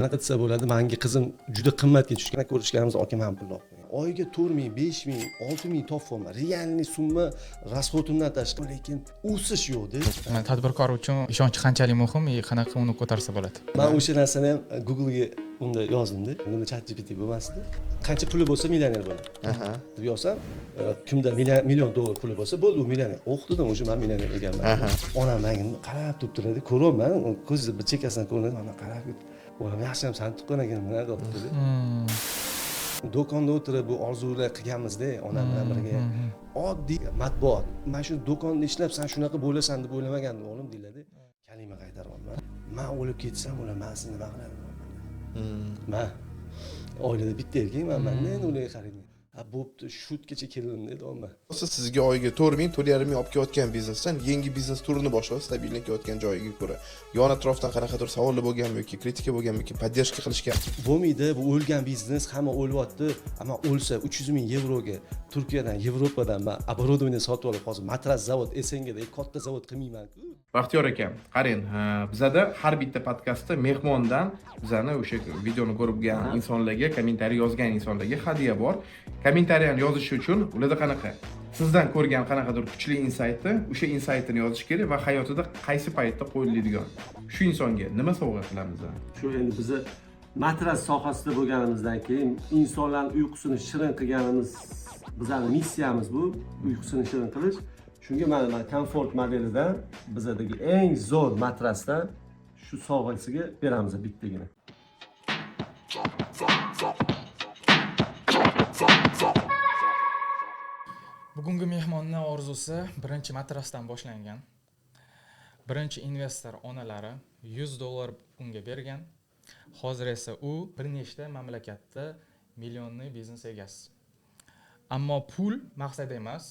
Qanaqa desa bo'ladi, manga qizim juda qimmatga tushgan. Ko'rishganimiz akam ham pul olib qo'ygan. Oyiga 4 ming, 5 ming, 6 ming topyapman. Реальный summa расход imdan tashqari, lekin o'sish yo'qda. Tadbirkor uchun ishonch qanchalik muhim и qanaqa uni ko'tarsa bo'ladi? Man o'sha narsani ham Google'ga unda yozdimda. Unda ChatGPT bo'lmasdi. Qancha puli bo'lsa millioner bo'ladi deb yozsam, kimda million dollar puli bo'lsa, bo'ldi, u millioner. Oh dedim, o'sha man millioner ekanman. Onam menga qarab turibdilar, ko'ryapman, ko'zi bir chekkasidan ko'rinadi, mana qarab, o'g'lim yaxshi ham sani tuqqan ekan, nima qilibdi. Do'konda o'tirib bu orzular qilganmizda onam bilan birga. Oddiy matbuot. Mana shu do'konda ishlab san shunaqa bo'lasan deb o'ylamagandim o'g'lim deyiladi. Kalima qaytaryapman. Man o'lib ketsam, ular mansiz nima qiladi? Man oilada bitta erkakman, manda endi ularga qarayman. Ha, bo'pti, shutgacha keldim deyapman. Bo'lsa sizga oyiga 4 ming, 4,5 ming olib kelayotgan biznesdan yangi biznes turini boshlab, stabilniy kelayotgan joyiga ko'ra yon atrofdan qanaqadir savollar bo'lganmi yoki kritika bo'lganmi yoki поддержка qilishgan? Bo'lmaydi, bu o'lgan biznes, hamma o'lyapti. Ammo o'lsa 300 ming yevroga Turkiyadan, Yevropadan man оборудование sotib olib, hozir matras zavod SNGda katta zavod qilmayman-ku. Baxtiyor aka, qarang, bizada har bitta podkastda mehmondan bizani o'sha videoni ko'rgan insonlarga, kommentariy yozgan insonlarga hadya bor. Kommentariyani yozish uchun ularda qanaqa sizdan ko'rgan qanaqadir kuchli insaytni, o'sha insaytini yozish kerak va hayotida qaysi paytda qo'llaydigan. Shu insonga nima sovg'a qilamiz? Shu endi bizni matras sohasida bo'lganimizdan keyin insonlarni uyqusini shirin qilganimiz, bizani missiyamiz bu uyqusini shirin qilish. Shunga mana komfort modelidan, bizadagi eng zo'r matrasdan shu sovg'asiga beramiz bittagina. Bugungi mehmonni orzusi birinchi matrasdan boshlangan. Birinchi investor onalari $100 unga bergan. Hozir esa u bir nechta mamlakatda millionli biznes egasi. Ammo pul maqsad emas.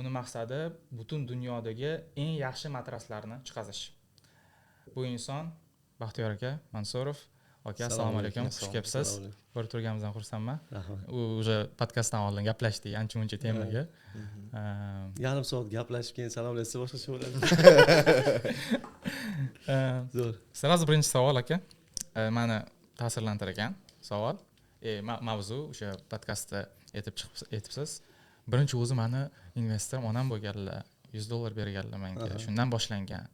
Uni maqsadi butun dunyodagi eng yaxshi matraslarni chiqarish. Bu inson Baxtiyor aka Mansurov. Aka, assalomu alaykum, xush kelibsiz. Ko'rib turganimizdan xursandman. Rahmat. U уже podkastdan oldin gaplashdik ancha-muncha temaga. Yarim soat gaplashib keyin salomlashsa boshqacha bo'ladi. Zo'r. Сразу birinchi savol aka. Meni ta'sirlantirgan savol. Mavzu o'sha podkastda aytib chiqib aytibsiz. Birinchi o'zi meni investorim onam bo'lganlar, $100 berganlar menga. Shundan boshlangan.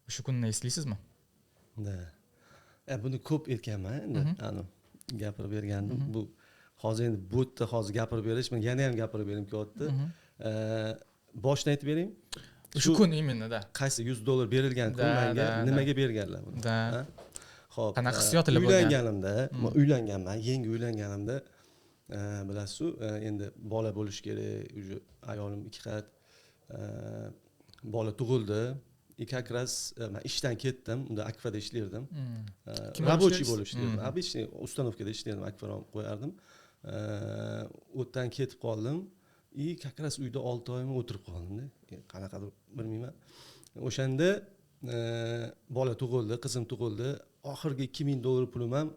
O'sha kunni eslaysizmi? Da. Buni ko'p aytganman endi, ani gapirib bergandim. Bu hozir endi bu yerda hozir gapirib berish, men yana ham gapirib bergim kelyapti. Boshdan aytib bering. Shu kun именно, da. Qaysi $100 berilgan kun menga nimaga berganlar buni? Da. Xo'p, qanaqa hissiyotlar bo'lgan? Uylanganimda, men uylanganman, yangi uylanganimda, bilasiz-ku, endi bola bo'lish kerak, уже ayolim 2 qat, bola tug'ildi. И как раз men ishdan ketdim, unda Akfada ishlardim. Kim bo'lib Рабочий ishlaysiz? bo'lib ishlardim. Обычный установка da ishlardim, akvarom qo'yardim. U yerdan ketib qoldim. И как раз uyda 6 oymi o'tirib qoldimda. Qanaqadir bilmayman. O'shanda bola tug'ildi, qizim tug'ildi. Oxirgi $2000 pulim ham,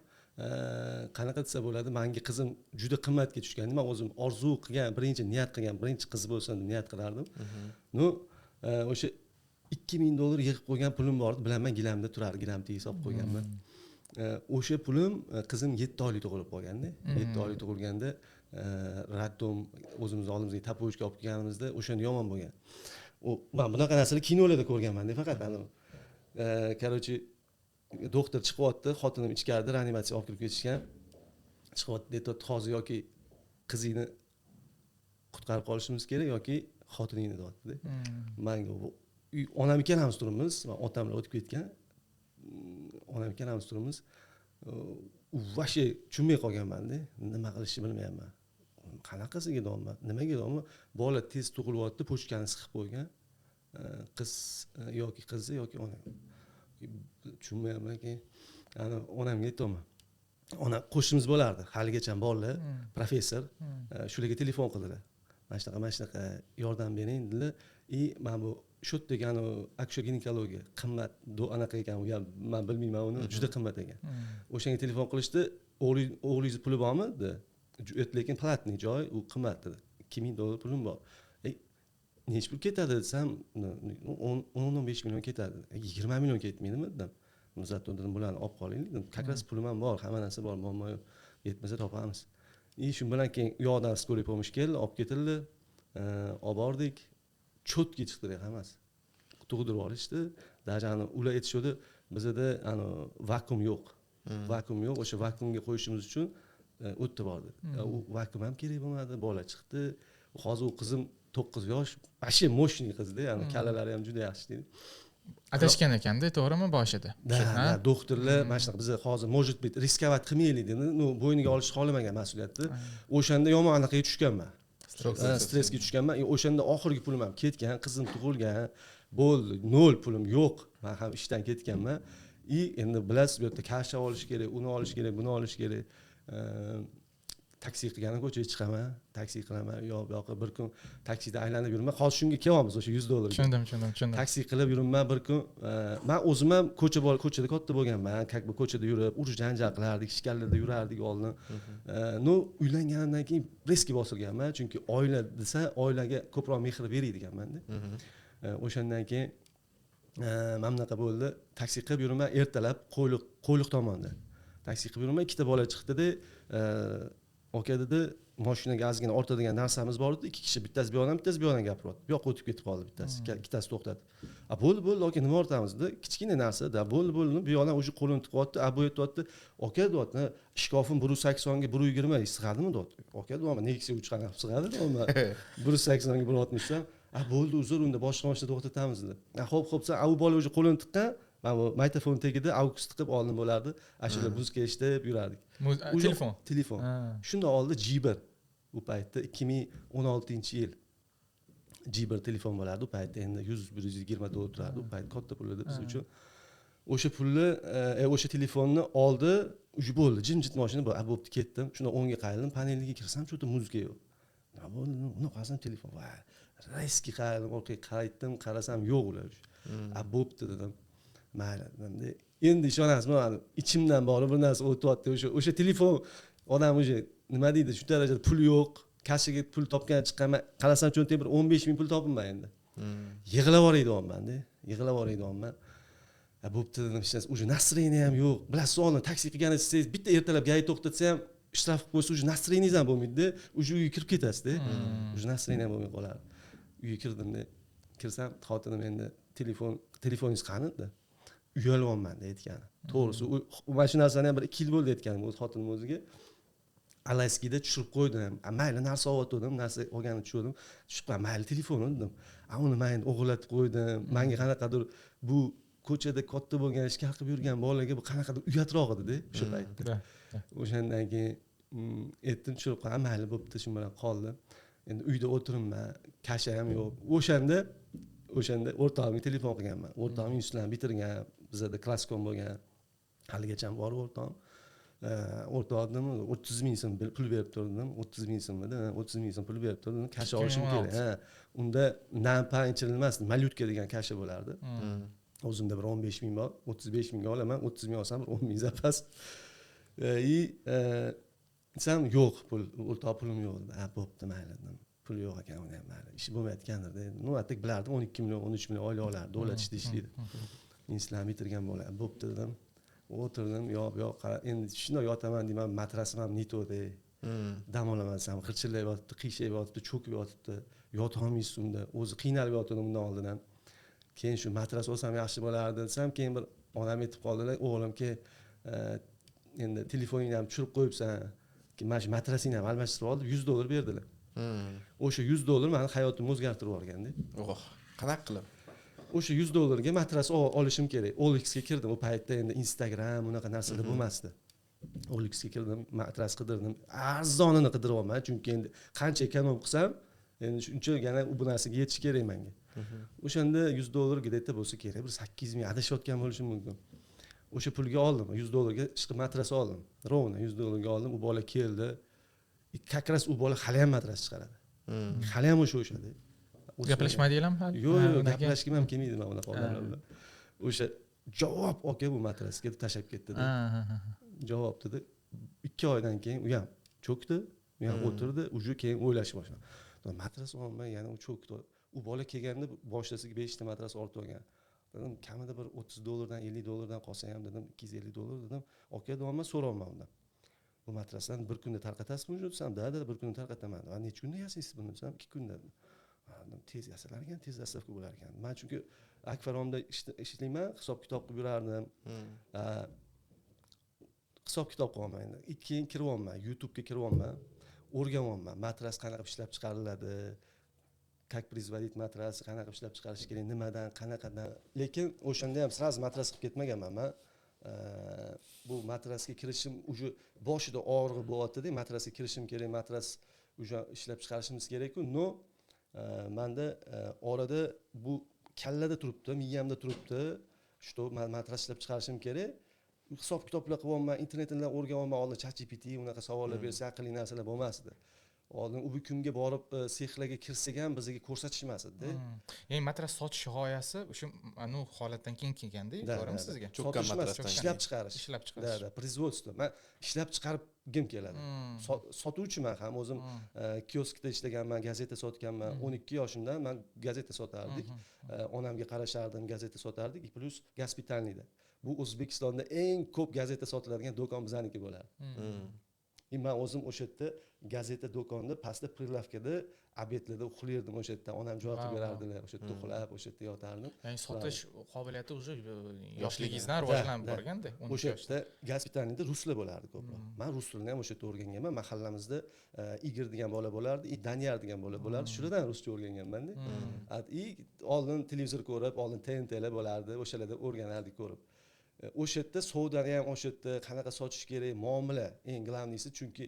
qanaqa desa bo'ladi, menga qizim juda qimmatga tushgan. Men o'zim orzu qilgan, birinchi niyat qilgan, birinchi qiz bo'lsin deb niyat qilardim. Ну, o'sha $2000 yig'ib qo'ygan pulim bor edi, bilaman, gilamda turardi, gilam tagiga solib qo'yganman. O'sha pulim, qizim 7 oylik tug'ilib qolganda, 7 oylik tug'ilganda, роддом o'zimizni oldimizga tapochka olib kelganimizda o'shanda yomon bo'lgan. U men bunaqa narsani kinolarda ko'rganman-da faqat. Ani, короче, doktor chiqyapti, xotinim ichkarida reanimatsiya olib kirib ketishgan. Chiqyapti, aytyapti, hozir yoki qizingni qutqarib qolishimiz kerak yoki xotiningni deyapti-da. Manga bu onam ikkalamiz turibmiz, otamlar o'tib ketgan. Onam ikkalamiz turibmiz. U вообще tushunmay qolganman-da, nima qilishni bilmayapman. Qanaqasiga deyapman, nimaga deyapman? Bola tez tug'ilyapti, pochkani siqib qo'ygan. Qiz yoki qizi yoki onam. Tushunmayapman keyin. Ana onamga aytyapman. Ona qo'shnimiz bo'lardi, haligacha bolalar, professor, shularga telefon qildilar. Mana shunaqa, mana shunaqa yordam bering dedilar. И mana bu shu yerdagi akusher ginekologiya qimmat, anaqa ekan, u ham men bilmayman uni, juda qimmat ekan. O'shanga telefon qilishdi, o'g'lingizni puli bormi dedi. Lekin platniy joy, u qimmat dedi. $2000 pulim bor. Necha pul ketadi desam, 10-15 million ketadi. 20 million ketmaydimi dedim. Zato dedim, bularni olib qolaylik dedim. Как раз pulim ham bor, hamma narsa bor, muammo yo'q. Yetmasa topamiz. И shu bilan keyin u yoqdan скорый помощь keldi, olib ketildi. Olib bordik. Чётко chiqdi hammasi. Tug'dirib olishdi. Даже ani ular aytishuvdi, bizada ani vakuum yo'q. Vakuum yo'q, o'sha vakuumga qo'yishimiz uchun o'tdi bordi. U vakuum ham kerak bo'lmadi, bola chiqdi. Hozir u qizim 9 yosh, вообще мощный qizda, ya'ni kallalari ham juda yaxshi deydi. Adashgan ekanda, to'g'rimi boshida? Да, да, doktorlar mana shunaqa, biza hozir, может быть, рисковать qilmaylik dedi. Ну, bo'yniga olishni xohlamagan mas'uliyatni. O'shanda yomon anaqaga tushganman. Stressga tushganman. O'shanda oxirgi pulim ham ketgan, qizim tug'ilgan, bo'ldi, nol pulim yo'q. Men ham ishdan ketganman. И endi bilasiz, bu yerda kasha olish kerak, uni olish kerak, buni olish kerak. Taksi qilganim ko'chaga chiqaman, taksi qilaman, u yoq bu yoqqa bir kun taksida aylanib yuribman. Hozir shunga kelyapmiz, o'sha 100 dollarga. Tushundim, tushundim, tushundim. Taksi qilib yuribman bir kun. Man o'zim ham ko'cha bola, ko'chada katta bo'lganman, как бы ko'chada yurib, urush janjal qilardik, ishkallarda yurardik oldin. Ну, uylanganimdan keyin резкий bosilganman, chunki oila desa, oilaga ko'proq mehr beradiganmanda. O'shandan keyin mana bunaqa bo'ldi. Taksi qilib yuribman ertalab Qo'yliq tomonda. Taksi qilib yuribman, ikkita bola chiqdida, aka dedi, mashinaga ozgina ortadigan narsamiz bor edi, ikki kishi, bittasi bu yoqdan, bittasi bu yoqdan gapiryapti. Bu yoqqa o'tib ketib qoldi bittasi, ikkitasi to'xtadi. A bo'ldi, bo'ldi aka, nima ortamiz dedi. Kichkina narsa, da bo'ldi, bo'ldi. Bu yoqdan уже qo'lini tiqyapti, a bu aytyapti, aka deyapti, shkafim 180 ga 120 sig'adimi deyapti. Aka deyapman, Nexia 3 qanaqa sig'adi deyapman. 180 ga 160 dan. A bo'ldi, uzr, unda boshqa mashina to'xtatamiz dedi. A xo'p, xo'p, a u bola уже qo'lini tiqqan, mana bu magnitofon tagida aux tiqib oldin bo'lardi. Ashula muzika eshitib yurardik. Telefon. Telefon. Shundan oldi J1. U paytda 2016-yil. J1 telefon bo'lardi. U paytda endi 100 120 dollar turardi. U payt katta pul edi biz uchun. O'sha pulni, o'sha telefonni oldi, уже bo'ldi. Jimjit mashina bu, bo'pti, ketdim. Shunda o'ngga qayrildim, panelga kirsam, что-то muzika yo'q. Nima bo'ldi? Uni qarasam telefon. Va, резкий qayrildim, orqaga qaytdim, qarasam yo'q ular. A bo'pti dedim. Mayli dedim. Endi ishonasizmi, ichimdan borib bir narsa o'tyapti. O'sha telefon odam уже nima deydi, shu darajada pul yo'q, kassaga pul topgan chiqqanman, qarasam cho'ntak bir 15 ming pul topibman endi. Yig'lab yuboray deyapman-da, yig'lab yuboray deyapman. A bo'pti dedim, hech narsa, уже настроение ham yo'q. Bilasiz, oldin taksi qilgan desangiz, bitta ertalab ГАИ to'xtatsa ham shtraf qilib qo'ysa, уже настроение ngiz ham bo'lmaydi-da, уже uyga kirib ketasizda. Уже настроение ham bo'lmay qoladi. Uyga kirdimda, kirsam xotinim endi telefoningiz qani dedi. Uyalyapman aytgani. To'g'risi, mana shu narsani ham bir 2 yil bo'ldi aytganim o'z xotinim o'ziga. Alaskida tushirib qo'ydim. Mayli, narsa olayotgandim, narsa olganini tushirdim. Tushib qo'ydim, mayli telefonni dedim. A uni men endi o'g'irlatib qo'ydim. Menga qanaqadir bu ko'chada katta bo'lgan, ishkal qilib yurgan bolaga bu qanaqadir uyatroq edi-da o'sha paytda. O'shandan keyin aytdim, tushirib qo'ydim, mayli bo'pti, shu bilan qoldi. Endi uyda o'tiribman, kasha ham yo'q. O'shanda o'rtog'imga telefon qilganman. O'rtog'im institutlarni bitirgan, bizada klasskom bo'lgan. Haligacha bor o'rtog'im. O'rtoq dedim, 30 ming so'm pul berib turdim, 30 ming so'mida, 30 ming so'm pul berib turdim, kasha olishim kerak. Ha, unda nampa ichirilmas, malyutka degan kasha bo'lardi. O'zimda bir 15 ming bor, 35 mingga olaman, 30 ming olsam bir 10 ming zapas. Desam yo'q pul, o'rtoq pulim yo'q dedi. Ha, bo'pti, mayli dedim. Pul yo'q ekan, uni ham mayli. Ishi bo'lmayotgandir dedi. Ну, atak bilardim, 12 million, 13 million oylik olardi, davlat ishda ishlaydi. Institutlarni bitirgan bola. Bo'pti dedim. O'tirdim, yo'q, yo'q, endi shundoq yotaman deyman, matrasim ham не то de. Dam olaman desam, g'irchillab yotibdi, qiyshayib yotibdi, cho'kib yotibdi. Yota olmaysiz unda. O'zi qiynalib yotdim undan oldin ham. Keyin shu matras olsam yaxshi bo'lardi desam, keyin bir onam aytib qoldilar, o'g'lim, ke endi telefoningni ham tushirib qo'yibsan, mana shu matrasingni ham almashtirib ol deb 100 dollar berdilar. O'sha 100 dollar meni hayotimni o'zgartirib yuborganda. Oh, qanaqa qilib? O'sha 100 dollarga matras olishim kerak. OLXga kirdim. U paytda endi Instagram unaqa narsalar bo'lmasdi. OLXga kirdim, matras qidirdim. Arzonini qidiryapman, chunki endi qancha эконом qilsam, endi shuncha yana bu narsaga yetish kerak menga. O'shanda 100 dollar где-то bo'lsa kerak, bir 8 ming adashayotgan bo'lishim mumkin. O'sha pulga oldim, 100 dollarga ishqi matras oldim. Ровно 100 dollarga oldim. U bola keldi. Как раз u bola hali ham matras chiqaradi. Hali ham o'sha o'shada. Gaplashmadinglarmi hali? Yo'q, yo'q, gaplashgim ham kelmaydi mana bunaqa odamlar bilan. O'sha javob aka bu matrasga deb tashlab ketdi. Javob dedi. 2 oydan keyin u ham cho'kdi, u ham o'tirdi, уже keyin o'ylashni boshladi. Matras olmay yana u cho'kdi. U bola kelganda boshlasiga 5 ta matras ortib olgan. Dedim, kamida bir 30 dollardan, 50 dollardan qolsa ham, dedim, 250 dollar, dedim. Aka, deyapman, so'rayapman undan, bu matraslarni bir kunda tarqatasizmi уже desam, да, да, bir kunda tarqataman. Va necha kunda yasaysiz buni desam, 2 kunda dedi. Ha, dedim, tez yasalar ekan, tez доставка bo'lar ekan. Man chunki Akfaromda ishlayman, hisob kitob qilib yurardim. Hisob kitob qilyapman endi. Keyin kiryapman, YouTubega kiryapman, o'rganyapman, matras qanaqa qilib ishlab chiqariladi, как производить matras, qanaqa qilib ishlab chiqarish kerak, nimadan, qanaqadan. Lekin o'shanda ham сразу matras qilib ketmaganman man. Bu matrasga kirishim уже boshida og'rig'i bo'lyaptida, matrasga kirishim kerak, matras уже ishlab chiqarishimiz kerakku. Но manda orada bu kallada turibdi, miyamda turibdi, что man matras ishlab chiqarishim kerak. Hisob kitoblar qilyapman, internetdan o'rganyapman. Oldin ChatGPT, unaqa savollar bersa, aqlli narsalar bo'lmasdi oldin. U kunga borib sexlarga kirsak ham bizga ko'rsatishmas edida. Ya'ni matras sotish g'oyasi o'sha anu holatdan keyin kelganda, to'g'rimi sizga? Cho'kkan Sotish emas, matrasdan. Ishlab chiqarish. Ishlab Да. chiqarish. Да, производство. Man ishlab chiqargim keladi. Sotuvchiman ham o'zim. Kioskda ishlaganman, gazeta sotganman. 12 yoshimdan man gazeta sotardik. Onamga qarashardim, gazeta sotardik и плюс Госпитальный da, bu O'zbekistonda eng ko'p gazeta sotiladigan do'kon bizaniki bo'lardi. И man o'zim o'sha yerda gazeta do'konida pastda прилавка da обед larda uxlardim o'sha yerda. Onam joy qilib berardilar, o'sha yerda uxlab, o'sha yerda yotardim. Ya'ni sotish qobiliyati уже yoshligingizdan rivojlanib Да. borganda, 12 O'sha yoshda. yerda Госпитальный da ruslar bo'lardi ko'proq. Man rus tilini ham o'sha yerda o'rganganman. Mahallamizda Igor degan bola bo'lardi и Daniyar degan bola bo'lardi, shulardan ruscha o'rganganmanda. И oldin televizor ko'rib, oldin TNTlar bo'lardi, o'shalarda o'rganardik ko'rib. O'sha yerda savdoni ham, o'sha yerda qanaqa sotish kerak, muomala eng главный si. Chunki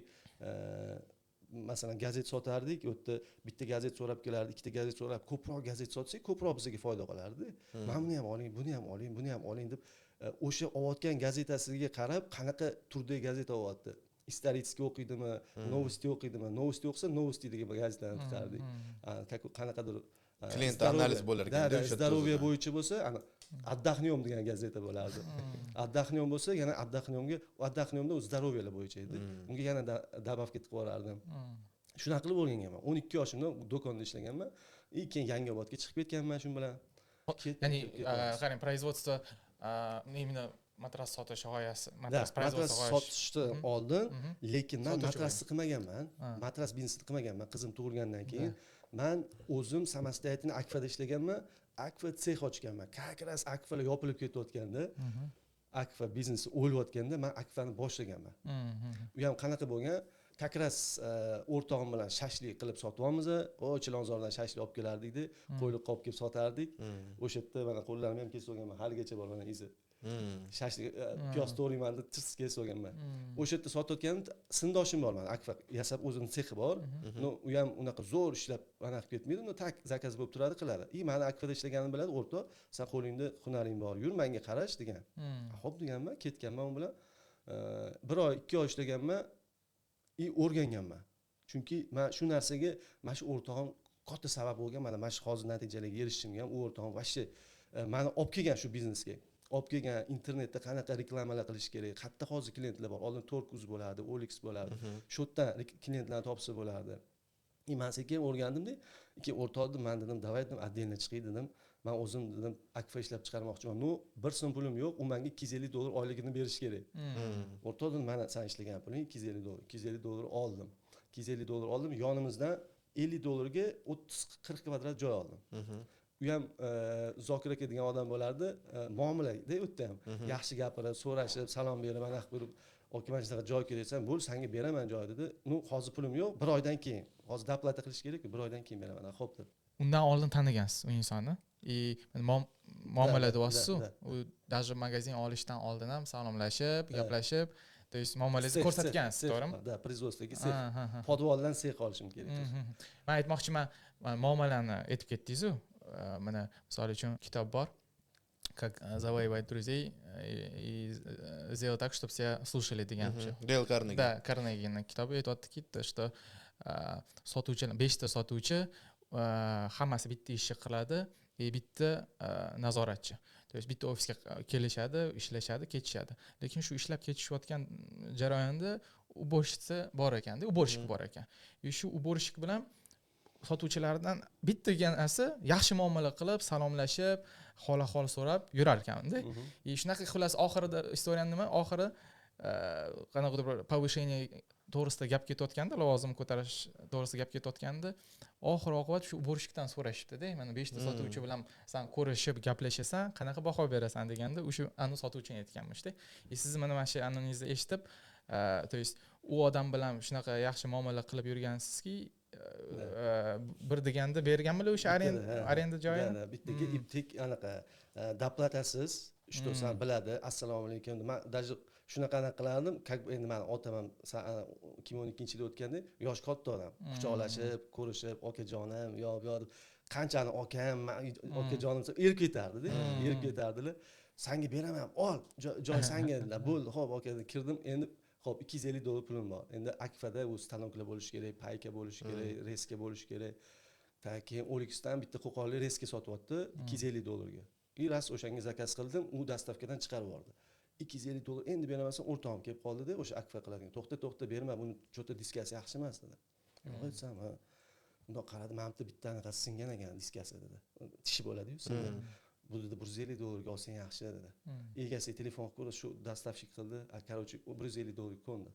masalan, gazet sotardik, u yerda bitta gazet so'rab kelardi, ikkita gazet so'rab, ko'proq gazet sotsak, ko'proq bizga foyda qolardi. Mana buni ham oling, buni ham oling, buni ham oling deb, o'sha olayotgan gazetasiga qarab, qanaqa turdagi gazeta olyapti, исторический o'qiydimi, новости o'qiydimi, новости o'qisa, новости degan gazetani tiqardik. Qanaqadir Klient здоровье- analiz bo'lar Да, ekanda да, o'sha yerda здоровье o'zida. Bo'yicha bo'lsa, ana "Отдохнем" degan gazeta bo'lardi. "Отдохнем" bo'lsa, yana "Отдохнем" ga, "Отдохнем" da здоровье lar bo'yicha edi, unga yana добавка tiqib yuborardim. Shunaqa qilib o'rganganman. 12 yoshimda do'konda ishlaganman и keyin Yangiobodga chiqib ketganman shu bilan. Ya'ni Ketib ketamiz. qarang, производство, именно matras sotish g'oyasi, Да, matras matras производство g'oyasi. sotishdan oldin, lekin man Sotuvchi. Matrasni qilmaganman, matras biznesini qilmaganman. Qizim tug'ilgandan keyin man o'zim самостоятельно Akfada ishlaganman, Akfa sex ochganman. Как раз Akfalar yopilib ketayotganda, Akfa biznesi o'layotganda man Akfani boshlaganman. U ham qanaqa bo'lgan? Как раз o'rtog'im bilan shashlik qilib sotyapmiz. O Chilonzordan shashlik olib kelardikda, qo'yliqqa olib kelib sotardik o'sha yerda. Mana, qo'llarimni ham kesib olganman, haligacha bor mana izi. Shashlik piyoz to'g'rayman deb tirs kesib olganman. O'sha yerda sotayotganim, sinfdoshim bor mani, Akfa yasab, o'zini sexi bor. Но u ham unaqa zo'r ishlab anaqa qilib ketmaydi, но так заказ bo'lib turadi, qiladi. И mani Akfada ishlaganimni biladi. O'rtoq, san qo'lingda hunaring bor, yur, manga qarash, degan. Ho'p, deganman, ketganman u bilan. Bir oy, 2 oy ishlaganman и o'rganganman. Chunki man shu narsaga mana shu o'rtog'im katta sabab bo'lgan. Mana shu hozir natijalarga erishishimga ham u o'rtog'im вообще mani olib kelgan, shu biznesga olib kelgan. Internetda qanaqa reklamalar qilish kerak, qayerda hozir klientlar bor, oldin Torkuz bo'lardi, OLX bo'lardi, shu yerdan klientlarni topsa bo'lardi. И man sekin o'rgandimda, keyin o'rtoq dedim, man dedim, давай, dedim, отдельно chiqay, dedim, man o'zim, dedim, Akfa ishlab chiqarmoqchiman, ну bir so'm pulim yo'q, u manga 250 dollar oyligini berishi kerak. O'rtoq, dedim, mana san ishlagan puling 250 dollar. 250 dollar oldim, 250 dollar oldim, yonimizdan 50 dollarga 30-40 kvadrat joy oldim. U ham Zokir aka degan odam bo'lardi, muomalada u yerda ham yaxshi gapirib, so'rashib, salom berib, anaqa qilib, aka, mana shunaqa joy kerak desam, bo'ldi, sanga beraman joy, dedi. Ну hozir pulim yo'q, bir oydan keyin, hozir доплата qilish kerakku, bir oydan keyin beraman. Ho'p, deb. Undan oldin tanigansiz u insonni и muomala Да, deyapsizu, да. u даже magazin olishdan oldin ham salomlashib, gaplashib, то есть muomalangizni ko'rsatgansiz, to'g'rimi? Да, производство ga sex, Ha, ha, ha. подвал dan sex olishim kerak. Man aytmoqchiman, mana muomalani aytib ketdingizu, mana misol uchun kitob bor, "Как завоевать друзей и сделать так, чтобы все слушали" degan o'sha. Deyl Karnegi. Да, Karnegini kitobi aytyaptiki, то что sotuvchilar, beshta sotuvchi, hammasi bitta ishni qiladi и bitta nazoratchi, то есть bitta ofisga kelishadi, ishlashadi, ketishadi, lekin shu ishlab ketishayotgan jarayonda уборщица bor ekanda, уборщик bor ekan и shu уборщик bilan Sotuvchilardan bittaganasi yaxshi muomala qilib, salomlashib, hol ahvol so'rab yurar ekanda. И shunaqa, xullas, oxirida история ni nima, oxiri qanaqadir bir повышение to'g'risida gap ketayotganda, lavozim ko'tarish to'g'risida gap ketayotganda, oxir oqibat shu уборщик dan so'rashibdida: "Mana, beshta sotuvchi bilan san ko'rishib gaplashasan, qanaqa baho berasan?" deganda, o'sha anu sotuvchini aytganmishda. И sizni mana shu aningizni eshitib, то есть u odam bilan shunaqa yaxshi muomala qilib yurgansizki, bir deganda berganmilar o'sha arenda joyini. Да, bittaga iptek anaqa доплата siz, что san biladi, assalomu alaykum. Man даже shunaqa anaqa qilardim, как бы endi mani otam ham 2012-yilda o'tganda, yoshi katta odam, quchoqlashib ko'rishib, okajonim, yo bu yoq deb, qanchani okam, okajonim desa, erib ketardida, erib ketardilar. "Sanga beraman, ol, joy sanga", dedilar. "Bo'ldi, ho'p, aka", dedim. Kirdim. Endi ho'p, 250 dollar pulim bor. Endi Akfada u stanoklar bo'lishi kerak, пайка bo'lishi kerak, резка bo'lishi kerak. Так, keyin OLXdan bitta qo'qonlik резка sotyapti 250 dollarga. И rost o'shanga заказ qildim, u доставка dan chiqarib yubordi. 250 dollar endi beraman, o'rtog'im kelib qoldida, o'sha Akfa qiladigan. "To'xta, to'xta, berma buni, что то diskasi yaxshi emas", dedi. "Yo'q", desam, "Ha". Bundoq qaradi: "Mana bu yerda bitta anaqasi singan ekan, diskasi", dedi. Tishi bo'ladiyu, singan. "Bu", dedi, "150 dollarga olsang yaxshi", dedi. Egasiga telefon qilib ko'rdi, shu доставщик qildi. Короче, 150 dollarga ko'ndi.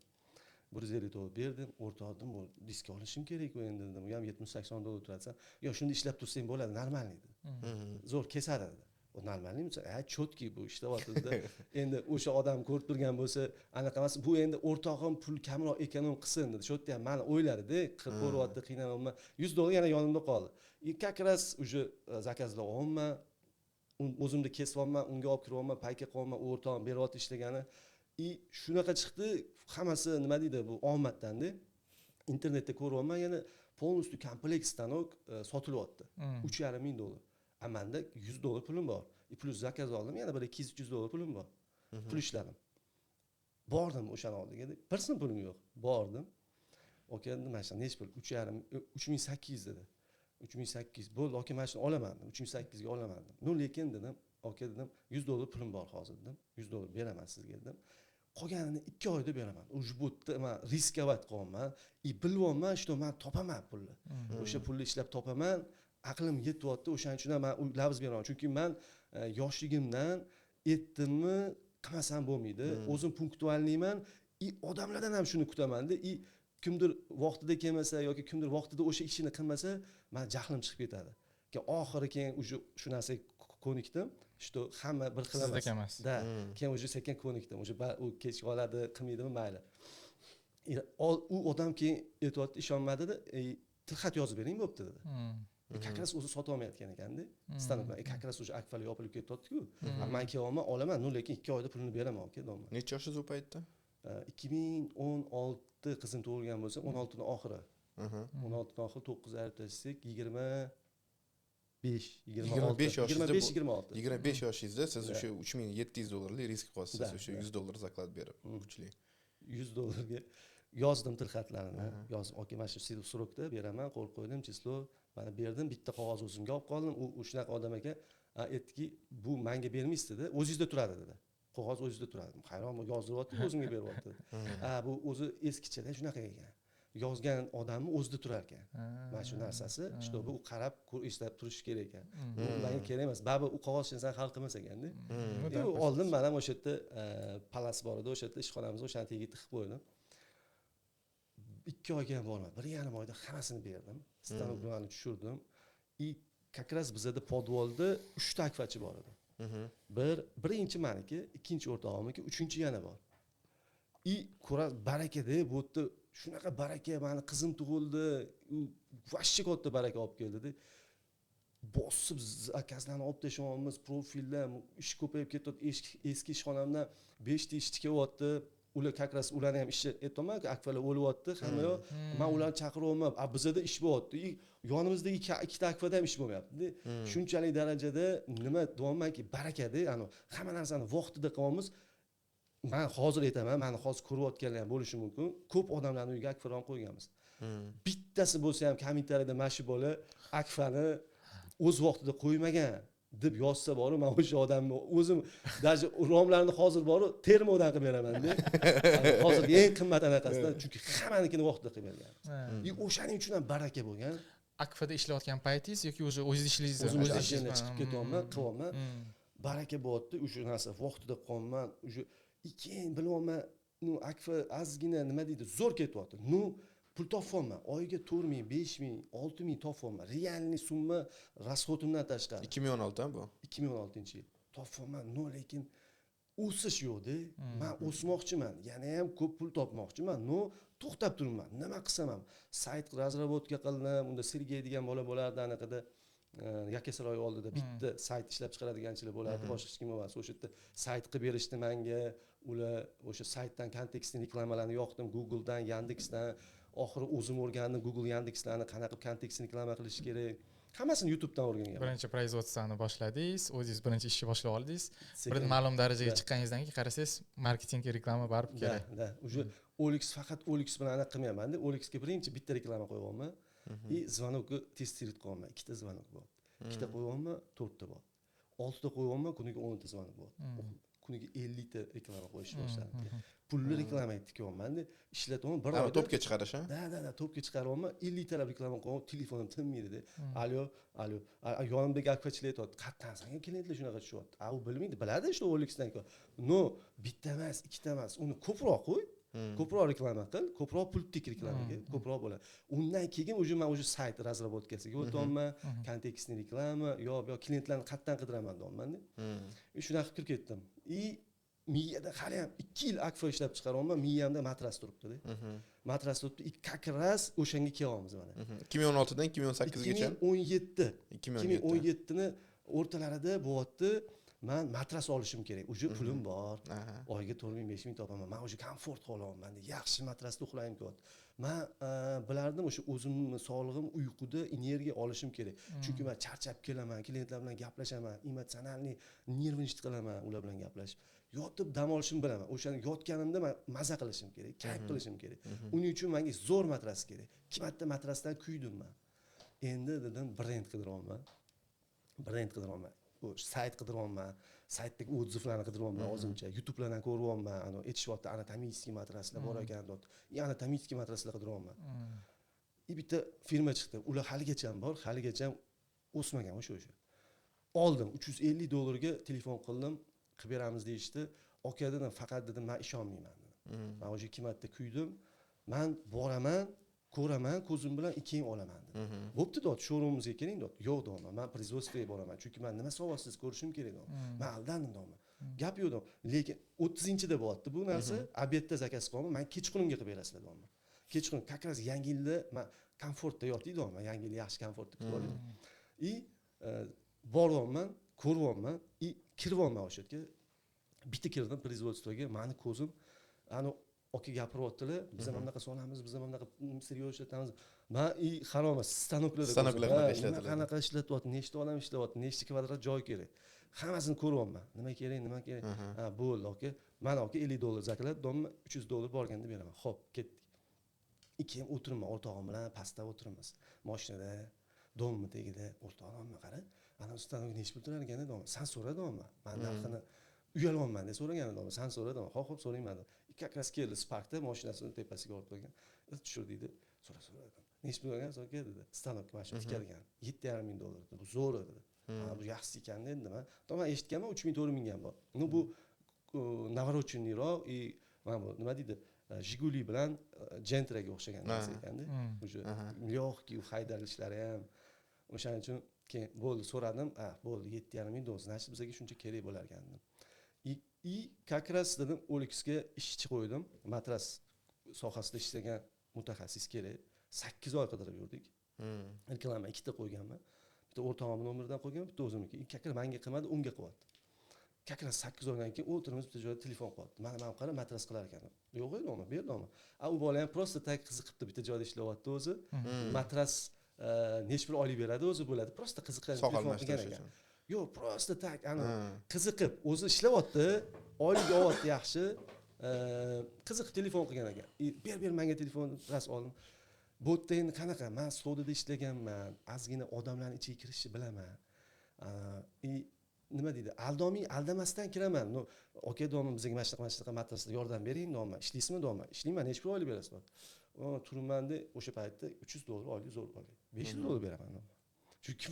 150 dollar berdim. "O'rtoq", dedim, "bu diska olishim kerak u endi", dedim. "U ham 70-80 dollar turadi", desam, "Yo'q, shunda ishlab tursang bo'ladi, нормальный", dedi. "Zo'r kesadi", dedi. "U нормальный mi?" "Ha, четкий bu, ishlayapti", dedi. Endi o'sha odam ko'rib turgan bo'lsa, anaqa emas bu endi, "O'rtog'im pul kamroq эконом qilsin", dedi. Shu yerda ham mani o'yladida, qilib ko'ryapti, qiynalyapman. 100 dollar yana yonimda qoldi. И как раз уже заказ lar olyapman, o'zimda kesyapman, unga olib kiryapman, пайка qilyapman, u o'rtog'im beryapti ishlagani. И shunaqa chiqdi hammasi, nima deydi, bu omaddanda. Internetda ko'ryapman, yana полностью komplekt stanok sotilyapti 3,5 ming dollar. A manda 100 dollar pulim bor и плюс заказ oldim, yana bir 200-300 dollar pulim bor. Pul ishladim, bordim o'shani oldiga, bir so'm pulim yo'q, bordim: "Aka", dedim, "mana shu nechi pul?" "Uch yarim, 3800", dedi. "3800, bo'ldi, aka, mana shuni olaman", dedim. "3800ga olaman", dedim. "Ну, lekin", dedim, "aka", dedim, "100 dollar pulim bor hozir", dedim. "100 dollar beraman sizga", dedim, "qolganini 2 oyda beraman". Уже bu yerda man рисковать qilyapman и bilyapman, что man topaman pulni, o'sha pulni ishlab topaman, aqlim yetyapti. O'shaning uchun ham man labz beraman, chunki man yoshligimdan aytdimmi, qilmasam bo'lmaydi. O'zim пунктуальный man и odamlardan ham shuni kutamanda. И kimdir vaqtida kelmasa yoki kimdir vaqtida o'sha ishini qilmasa, man jahlim chiqib ketadi. Keyin oxiri keyin уже shu narsaga ko'nikdim, что hamma bir xil emas. Sizdek emas. Да, keyin уже sekin ko'nikdim. Уже u kech qoladi, qilmaydimi, mayli. U odam keyin aytyapti, ishonmadida: "Tilxat yozib bering, bo'pti", dedi. Как раз o'zi sotolmayotgan ekanda stanok. Как раз уже Akfalar yopilib ketyaptiku. Man kelyapman, olaman, ну, lekin 2 oyda pulini beraman, aka, deyapman. Necha yoshingiz u paytda? 2016 qizim tug'ilgan bo'lsa, 16ni oxiri, 16ni oxiri, to'qqiz ayirib tashlasak, 25, 26. 25 yoshingizda. 25, 26. 25 yoshingizda siz o'sha 3700 dollarlik risk qilyapsiz, o'sha 100 dollar заклад berib. Kuchli. 100 dollarga yozdim tilxatlarini, yozib: "Aka, mana shu срок da beraman", qo'l qo'ydim, число mana berdim. Bitta qog'oz o'zimga olib qoldim. U shunaqa odam ekan, aytdiki: "Bu manga bermaysiz", dedi, "o'zingizda turadi", dedi. "Qog'oz o'zingizda turadi". Hayron, yozdiryapti, o'zimga beryapti. Ha, bu o'zi eskichada shunaqa ekan, yozgan odamni o'zida turar ekan mana shu narsasi, чтобы u qarab eslab turishi kerak ekan. Bu manga kerak emas, baribir u qog'oz hech narsani hal qilmas ekanda. И oldim man ham, o'sha yerda palas bor edi, o'sha yerda ishxonamiz, o'shani tagiga tiqib qo'ydim. 2 oyga ham bormadi, 1,5 oyda hammasini berdim, stanoklarni tushirdim. И как раз bizada подвал da uchta akfachi bor edi. Birinchi maniki, ikkinchi o'rtog'imniki, uchinchi yana bor. И ko'rasiz, barakada, bu yerda shunaqa baraka. Mani qizim tug'ildi, u вообще katta baraka olib keldida. Bosib заказ larni olib tashlayapmiz, profillar, ish ko'payib ketyapti. Eski ishxonamdan beshta ishchi kelyapti. Ular как раз, ularni ham ishi, aytyapmanku, akfalar o'lyapti, hamma yoq. Man ularni chaqiryapman, a bizada ish bo'lyapti. И yonimizdagi ikkita akfada ham ish bo'lmayapti. Shunchalik darajada, nima deyapmanki, barakada, anavi hamma narsani vaqtida qilyapmiz. Man hozir aytaman, mani hozir ko'rayotganlar ham bo'lishi mumkin, ko'p odamlarni uyiga akfa rom qo'yganmiz. Bittasi bo'lsa ham kommentariyada "Mana shu bola akfani o'z vaqtida qo'ymagan" deb yozsa boru, man o'sha odamni o'zim даже romlarni hozir boru termodan qilib beramanda, hozirgi eng qimmat anaqasidan, chunki hammanikini vaqtida qilib bergan. И o'shaning uchun ham baraka bo'lgan. Akfada ishlayotgan paytingiz yoki уже o'zingiz ishlaysiz? O'zim отдельно chiqib ketyapman, qilyapman, baraka bo'lyapti o'sha narsa, vaqtida qilyapman уже. И keyin bilyapman, ну, Akfa ozgina, nima deydi, zo'r ketyapti, ну, pul topyapman, oyiga 4000, 5000, 6000 topyapman, реальный summa, расход imdan tashqari. 2016 bu. 2016-yil topyapman, но lekin o'sish yo'qda. Man o'smoqchiman, yana ham ko'p pul topmoqchiman, но to'xtab turibman. Nima qilsam ham, sayt разработка qildim. Unda Sergey degan bola bo'lardi, anaqada, Yakkasaroy oldida bitta sayt ishlab chiqaradiganchilar bo'lardi, boshqa hech kim emas. O'sha yerda sayt qilib berishdi manga ular. O'sha saytdan контекстный reklamalarni yoqdim, Googledan, Yandeksdan. Oxiri o'zim o'rgandim Google, Yandekslarni, qanaqa qilib контекстный reklama qilish kerak, hammasini YouTubedan o'rganganman. Birinchi производство ni boshladingiz, o'zingiz birinchi ishni boshlab oldingiz, bir Sekin. ma'lum darajaga Да. chiqqaningizdan keyin qarasangiz, marketingga reklama baribir Да. kerak. Да, уже OLX, faqat OLX bilan anaqa qilmayapmanda. OLXga birinchi bitta reklama qo'yyapman и звонок ni тестировать qilyapman. Ikkita звонок bo'lyapti, ikkita qo'yyapman, to'rtta bo'lyapti, oltita qo'yyapman, kuniga 10 ta звонок bo'lyapti, kuniga 50 ta reklama qo'yishni boshladim. Pulli reklama tikyapmanda, ishlatyapman bir Ha, oyda. Topga chiqarish, ha? Да, topga chiqaryapman, 50 talab reklama qo'yyapman, telefonim tinmaydida. Alo, alo. Yonimdagi akfachilar aytyapti: "Qayerdan sanga klientlar shunaqa tushyapti?" A u bilmaydi, biladi, что OLXdan, но bitta emas, ikkita emas, uni ko'proq qo'y, ko'proq reklama qil, ko'proq pul tik reklamaga, ko'proq bo'ladi. Undan keyin уже man уже sayt разработка siga o'tyapman, контекстный reklama, yo bu yoq, klientlarni qayerdan qidiraman deyapmanda. И shunaqa qilib kirib ketdim. И miyada haliyam 2 yil Akfa ishlab chiqaryapman, miyamda matras turibdida, matras turibdi. И как раз o'shanga kelyapmiz mana. 2016dan ikki ming o'n ikki sakkizgacha ming o'n yetti. 2017. 2017ni o'rtalarida bo'lyapti. Man matras olishim kerak, уже pulim bor, oyiga 4000, 5000 topaman, man уже komfort xohlayapman, yaxshi matrasda uxlagim kelyapti. Man bilardim, o'sha o'zimni sog'lig'im uyquda energiya olishim kerak, chunki man charchab kelaman, klientlar bilan gaplashaman, эмоциональный нервничать qilaman ular bilan gaplashib, yotib dam olishimni bilaman. O'shani yotganimda man maza qilishim kerak, kayf qilishim kerak. Uning uchun manga zo'r matras kerak. Ikki marta matrasdan kuydim man. Endi dedim, brend qidiryapman, brend qidiryapman, u sayt qidiryapman, saytdagi отзыв larni qidiryapman, o'zimcha YouTubelardan ko'ryapman. Anavi aytishyapti, anatomический matraslar bor ekan deyapti, и anatomический matraslar qidiryapman. И bitta firma chiqdi, ular haligacha bor, haligacha o'smagan. O'sha oldim 350 dollarga. Telefon qildim, qilib beramiz deyishdi. "Aka, — dedim, — faqat, — dedim, — man ishonmayman", dedim. "Man уже ikki marta kuydim, man boraman, ko'raman ko'zim bilan, keyin olaman", dedim. "Bo'pti", deyapti, "showroomimizga keling", deyapti. "Yo'q", deyapman, "man производство ga boraman, chunki man nima solyapsiz, ko'rishim kerak", deyapman. "Man aldandim", deyapman. Gap yo'q, deyapman. Lekin 30-da bo'lyapti bu narsa, обед da zakaz qilyapman man, kechqurunga qilib berasizlar, deyapman. Kechqurun, как раз yangi yilda man komfortda yotdik, deyapman, yangi yilni yaxshi komfortda kutib olaylik. И boryapman, ko'ryapman и kiryapman o'sha yerga. Bitta kirdim производство ga, mani ko'zim, ani aka gapiryaptilar: "Biz ham bunaqa solamiz, biz ham bunaqa сырьё ishlatamiz." Man и harom stanoklarda Stanoklar ko'zim, qanaqa ha, nima ishlatiladi? Qanaqa ishlatyapti, nechta odam ishlayapti, nechta kvadrat joy kerak, hammasini ko'ryapman. Nima kerak, nima kerak? "Ha, bo'ldi, aka, mana, aka, 50 dollar заклад dommi, 300 dollar borganda beraman." Ho'p, ketdik. И keyin o'tiribman o'rtog'im bilan, pastda o'tiribmiz moshinada, domni tagida. "O'rtog'im, qara, ana stanok nechi pul turar ekan?" deyapman. "San so'ra", deyapman, "man narxini uyalyapman", deb so'ragan edim. "San so'ra", deyapman. "Ho'p, ho'p, so'rayman", dedi. Как раз keldi Sparkda, moshinasini tepasiga olib qo'ygan. "Tushir", deydi. "So'ra, so'ra", dedim. "Nechi pul olgan, aka?" dedi. "Stanok mana shu tikadigan 7,5 ming dollar", dedi. "Bu zo'ri", dedi. "Ha, bu yaxshisi ekan", dedim. Man man eshitganman, 3000, 4000 ga ham bor, ну, bu навороченный roq. И mana bu, nima deydi, Jiguli bilan Gentraga o'xshagan narsa ekanda, уже легкий haydalishlari ham. O'shaning uchun keyin bo'ldi, so'radim. "А, bo'ldi, 7,5 ming dollar, значит, bizga shuncha kerak bo'lar ekan", dedim. И как раз dedim, OLXga ishchi qo'ydim, matras sohasida ishlagan mutaxassis kerak. 8 oy qidirib yurdik. Reklama ikkita qo'yganman, bitta o'rtog'imni nomeridan qo'yganman, bitta o'zimniki. Как раз manga qilmadi, unga qilyapti. Как раз 8 oydan keyin o'tiribmiz bitta joyda, telefon qilyapti: "Mana qara, matras qilar ekan". "Yo'q, edi, ber", deyapman. A u bola ham просто так qiziqibdi, bitta joyda ishlayapti o'zi. Matras nechi pul oylik beradi o'zi, bo'ladi, просто qiziqqan Soha telefon qilgan almashtirish ekan. uchun. Yo'q, просто так, ani qiziqib, o'zi ishlayapti, oylik olyapti yaxshi, qiziqib telefon qilgan ekan. И "Ber, ber manga telefon", rost oldim. Bu yerda endi qanaqa, man savdoda ishlaganman, ozgina odamlarni ichiga kirishni bilaman. И nima deydi, aldomay, aldamasdan kiraman. "Ну, aka", deyapman, "bizga mana shunaqa, mana shunaqa matrasda yordam bering", deyapman. "Ishlaysizmi?" deyapman. "Ishlayman, nechi pul oylik berasiz?" Turibmanda, o'sha paytda 300 dollar oylik zo'r oylik. $500 beraman. Chunki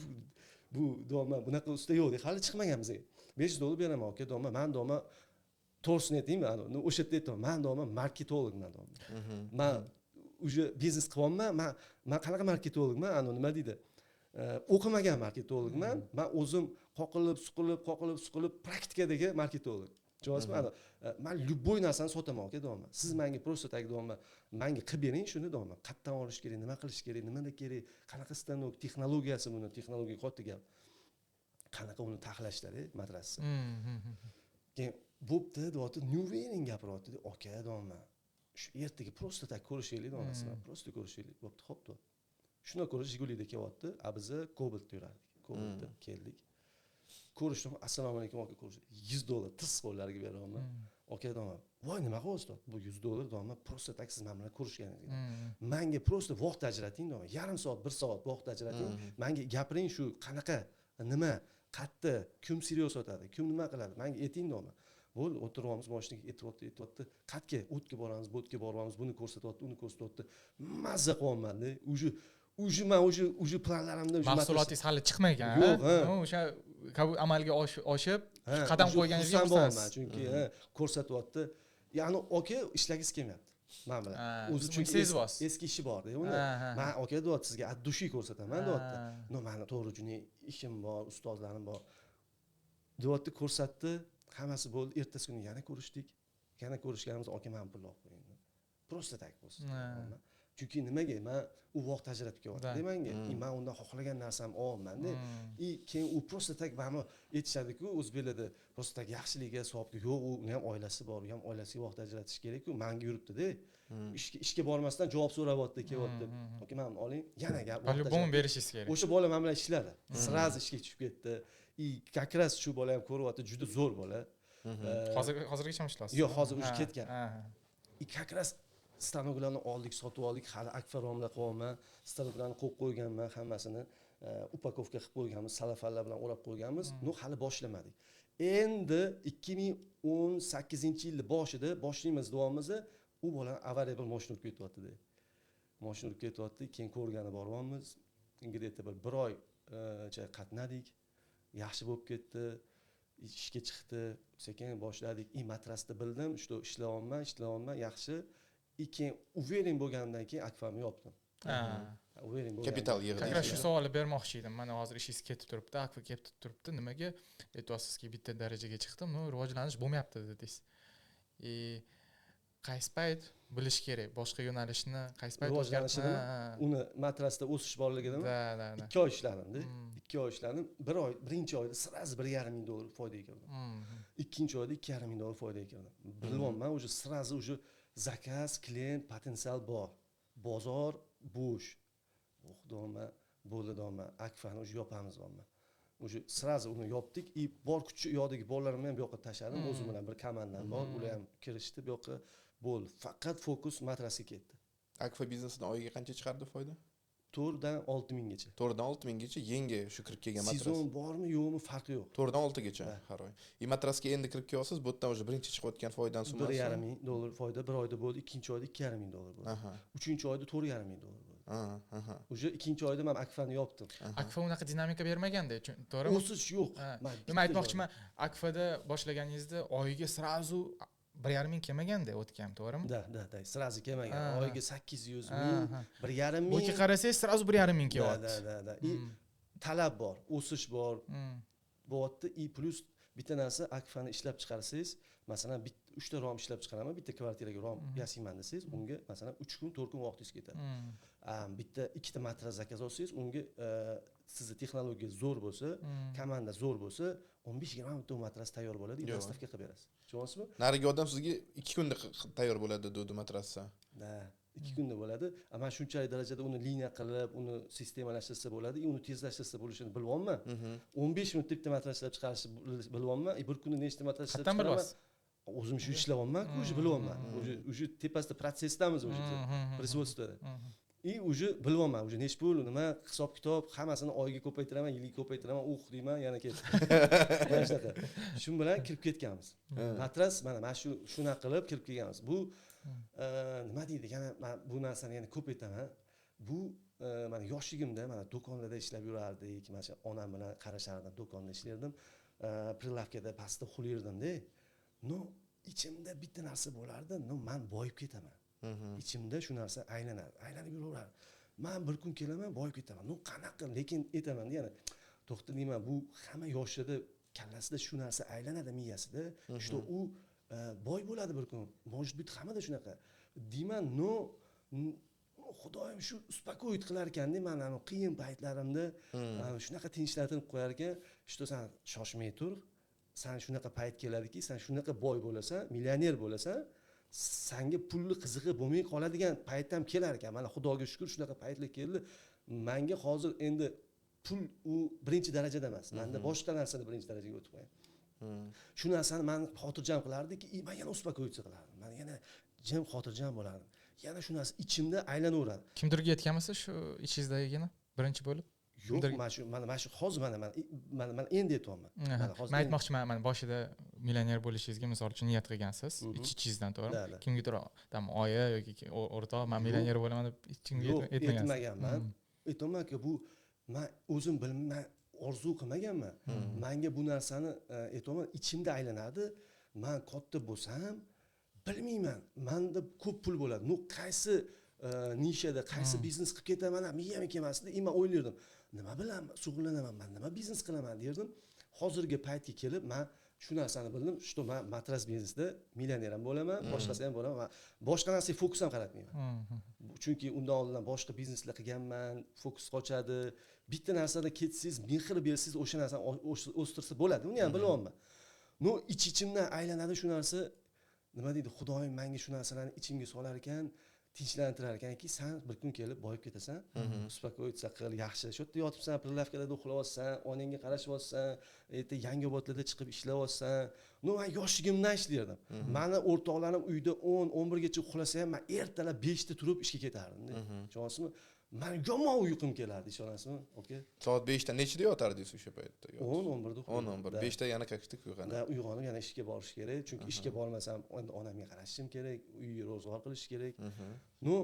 bu deyapman, bunaqa usta yo'q, hali chiqmagan bizga. $500 beraman aka deyapman, man deyapman, to'g'risini aytaymi, o'sha yerda aytaman, man deyapman marketologman deyapman. Man уже biznes qilyapman, man qanaqa marketologman, nima deydi, o'qimagan marketologman, man o'zim qoqilib suqilib qoqilib suqilib praktikadagi marketolog. Tushunyapsizmi? Man любой narsani sotaman aka deyapman. Siz menga просто так deyapman, manga qilib bering shuni deyapman. Qayerdan olish kerak, nima qilish kerak, nimada kerak, qanaqa stanok, texnologiyasi, buni texnologiya katta gap. Qanaqa uni taxlashlari matrasni. Keyin bo'pti deyapti, неуверен gapiryapti. Aka deyapman, shu ertaga просто так ko'rishaylik deyapman, sizlar просто ko'rishaylik. Bo'pti, xo'p deyapti. Shundan ko'ra Jigulida kelyapti, a biza Cobaltda yurardik. Cobaltda keldik. Ko'rishdim, assalomu alaykum aka, ko'rishdik. $100 tiz qo'llariga beryapman. Aka deyapman, voy nima qilyapsiz? Bu $100 deyapman, просто так siz men bilan ko'rishganingizga. Manga просто vaqt ajrating deyapman. Yarim soat, bir soat vaqt ajrating. Manga gapiring shu qanaqa, nima, qayerda, kim сырьё sotadi, kim nima qiladi, manga ayting deyapman. Bo'ldi, o'tiryapmiz, mashinaga aytyapti, aytyapti. Qayerga? O'tga boramiz, bu yerga boryapmiz, buni ko'rsatyapti, uni ko'rsatyapti. Mazza qilyapman-da. Уже man уже planlarimda уже Mahsulotingiz hali chiqmagan. Yo'q, ha. O'sha amalga oshib, qadam qo'yganingizga xursand bo'lyapman, chunki ko'rsatyapti. Ya'ni aka ishlagisi kelmayapti man bilan. O'zi chunki sezyapsiz. Eski ishi borda uni. Man aka deyapti, sizga от души ko'rsataman deyapti. No, mani to'g'ri junay ishim bor, ustozlarim bor. Deyapti, ko'rsatdi, hammasi bo'ldi. Ertasi kuni yana ko'rishdik. Yana ko'rishganimizda aka mana pulni olib qo'ying. Просто так bo'lsin. Chunki nimaga? Man u vaqt ajratib kelyapti manga. И man undan xohlagan narsamni olyapman-da. И keyin u просто так mana aytishadi-ku o'zbeklarda, просто так yaxshiligiga, savobga yo'q, uni ham oilasi bor, u ham oilasiga vaqt ajratish kerak-ku, manga yuribdi-da. Ishga bormasdan javob so'rayapti, kelyapti. Aka, mana oling, yana gap. По-любому berishingiz kerak. O'sha bola men bilan ishladi. Сразу ishga tushib ketdi. И как раз shu bola ham ko'ryapti, juda zo'r bola. Hozirgacha ham ishlaysiz? Yo'q, hozir уже ketgan. И как раз stanoklarni oldik, sotib oldik, hali akfa romlar qilyapman, stanoklarni qo'yib qo'yganman, hammasini упаковка qilib qo'yganmiz, salafanlar bilan o'rab qo'yganmiz. Но hali boshlamadik. Endi 2018-yilni boshida boshlaymiz deyapmiz, u bola avariya bir mashina urib ketyapti-da. Mashina urib ketyapti, keyin ko'rgani boryapmiz. Где-то bir oycha qatnadik. Yaxshi bo'lib ketdi. Ishga chiqdi, sekin boshladik. И matrasni bildim, что ishlayapman, ishlayapman, yaxshi. И keyin уверен bo'lganimdan keyin akfamni yopdim. Уверен bo'lgan. Kapital yig'dingiz. Как раз shu savolni bermoqchi edim. Mana hozir ishingiz ketib turibdi, akfa ketib turibdi. Nimaga aytyapsizki, bitta darajaga chiqdim, но rivojlanish bo'lmayapti dedingiz. И qaysi payt bilish kerak boshqa yo'nalishni, qaysi payt Rivojlanishini, uni matrasda o'sish borligini Да. 2 oy ishladimda. 2 oy ishladim. Bir oy, birinchi oyda сразу $1,500 foydaga kirdim. Ikkinchi oyda $2,500 foydaga kirdim. Bilyapman, уже сразу уже заказ, klient, potensial bor. Bozor bo'sh. Oh, deyapman, bo'ldi deyapman. Akfani уже yopamiz deyapman. Уже сразу uni yopdik и bor kuchi u yoqdagi bolalarimni ham bu yoqqa tashladim. O'zim bilan bir komandam bor, ular ham kirishdi bu yoqqa. Bo'ldi. Faqat fokus matrasga ketdi. Akfa biznesidan oyiga qancha chiqardi foyda? 4 dan 6 minggacha. 4 dan 6 minggacha yangi shu kirib kelgan matras. Sezon bormi, yo'qmi, farqi yo'q. 4 dan 6 gacha har oy. И matrasga endi kirib kelyapsiz, bu yerdan уже birinchi chiqayotgan foydani summasi $1,500 foyda bir oyda bo'ldi, ikkinchi oyda $2,500 bo'ldi. Uchinchi oyda $4,500 bo'ldi. Aha, aha. Уже ikkinchi oyda man akfani yopdim. Akfa unaqa dinamika bermaganda, to'g'rimi? O'sish yo'q. Man Man bitta aytmoqchiman, Akfada boshlaganingizda oyiga сразу 1,5 ming kelmaganda o'tgan, to'g'rimi? Да, сразу kelmagan. Oyiga 800 ming, 1,5 ming. Bu yerga qarasangiz, сразу 1,5 ming kelyapti. Да. И talab bor, o'sish bor. Bo'lyapti. И плюс bitta narsa, akfani ishlab chiqarsangiz, masalan, bitta uchta rom ishlab chiqaraman, bitta kvartiraga rom yasayman desangiz, unga masalan 3 kun, 4 kun vaqtingiz ketadi. Bitta ikkita matras заказ olsangiz, unga sizni texnologiya zo'r bo'lsa, komanda zo'r bo'lsa, 15-20 minutda u matras tayyor bo'ladi, Yo'q. доставка qilib berasiz. Tushunyapsizmi? Narigi odam sizga 2 kunda tayyor bo'ladi dedi matrasni. Да, 2 kunda bo'ladi. A man shunchalik darajada uni liniya qilib, uni sistemalashtirsa bo'ladi и uni tezlashtirsa bo'lishini bilyapman. 15 minutda bitta matras ishlab chiqarishni bilyapman и bir kunda nechta matras ishlab Qayerdan chiqaraman. bilyapsiz? O'zim shu ishlayapman-ku, уже bilyapman. Уже tepasida protsessdamiz, уже производство da. И уже bilyapman, уже nechi pul, nima, hisob kitob hammasini oyiga ko'paytiraman, yilga ko'paytiraman, uh deyman, yana ketdi. Mana shunaqa. Shu bilan kirib ketganmiz. Matras mana shu shunaqa qilib kirib kelganmiz. Bu nima deydi, yana man bu narsani yana ko'p aytaman. Bu mana yoshligimda mana do'konlarda ishlab yurardik, mana shu onam bilan qarashardim, do'konda ishlardim, прилавка da pastda uxlardimda. Но ichimda bitta narsa bo'lardi, но man boyib ketaman, ichimda shu narsa aylanadi, aylanib yuraveradi. Man bir kun kelaman, boyib ketaman, ну qanaqa, lekin aytaman yana, to'xta deyman, bu hamma yoshlarda kallasida shu narsa aylanadi, miyasida, что u boy bo'ladi bir kun, может быть, hammada shunaqa deyman. Но xudoyim shu успокоить qilar ekanda mani anavi qiyin paytlarimda, shunaqa tinchlantirib qo'yar ekan, что san shoshmay tur, san shunaqa payt keladiki, san shunaqa boy bo'lasan, millioner bo'lasan, sanga pulni qizig'i bo'lmay qoladigan payt ham kelar ekan. Mana xudoga shukur, shunaqa paytlar keldi manga. Hozir endi pul u birinchi darajada emas manda, boshqa narsani birinchi darajaga o'tib qo'ygan. Shu narsani mani xotirjam qilardiki, и man yana успокоиться qilardim, man yana jim, xotirjam bo'lardim, yana shu narsa ichimda aylanaveradi. Kimdirga aytganmisiz shu ichingizdagini birinchi bo'lib? Yo'q, mana shu, mana shu hozir, mana endi aytyapman. Mana hozir. Man aytmoqchiman, mana boshida millioner bo'lishingizga, misol uchun, niyat qilgansiz ich ichingizdan, to'g'rimi? Kimgadir, там, oyi yoki o'rtoq, man millioner bo'laman deb hech kimga Yo'q, aytmagansiz? Aytmaganman. Aytyapmanku, bu man o'zim bilmay orzu qilmaganman. Manga bu narsani aytyapman, ichimda aylanardi, man katta bo'lsam, bilmayman, manda ko'p pul bo'ladi, ну qaysi nishada, qaysi biznes qilib ketaman, miyamga kelmasdi. И man o'ylardim, nima bilan shug'ullanaman, man nima biznes qilaman derdim. Hozirgi paytga kelib man shu narsani bildim, что man matras biznesida millioner ham bo'laman, boshqasi ham bo'laman. Man boshqa narsaga fokus ham qaratmayman, chunki undan oldin ham boshqa bizneslar qilganman, fokus qochadi. Bitta narsada ketsangiz, mehr bersangiz, o'sha narsani o'stirsa bo'ladi, uni ham bilyapman. Но ich ichimdan aylanadi shu narsa, nima deydi, xudoyim manga shu narsalarni ichimga solar ekan, tinchlantirar ekanki, san bir kun kelib boyib ketasan, успокоиться qil, yaxshi shu yerda yotibsan, прилавка larda uxlayapsan, onangga qarashyapsan, erta Yangiobodlarda chiqib ishlayapsan. Ну man yoshligimdan ishlardim. Mani o'rtoqlarim uyda 10-11gacha uxlasa ham, man ertalab 5da turib ishga ketardim. Tushunyapsizmi? Mani yomon uyqum kelardi, ishonasizmi, aka? Soat 5da nechida yotardingiz o'sha paytda? 10-11da. 10-11. 5da yana kakishdik uyg'onib. Да, uyg'onib yana ishga borish kerak, chunki ishga bormasam endi onamga qarashim kerak, uy ro'zg'or qilish kerak. Ну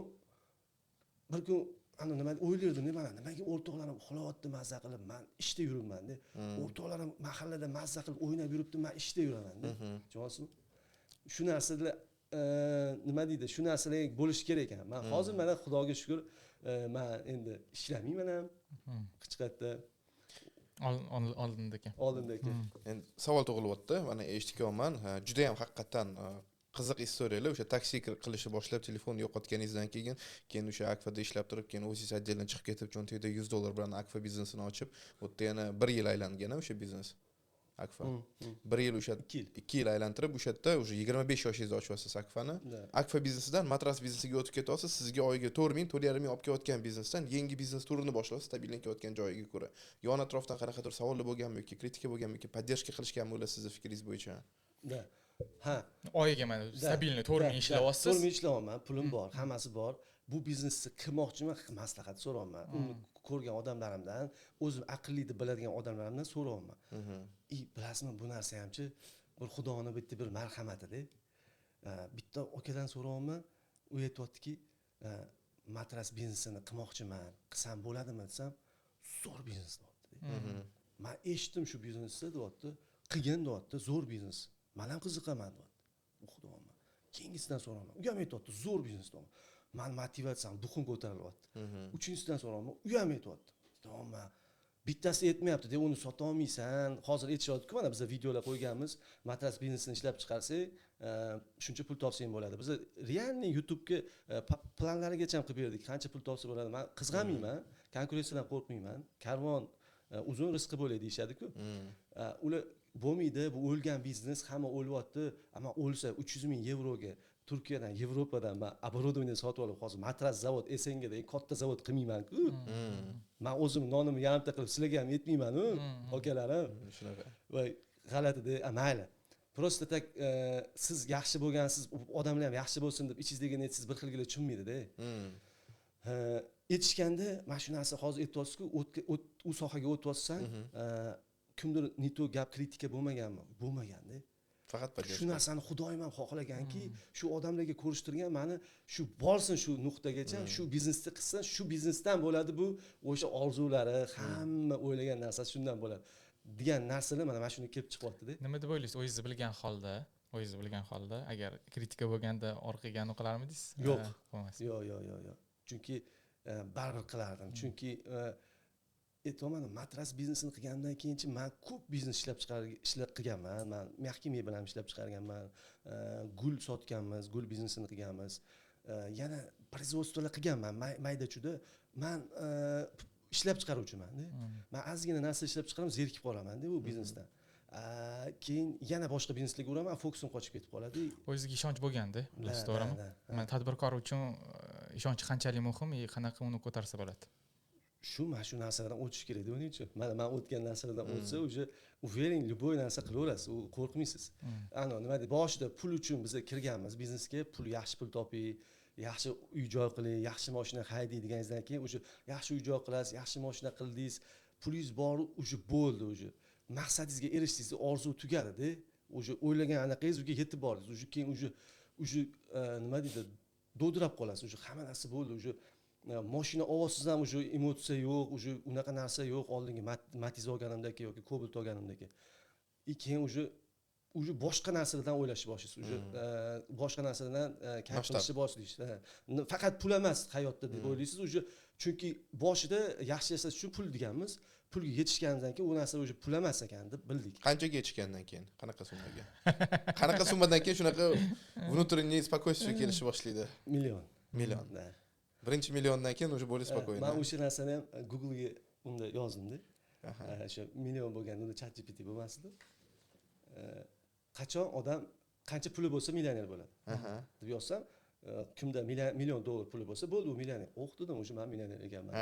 bir kun ana nima o'ylardim, mana nimaga o'rtoqlarim uxlayapti mazza qilib, man ishda yuribmanda, o'rtoqlarim mahallada mazza qilib o'ynab yuribdi, man ishda yuramanda, tushunyapsizmi? Shu narsalar, nima deydi, shu narsalar bo'lishi kerak ekan. Man hozir mana xudoga shukur, man endi ishlamayman ham hech qayerda. Oldindagi. Oldindagi. Endi savol tug'ilyapti, mana eshitganman, judayam haqiqatdan qiziq история lar, o'sha taksi qilishni boshlab, telefon yo'qotganingizdan keyin o'sha Akfada ishlab turib, keyin o'zingiz отдельно chiqib ketib, cho'ntagida 100 dollar bilan Akfa biznesini ochib, u yerda yana bir yil aylangan o'sha biznes, Akfa bir yil o'sha 2 yil. 2 yil aylantirib, o'sha yerda уже 25 yoshingizda ochyapsiz Akfani. Akfa biznesidan matras biznesiga o'tib ketyapsiz. Sizga oyiga 4000, 4,5 ming olib kelayotgan biznesdan yangi biznes turini boshlayapsiz, стабильный kelayotgan joyiga ko'ra. Yon atrofdan qanaqadir savollar bo'lganmi yoki kritika bo'lganmi yoki поддержка qilishganmi ular sizni fikringiz bo'yicha? Да, ha. Oyiga mana стабильный 4000 ishlayapsiz. 4000 ishlayapman, pulim bor, hammasi bor. Bu biznesni qilmoqchiman, maslahat so'rayapman uni ko'rgan odamlarimdan, o'zim aqlli deb biladigan odamlarimdan so'rayapman. И bilasizmi, bu narsa hamchi bir xudoni bitta bir marhamatida. Bitta akadan so'rayapman, u aytyaptiki, matras biznesini qilmoqchiman, qilsam bo'ladimi desam, zo'r biznes deyapti. Man eshitdim shu biznesni deyapti, qilgin deyapti, zo'r biznes, man ham qiziqaman deyapti. Xudoyim, keyingisidan so'rayapman, u ham aytyapti, zo'r biznes deyapti. Mani motivatsiyam, дух im ko'tarilyapti. Uchinchisidan so'rayapman, u ham aytyapti. Man bittasi aytmayapti deb uni sotolmaysan. Hozir aytishyaptiku, mana biza videolar qo'yganmiz, matras biznesini ishlab chiqarsak, shuncha pul topsang bo'ladi. Biz реальный YouTubega planlarigacha ham qilib berdik, qancha pul topsa bo'ladi. Man qizg'anmayman, konkurensiyadan qo'rqmayman. Karvon uzun, rizqi bo'lay deyishadiku. Ular bo'lmaydi, bu o'lgan biznes, hamma o'lyapti. Ammo o'lsa, 300 000 yevroga Turkiyadan, Yevropadan man оборудование sotib olib, hozir matras zavod, СНГ da katta zavod qilmaymanku. Man o'zim nonimni yarimta qilib sizlarga ham yetmaymanu, akalarim. Shunaqa. Voy, g'alatida. Mayli, просто так, siz yaxshi bo'lgansiz, odamlar ham yaxshi bo'lsin deb ichingizdagi niyatingiz bir xilgina tushunmaydida. Aytishganda mana shu narsa hozir aytyapsizku, u sohaga o'tyapsan, kimdir не то gap, kritika bo'lmaganmi? Bo'lmaganda. Faqat Shu narsani Xudoyim ham xohlaganki, shu odamlarga ko'rishtirgan mani, shu borsin shu nuqtagacha, shu biznesni qilsin, shu biznesdan bo'ladi bu o'sha orzulari, hamma o'ylagan narsasi shundan bo'ladi degan narsalar mana shuni kelib chiqyapti-da. Nima deb o'ylaysiz? O'zingizni bilgan holda agar kritika bo'lganda orqaga anaqa qilarmidingiz? Yo'q. Bo'lmas. Yo'q. Chunki baribir qilardim. Chunki aytyapman, matras biznesini qilganimdan keyinchi man ko'p biznes ishlab chiqar ishlab qilganman. Man мягкий mebel ham ishlab chiqarganman, gul sotganmiz, gul biznesini qilganmiz, yana производство lar qilganman mayda chuyda. Man ishlab chiqaruvchimanda. Man ozgina narsa ishlab chiqaraman, zerikib qolamanda bu biznesdan. Keyin yana boshqa bizneslarga uraman, fokusim qochib ketib qoladi. O'zizga ishonch bo'lganda, bilasiz, Да, to'g'rimi? Да. Mana, tadbirkor uchun ishonch qanchalik muhim и qanaqa uni ko'tarsa bo'ladi? Shu, mana shu narsalardan o'tish kerak deb o'ylaychi. Mana man o'tgan narsalardan o'tsa, уже уверен, любой narsa qilaverasiz, u qo'rqmaysiz. Ana nima deydi, boshida pul uchun biz kirganmiz biznesga, pul, yaxshi pul toping, yaxshi uy joy qiling, yaxshi moshina haydang deganingizdan keyin уже yaxshi uy joy qilasiz, yaxshi moshina qildingiz, pulingiz bor, уже bo'ldi, уже maqsadingizga erishdingiz, orzu tugadida, уже o'ylagan anaqangiz unga yetib bordingiz, уже keyin уже nima deydi, dovdirab qolasiz, уже hamma narsa bo'ldi, уже moshina ovozsiz ham уже emotsiya yo'q, уже unaqa narsa yo'q oldingi Matiz olganimdagi yoki Cobalt olganimdagi. И keyin уже boshqa narsalardan o'ylashni boshlaysiz, уже boshqa narsalardan kayf Masshtab. qilishni boshlaysiz. Ha. Faqat pul emas hayotda deb o'ylaysiz уже, chunki boshida yaxshi yashash uchun pul deganmiz, pulga yetishganimizdan keyin u narsa уже pul emas ekan deb bildik. Qanchaga yetishgandan keyin, qanaqa summaga, qanaqa summadan keyin shunaqa внутренний спокойствие kelishni boshlaydi? Million. Million. Да. Birinchi milliondan keyin уже более спокойно. Man o'sha narsani ham Googlega unda yozdimda. O'sha million bo'lganda, unda ChatGPT bo'lmasdi. Qachon odam, qancha puli bo'lsa millioner bo'ladi deb yozsam, kimda million dollar puli bo'lsa bo'ldi, u millioner. Oh, dedim, уже man millioner ekanman.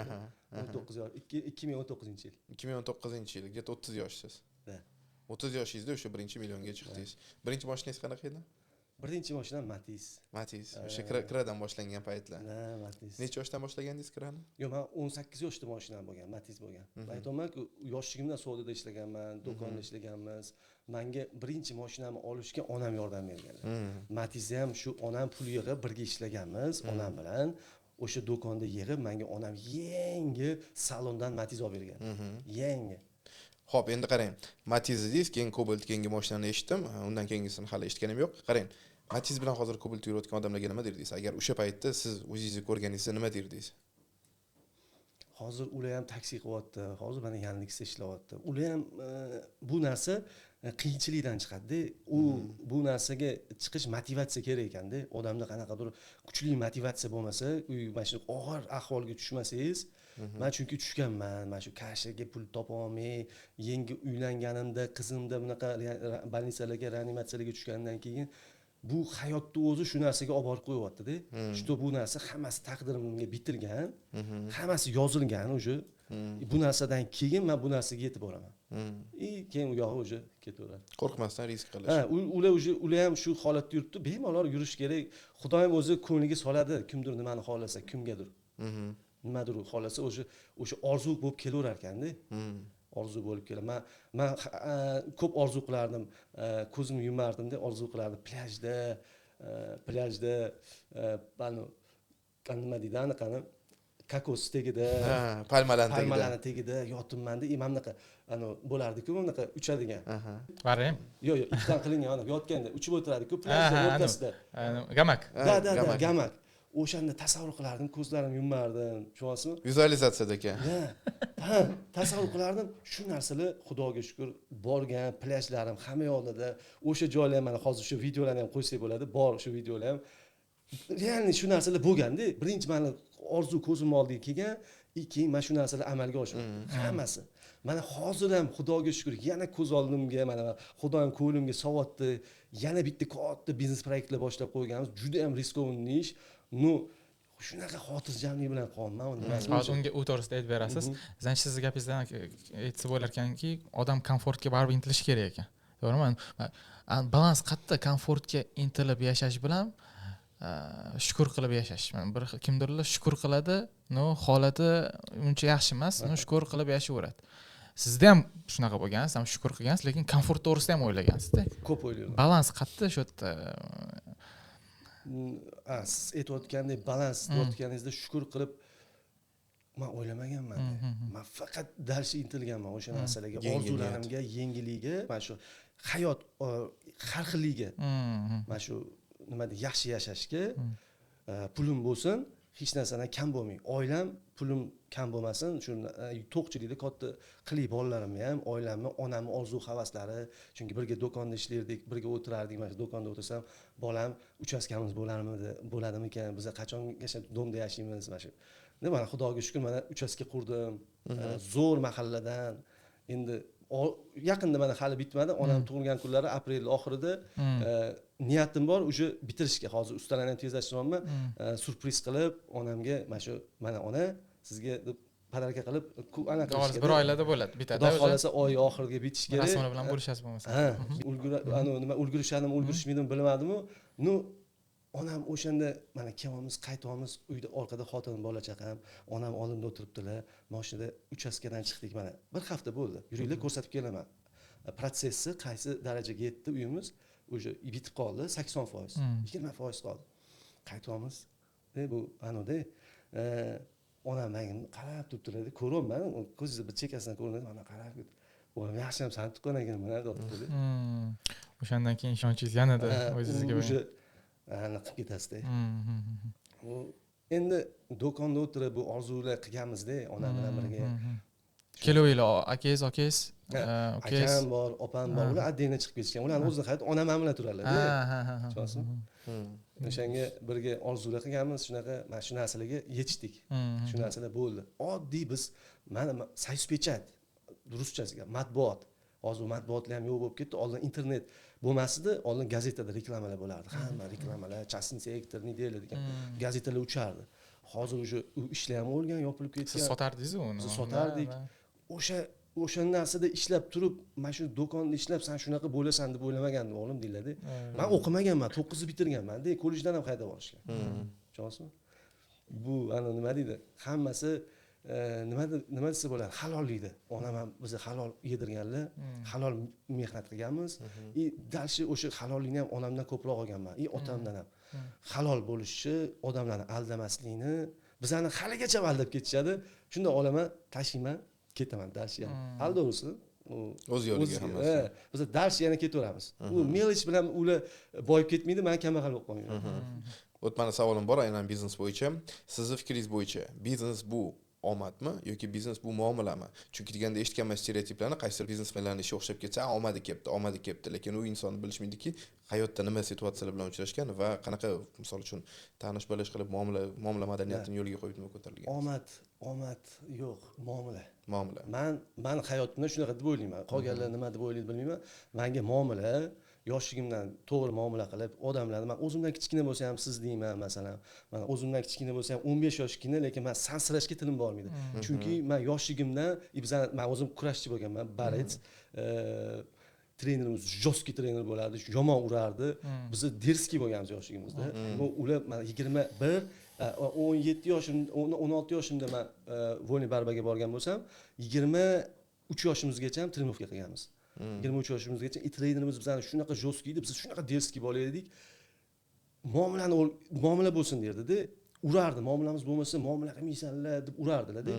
19 yosh, 2019-yil. 2019-yil, где то 30 yoshsiz. Да. 30 yoshingizda o'sha birinchi millionga chiqdingiz. Birinchi moshinangiz qanaqa edi? Birinchi mashinam Matiz. Matiz, o'sha Kra'dan boshlangan paytlar. Да, Matiz. Necha yoshdan boshlagandingiz Kra'ni? Yo'q, man 18 yoshda mashinam bo'lgan, Matiz bo'lgan. Man aytyapmanku, yoshligimdan savdoda ishlaganman, do'konda ishlaganmiz. Manga birinchi mashinamni olishga onam yordam berganlar. Matizni ham shu onam pul yig'ib, birga ishlaganmiz onam bilan. O'sha do'konda yig'ib, manga onam yangi salondan Matiz olib bergan. Yangi. Ho'p, endi qarang, Matiz dedingiz, keyin Cobalt, keyingi mashinani eshitdim, undan keyingisini hali eshitganim yo'q. Qarang, Matiz bilan hozir Cobalt yurayotgan odamlarga nima derdingiz? Agar o'sha paytda siz o'zingizni ko'rganingizda nima derdingiz? Hozir ular ham taksi qilyapti, hozir mana Yandeksda ishlayapti. Ular ham bu narsa qiyinchilikdan chiqadida. U bu narsaga chiqish motivatsiya kerak ekanda. Odamda qanaqadir kuchli motivatsiya bo'lmasa, u mana shu og'ir ahvolga tushmasangiz, man chunki tushganman, mana shu kashaga pul topolmay, yangi uylanganimda qizimda bunaqa больница larga, reanimatsiyalarga tushgandan keyin bu hayotni o'zi shu narsaga olib borib qo'yyaptida. Что bu narsa hammasi taqdirimga bitilgan, hammasi yozilgan уже. Bu narsadan keyin man bu narsaga yetib boraman. И keyin u yog'i уже ketaveradi. Qo'rqmasdan risk qilish. Ha, ular уже, ular ham shu holatda yuribdi, bemalol yurish kerak. Xudoyim o'zi ko'ngliga soladi, kimdir nimani xohlasa, kimgadir nimadir xohlasa, o'sha orzu bo'lib kelaverar ekanda. Orzu bo'lib keladi. Man ko'p orzu qilardim, ko'zimni yumardimda, orzu qilardim plyajda, nima deydi, anaqani, kokos tagida, Ha, palmalarni tagida. Palmalarni tagida yotibmanda, и mana bunaqa anavi bo'lardiku, bunaqa uchadigan. Varang. Yo'q, ipdan qilingan, ana yotganda uchib o'tiradiku plyajda o'rtasida. Гамак. Да, Гамак. Гамак. O'shanda tasavvur qilardim, ko'zlarimni yumardim, tushunyapsizmi? Vizualizatsiyada ekan. Ha, tasavvur qilardim shu narsalar. Xudoga shukur, borgan plyajlarim hamma yoqda, o'sha joylar, mana hozir shu videolarni ham qo'ysak bo'ladi, bor shu videolar ham. Реально shu narsalar bo'lganda, birinchi mani orzu ko'zimni oldiga kelgan и keyin mana shu narsalar amalga oshdi hammasi. Mana hozir ham, Xudoga shukur, yana ko'z oldimga, mana Xudoyim ko'nglimga solyapti, yana bitta katta biznes proyektlar boshlab qo'yganmiz, juda ham рискованный ish. Ну, shunaqa xotirjamlik bilan qolyapman. Nimasi Hozir unga, u to'g'risida aytib berasiz. Значит, sizni gapingizdan aytsa bo'larkanki, odam komfortga baribir intilishi kerak ekan, to'g'rimi? Balans qayerda? Komfortga intilib yashash bilan shukur qilib yashash. Mana bir xil kimdirlar shukur qiladi, но holati uncha yaxshi emas, но shukur qilib yashayveradi. Sizda ham shunaqa bo'lgan, siz ham shukur qilgansiz, lekin komfort to'g'risida ham o'ylagansizda. Ko'p o'ylayman. Balans qayerda shu yerda? Siz aytayotgandek, balans deyotganingizda shukur qilib man o'ylamaganman. Man faqat дальше intilganman o'sha narsalarga, orzularimga, yengilligiga, mana shu hayot har xilligiga, mana shu nima deydi, yaxshi yashashga, pulim bo'lsin, hech narsadan kam bo'lmay, oilam, pulim kam bo'lmasin, shu to'qchilikda katta qilay bolalarimni ham, oilamni, onamni orzu havaslari. Chunki birga do'konda ishlardik, birga o'tirardik. Mana shu do'konda o'tirsam, bolam, uchastkamiz bo'larmidi, bo'ladimikan, biza qachongacha дом da yashaymiz, mana shu. Mana xudoga shukur, mana uchastka qurdim, zo'r mahalladan. Endi yaqinda, mana hali bitmadi, onam tug'ilgan kunlari, aprel oxirida niyatim bor уже bitirishga. Hozir ustalarni ham tezlashtiryapman, syurpriz qilib onamga, mana shu, mana ona, sizga deb подарка qilib anaqa qilishga. Bir oylada bo'ladi, bitadi. Xudo xohlasa, oy oxiriga bitish kerak. Rasmlar bilan bo'lishasiz bo'lmasa. Ha, nima, ulgurishadimi, ulgurishmaydimi, bilmadimu. Ну, onam o'shanda, mana kelyapmiz, qaytyapmiz, uyda orqada xotinim, bola chaqam, onam oldimda o'tiribdilar. Mashinada uchastkadan chiqdik, mana bir hafta bo'ldi, yuringlar, ko'rsatib kelaman protsessi qaysi darajaga yetdi uyimiz. Уже bitib qoldi 80%, 20% qoldi. Qaytyapmiz, bu anavda onam manga qarab turibdilar, ko'ryapman, ko'zingizni bir chekkasidan ko'rinadi, mana qarab, o'g'lim, yaxshiyam sani tuqqan ekan mana, deyapti. O'shandan keyin ishonchingiz yanada o'zingizga уже anaqa qilib ketasizda. U endi do'konda o'tirib bu orzular qilganmizda onam bilan birga. Kelavinglar, akangiz, okangiz, ukangiz? Akam bor, opam bor, ular отдельно chiqib ketishgan. Ularni o'zini hayoti, onam ham bilan turadilar. Tushunasizmi? O'shanga birga orzular qilganmiz, shunaqa mana shu narsalarga yetishdik, shu narsalar bo'ldi. Oddiy biz, mana "Союзпечать", ruschasiga matbuot. Hozir matbuotlar ham yo'q bo'lib ketdi. Oldin internet bo'lmas edi, oldin gazetada reklamalar bo'lardi, hamma reklamalar, "Частный сектор недели" degan gazetalar uchardi. Hozir уже u ishlar ham o'lgan, yopilib ketgan. Siz sotardingiz uni. Biz sotardik. O'sha narsada ishlab turib, mana shu do'konda ishlab, san shunaqa bo'lasan deb o'ylamagandim, o'g'lim, deyiladi. Man o'qimaganman, 9ni bitirganman-da, kollejdan ham haydab yuborishgan, tushunasizmi? Bu ana nima deydi, hammasi nima desa bo'ladi, halollikda. Onam ham bizni halol yedirganlar, halol mehnat qilganmiz. И дальше o'sha halollikni ham onamdan ko'proq olganman и otamdan ham, halol bo'lishi, odamlarni aldamaslikni. Bizani haligacha aldab ketishadi, shunda olaman, tashlayman, ketaman дальше yana aldovsin u. O'z yo'liga hammasi. Biz дальше yana ketaveramiz. U мелочь bilan ular boyib ketmaydi, man kambag'al bo'lib qolmayman. Вот mani savolim bor aynan biznes bo'yicha. Sizni fikringiz bo'yicha biznes bu omadmi yoki biznes bu muomalami? Chunki deganda eshitganman stereotiplarni, qaysidir biznesmenlarni ishi o'xshab ketsa, omadi kelibdi, omadi kelibdi, lekin u inson bilishmaydiki, hayotda nima situatsiyalar bilan uchrashgan va qanaqa, misol uchun, tanish bilish qilib, muomala madaniyatini yo'lga qo'yib, nima ko'tarilgan. Omad yo'q, muomala. Muomala. Man hayotimda shunaqa deb o'ylayman, qolganlar nima deb o'ylaydi, bilmayman. Manga muomala, yoshligimdan to'g'ri muomala qilib odamlarni, man o'zimdan kichkina bo'lsa ham siz deyman, masalan, man o'zimdan kichkina bo'lsa ham, 15 yoshgina, lekin man sansirashga tilim bormaydi, chunki man yoshligimdan bizani, man o'zim kurashchi bo'lganman, борец. Trenerimiz жесткий trener bo'lardi, yomon urardi. Biz дерзкий bo'lganmiz yoshligimizda. Bu ular, man 21, 17 yoshim, 16 yoshimda man вольный борьба ga borgan bo'lsam, 23 yoshimizgacha ham тренировка qilganmiz, 23 yoshimizgacha. И trenerimiz bizani shunaqa жесткий edi, biz shunaqa дерзкий bola edik. Muomalani, muomala bo'lsin derdida, urardi. Muomalamiz bo'lmasa, muomala qilmaysanlar deb urardilarda.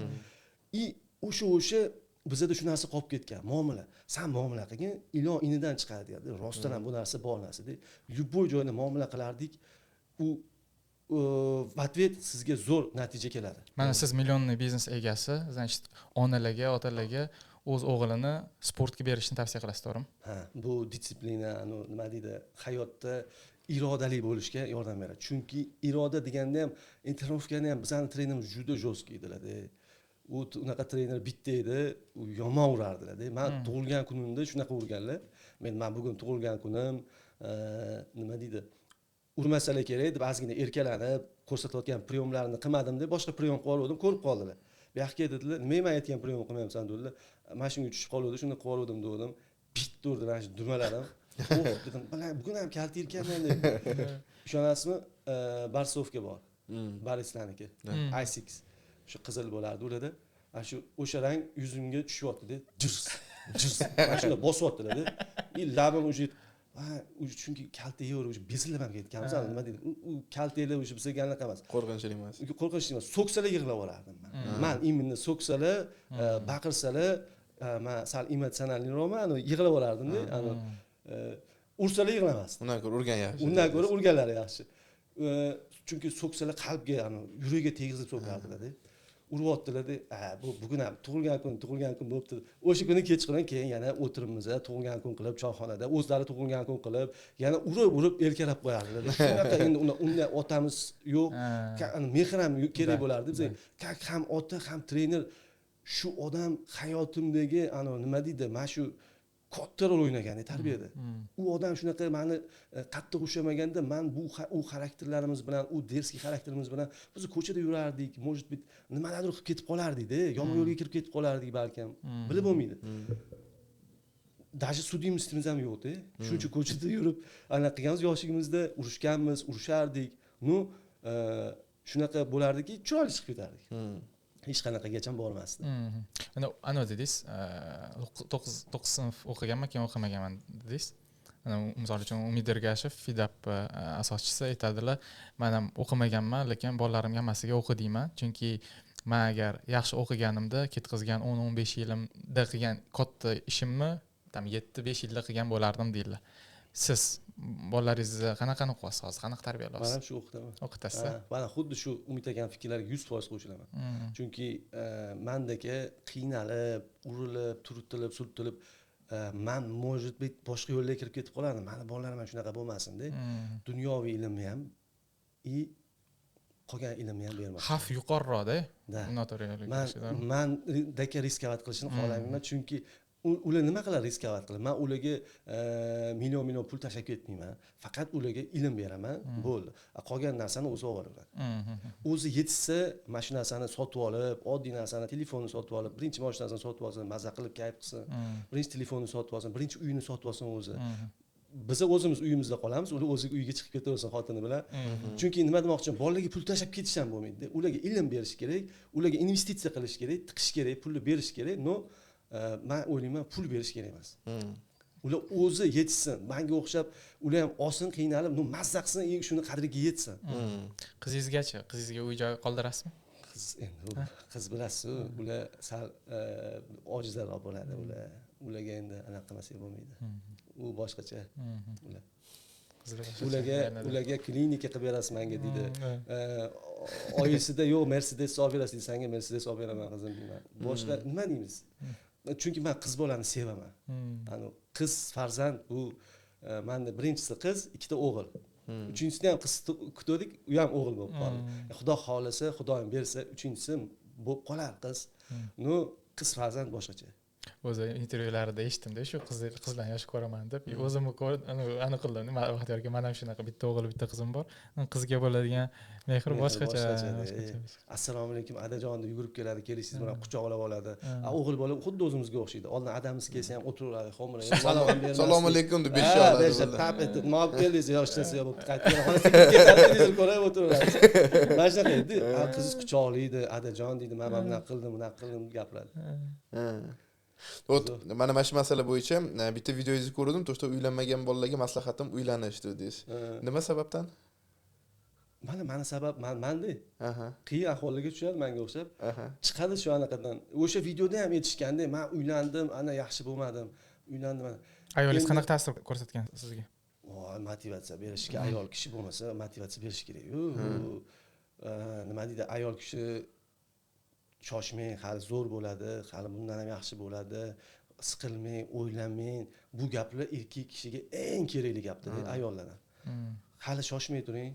И o'sha bizada shu narsa qolib ketgan, muomala. San muomala qilgin, ilon inidan chiqadi derdi. Rostdan ham bu narsa bor narsada. Любой joyda muomala qilardik, u в ответ sizga zo'r natija keladi. Mana siz миллионный biznes egasi, значит, onalarga, otalarga o'z o'g'lini sportga berishni tavsiya qilasiz, to'g'rimi? Ha, bu дисциплина, nima deydi, hayotda irodali bo'lishga yordam beradi. Chunki iroda deganda ham, тренировка ni ham, bizani trenerimiz juda жесткий edilarda. U unaqa trener bitta edi, u yomon urardilarda. Man tug'ilgan kunimda shunaqa urganlar. Man bugun tug'ilgan kunim, nima deydi, urmasalar kerak deb ozgina erkalanib, ko'rsatayotgan приём larini qilmadim deb, boshqa приём qilib olgandim, ko'rib qoldilar. Bu yoqqa dedilar, nimaga man aytgan приём qilmayapsan, dedilar. Mana shunga tushib qoluvdi, shuni qilib olgandim, degandim. Bitta urdi mana shu dumalarim. Oh, dedim, bugun ham kalta ekanman deb. Ishonasizmi, борцовка bor, борец larniki, i6, shu qizil bo'lardi ularda. Ana shu o'sha rang yuzimga tushyapti-da. Jirs, jirs. Mana shunday bosyaptilar-da. И labim уже, chunki kalta yeyaverib уже bezillab ham ketganmiz. Nima deydi? U kaltaklar уже bizga anaqa emas. Qo'rqinchli emas. Qo'rqinchli emas. So'ksalar yig'lab yuborardim man. Man именно so'ksalar, baqirsalar, man sal эмоциональный roqman, yig'lab yuborardim-da. Ursalar yig'lamasdim. Undan ko'ra urgan yaxshi. Undan ko'ra urganlari yaxshi. Chunki so'ksalar qalbga, yuragiga tegizib so'kardilar-da. Uryaptilar-da, bu bugun ham tug'ilgan kun, tug'ilgan kun bo'libdi. O'sha kuni kechqurun keyin yana o'tiribmiz, tug'ilgan kun qilib choyxonada, o'zlari tug'ilgan kun qilib, yana urib-urib erkalab qo'yardilar. Shunaqa endi unda otamiz yo'q, mehr ham kerak bo'lardi bizga. Как ham ota, ham trener, shu odam hayotimdagi nima deydi, mana shu katta rol o'ynagan tarbiyada. U odam shunaqa meni qattiq ushlamaganda, man bu u xarakterlarimiz bilan, u дерзкий xarakterimiz bilan biz ko'chada yurardik, может быть, nimalardir qilib ketib qolardik-da, yomon yo'lga kirib ketib qolardik balkim. Bilib bo'lmaydi. Даже судимость imiz ham yo'q-da. Shuncha ko'chada yurib anaqa qilganmiz, yoshligimizda urushganmiz, urushardik. Ну, shunaqa bo'lardiki, chiroyli chiqib ketardik. Hech qanaqagacha bormasdi. Mana anavi dedingiz, 9 sinf o'qiganman, keyin o'qimaganman dedingiz. Ana misol uchun Umid Ergashev, FIDAP asoschisi aytadilar, men ham o'qimaganman, lekin bolalarimga hammasiga o'qi deyman, chunki men agar yaxshi o'qiganimda ketkazgan 10-15 yilimda qilgan katta ishimni tam 7-5 yilda qilgan bo'lardim deydilar. Siz bolalaringizni qanaqa o'qiyapsiz hozir? Qanaqa tarbiyalayapsiz? Men ham shu o'qitaman. O'qitasiz? Mana xuddi shu Umid akam fikrlariga 100% qo'shilaman. Chunki mandagi qiynalib, urilib, turtilib, surtilib, man может быть boshqa yo'lga kirib ketib qolardim. Mani bolalarim ham shunaqa bo'lmasin-da. Dunyoviy ilmni ham и qolgan ilmni ham bermoqchi. Xavf yuqoriroqda. Noto'g'ri yo'lga kirishda. Man daka рисковать qilishni xohlamayman, chunki ular nima qiladi рисковать qilib? Men ularga million pul tashlab ketmayman. Faqat ularga ilm beraman, bo'ldi. Qolgan narsani o'zi oladi. O'zi yetishsa, mana shu narsani sotib olib, oddiy narsani, telefonni sotib olib, birinchi mashinasini sotib olsin, maza qilib kayf qilsin. Birinchi telefonni sotib olsin, birinchi uyini sotib olsin o'zi. Biz o'zimiz uyimizda qolamiz, ular o'zi uyga chiqib ketaversin xotini bilan. Chunki nima demoqchiman, bolalarga pul tashlab ketish ham bo'lmaydi. Ularga ilm berish kerak, ularga investitsiya qilish kerak, tiqish kerak, pulni berish kerak. No, men o'ylayman, pul berish kerak emas. Ular o'zi yetishsin, menga o'xshab ular ham olsin, qiynalib, no mazza qilsin, shuni qadriga yetsin. Qizingizgachi, qizingizga uy joy qoldirasizmi? Qiz endi, qiz bilasiz, ular sal ojizroq bo'ladi, ularga endi anaqa qilmasak bo'lmaydi. U boshqacha. Ular ularga klinika qilib berasiz menga deydi. Oyisida yo'q, Mercedes olib berasiz deydi, senga Mercedes olib beraman qizim deyman. Boshqa nima deymiz? Chunki men qiz bolani sevaman. Ani qiz farzand bu menda birinchisi qiz, ikkita o'g'il. Uchinchisini ham qiz kutdik, u ham o'g'il bo'lib qoldi. Xudo xolasa, Xudoyim bersa, uchinchisi bo'lib qolar qiz. Ну, qiz farzand boshqacha. O'zi intervyularida eshitdim-da, shu qizlarni yaxshi ko'raman deb. O'zimni aniq qildim. Nima Baxtiyorga, men ham shunaqa bitta o'g'il, bitta qizim bor. Qizga bo'ladigan mehr boshqacha. Assalomu alaykum adajon deb yugurib keladi, kelishingiz bilan quchoqlab oladi. O'g'il bola xuddi o'zimizga o'xshaydi. Oldin adamiz kelsa ham o'tiraveradi, xo'mrayib, salom ham bermasdi. Assalomu alaykum deb besha oladi. Tap etib, nima olib keldingiz, yo'q, hech narsa yo'q, bo'lib qaytib keladi. Xonasiga televizor ko'rib o'tiraveradi. Mana shunaqa edi. Qizingiz quchoqlaydi, adajon deydi, men mana bunaqa qildim, bunaqa qildim gapiradi. Вот mana shu masala bo'yicha bitta videongizni ko'rdim, to что uylanmagan bolalarga maslahatim uylanish dedingiz. Nima sababdan? Mana sabab manda. Qiyin ahvolga tushadi menga o'xshab. Chiqadi shu anaqadan. O'sha videoda ham aytishganda, men uylandim, ana yaxshi bo'lmadim. Uylandim. Ayolingiz qanaqa ta'sir ko'rsatgan sizga? Voy, motivatsiya berishga ayol kishi bo'lmasa motivatsiya berish kerak-ku. Nima deydi, ayol kishi shoshmang, hali zo'r bo'ladi, hali bundan ham yaxshi bo'ladi, siqilmang, o'ylamang. Bu gaplar erkak kishiga eng kerakli gapdir, ayollardan. Hali shoshmay turing,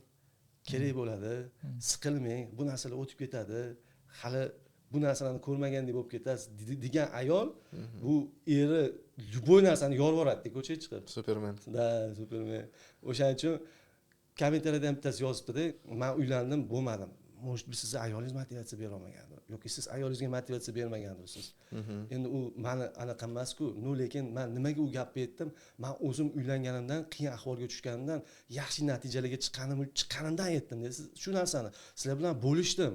kerak bo'ladi, siqilmang, bu narsalar o'tib ketadi, hali bu narsalarni ko'rmagandek bo'lib ketasiz degan ayol bu eri любой narsani yorib yuboradi ko'chaga chiqib. Superman. Da, Superman. O'shaning uchun kommentariyada ham bittasi yozibdi-da, men uylandim, bo'lmadim. Может быть, sizni ayolingiz motivatsiya bera olmagandir yoki siz ayolingizga motivatsiya bermagandirsiz. Endi u mani anaqa emas-ku, no, lekin men nimaga u gapni aytdim? Men o'zim uylanganimdan, qiyin ahvolga tushganimdan, yaxshi natijalarga chiqqanimdan aytdim. Siz shu narsani sizlar bilan bo'lishdim.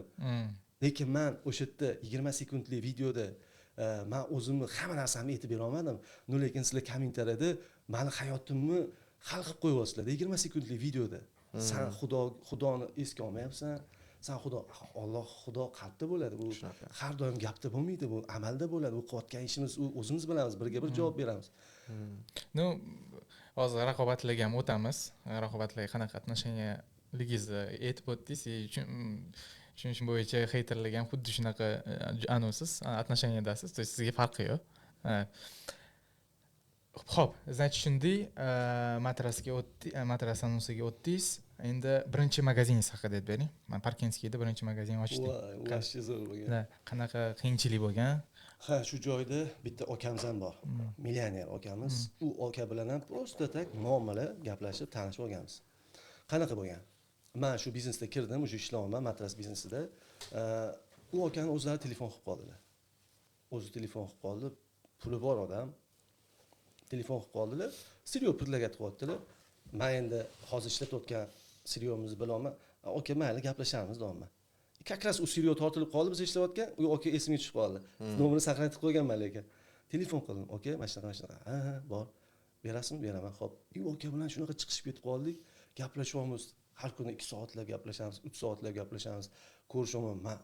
Lekin man o'sha yerda 20 sekundli videoda man o'zimni hamma narsamni aytib bera olmadim. Но lekin sizlar kommentariyada mani hayotimni hal qilib qo'yyapsizlar 20 sekundli videoda. San xudoni esga olmayapsan. San xudo, Alloh, xudo qalbda bo'ladi. Bu har doim gapda bo'lmaydi, bu amalda bo'ladi. Bu qilayotgan ishimiz, u o'zimiz bilamiz, birga bir javob beramiz. Ну, hozir raqobatlarga ham o'tamiz. Raqobatlarga qanaqa отношения ligingizni aytib o'tdingiz. Tushunishim bo'yicha хейтер larga ham xuddi shunaqa anusiz, отношения dasiz, то есть sizga farqi yo'q. Ho'p, значит, tushundik, matrasga o'tdik, matras anusiga o'tdingiz. Endi birinchi magaziningiz haqida aytib bering. Man Parkentskiyda birinchi magazin ochdik. Voy, вообще zo'r bo'lgan. Да, qanaqa qiyinchilik bo'lgan? Ha, shu joyda bitta akamiz ham bor, millioner akamiz. U aka bilan ham просто так muomala gaplashib, tanishib olganmiz. Qanaqa bo'lgan? Man shu biznesda kirdim, уже ishlayapman matras biznesida. U akani o'zlari telefon qilib qoldilar, o'zi telefon qilib qoldi. Puli bor odam, telefon qilib qoldilar, сырьё предлагать qilyaptilar. Man endi hozir ishlatayotgan сырьё mizni bilolman. Aka, mayli, gaplashamiz, deyapman. Как раз u сырьё tortilib qoldi biz ishlayotgan. U aka esimga tushib qoldi, nomerini сохранить qilib qo'yganman. Lekin telefon qildim: "Aka, mana shunaqa, mana shunaqa." Ha, bor, berasizmi?" "Beraman." Ho'p, и aka bilan shunaqa chiqishib ketib qoldik. Gaplashyapmiz, har kuni 2 soatlab gaplashamiz, 3 soatlab gaplashamiz, ko'rishaman. "Man,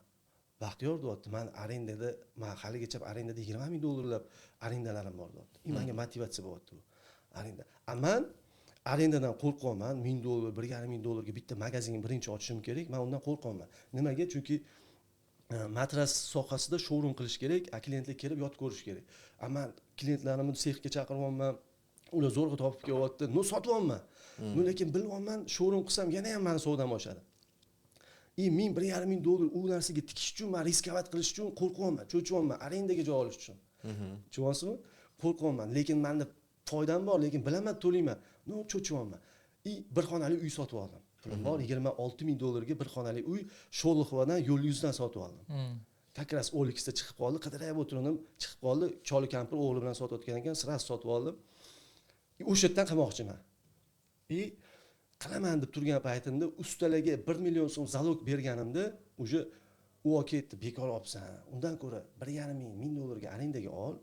Baxtiyor, — deyapti, — man arendada, man haligacha arendada 20 000 dollarlab arendalarim bor", deyapti. И manga motivatsiya bo'lyapti bu arenda. A man arendadan qo'rqyapman. 1000 dollar, 1,5 ming dollarga bitta magazin birinchi ochishim kerak, man undan qo'rqyapman. Nimaga? Chunki matras sohasida shourum qilish kerak, a klientlar kelib yotib ko'rishi kerak. A man klientlarimni sexga chaqiryapman, ular zo'rg'a topib kelyapti. Но sotyapman, но lekin bilyapman, shourum qilsam yana ham mani savdom oshadi. И 1000, 1,5 ming dollar u narsaga tikish uchun, man рисковать qilish uchun qo'rqyapman, cho'chiyapman arendaga joy olish uchun, tushunyapsizmi? Qo'rqyapman, lekin manda foydam bor, lekin bilaman, to'layman, но cho'chiyapman. И bir xonali uy sotib oldim, pulim bor, 26 000 dollarga bir xonali uy Sholoxovadan yo'l yuzidan sotib oldim. Как раз OLXda chiqib qoldi, qidirib o'tirdim, chiqib qoldi. Choli kampir o'g'li bilan sotayotgan ekan, сразу sotib oldim. И o'sha yerdan qilmoqchiman. И qilaman deb turgan paytimda, ustalarga 1 million so'm залог berganimda, уже u aka aytdi: "Bekor olibsan, undan ko'ra 1,5 ming, 1000 dollarga arendaga ol,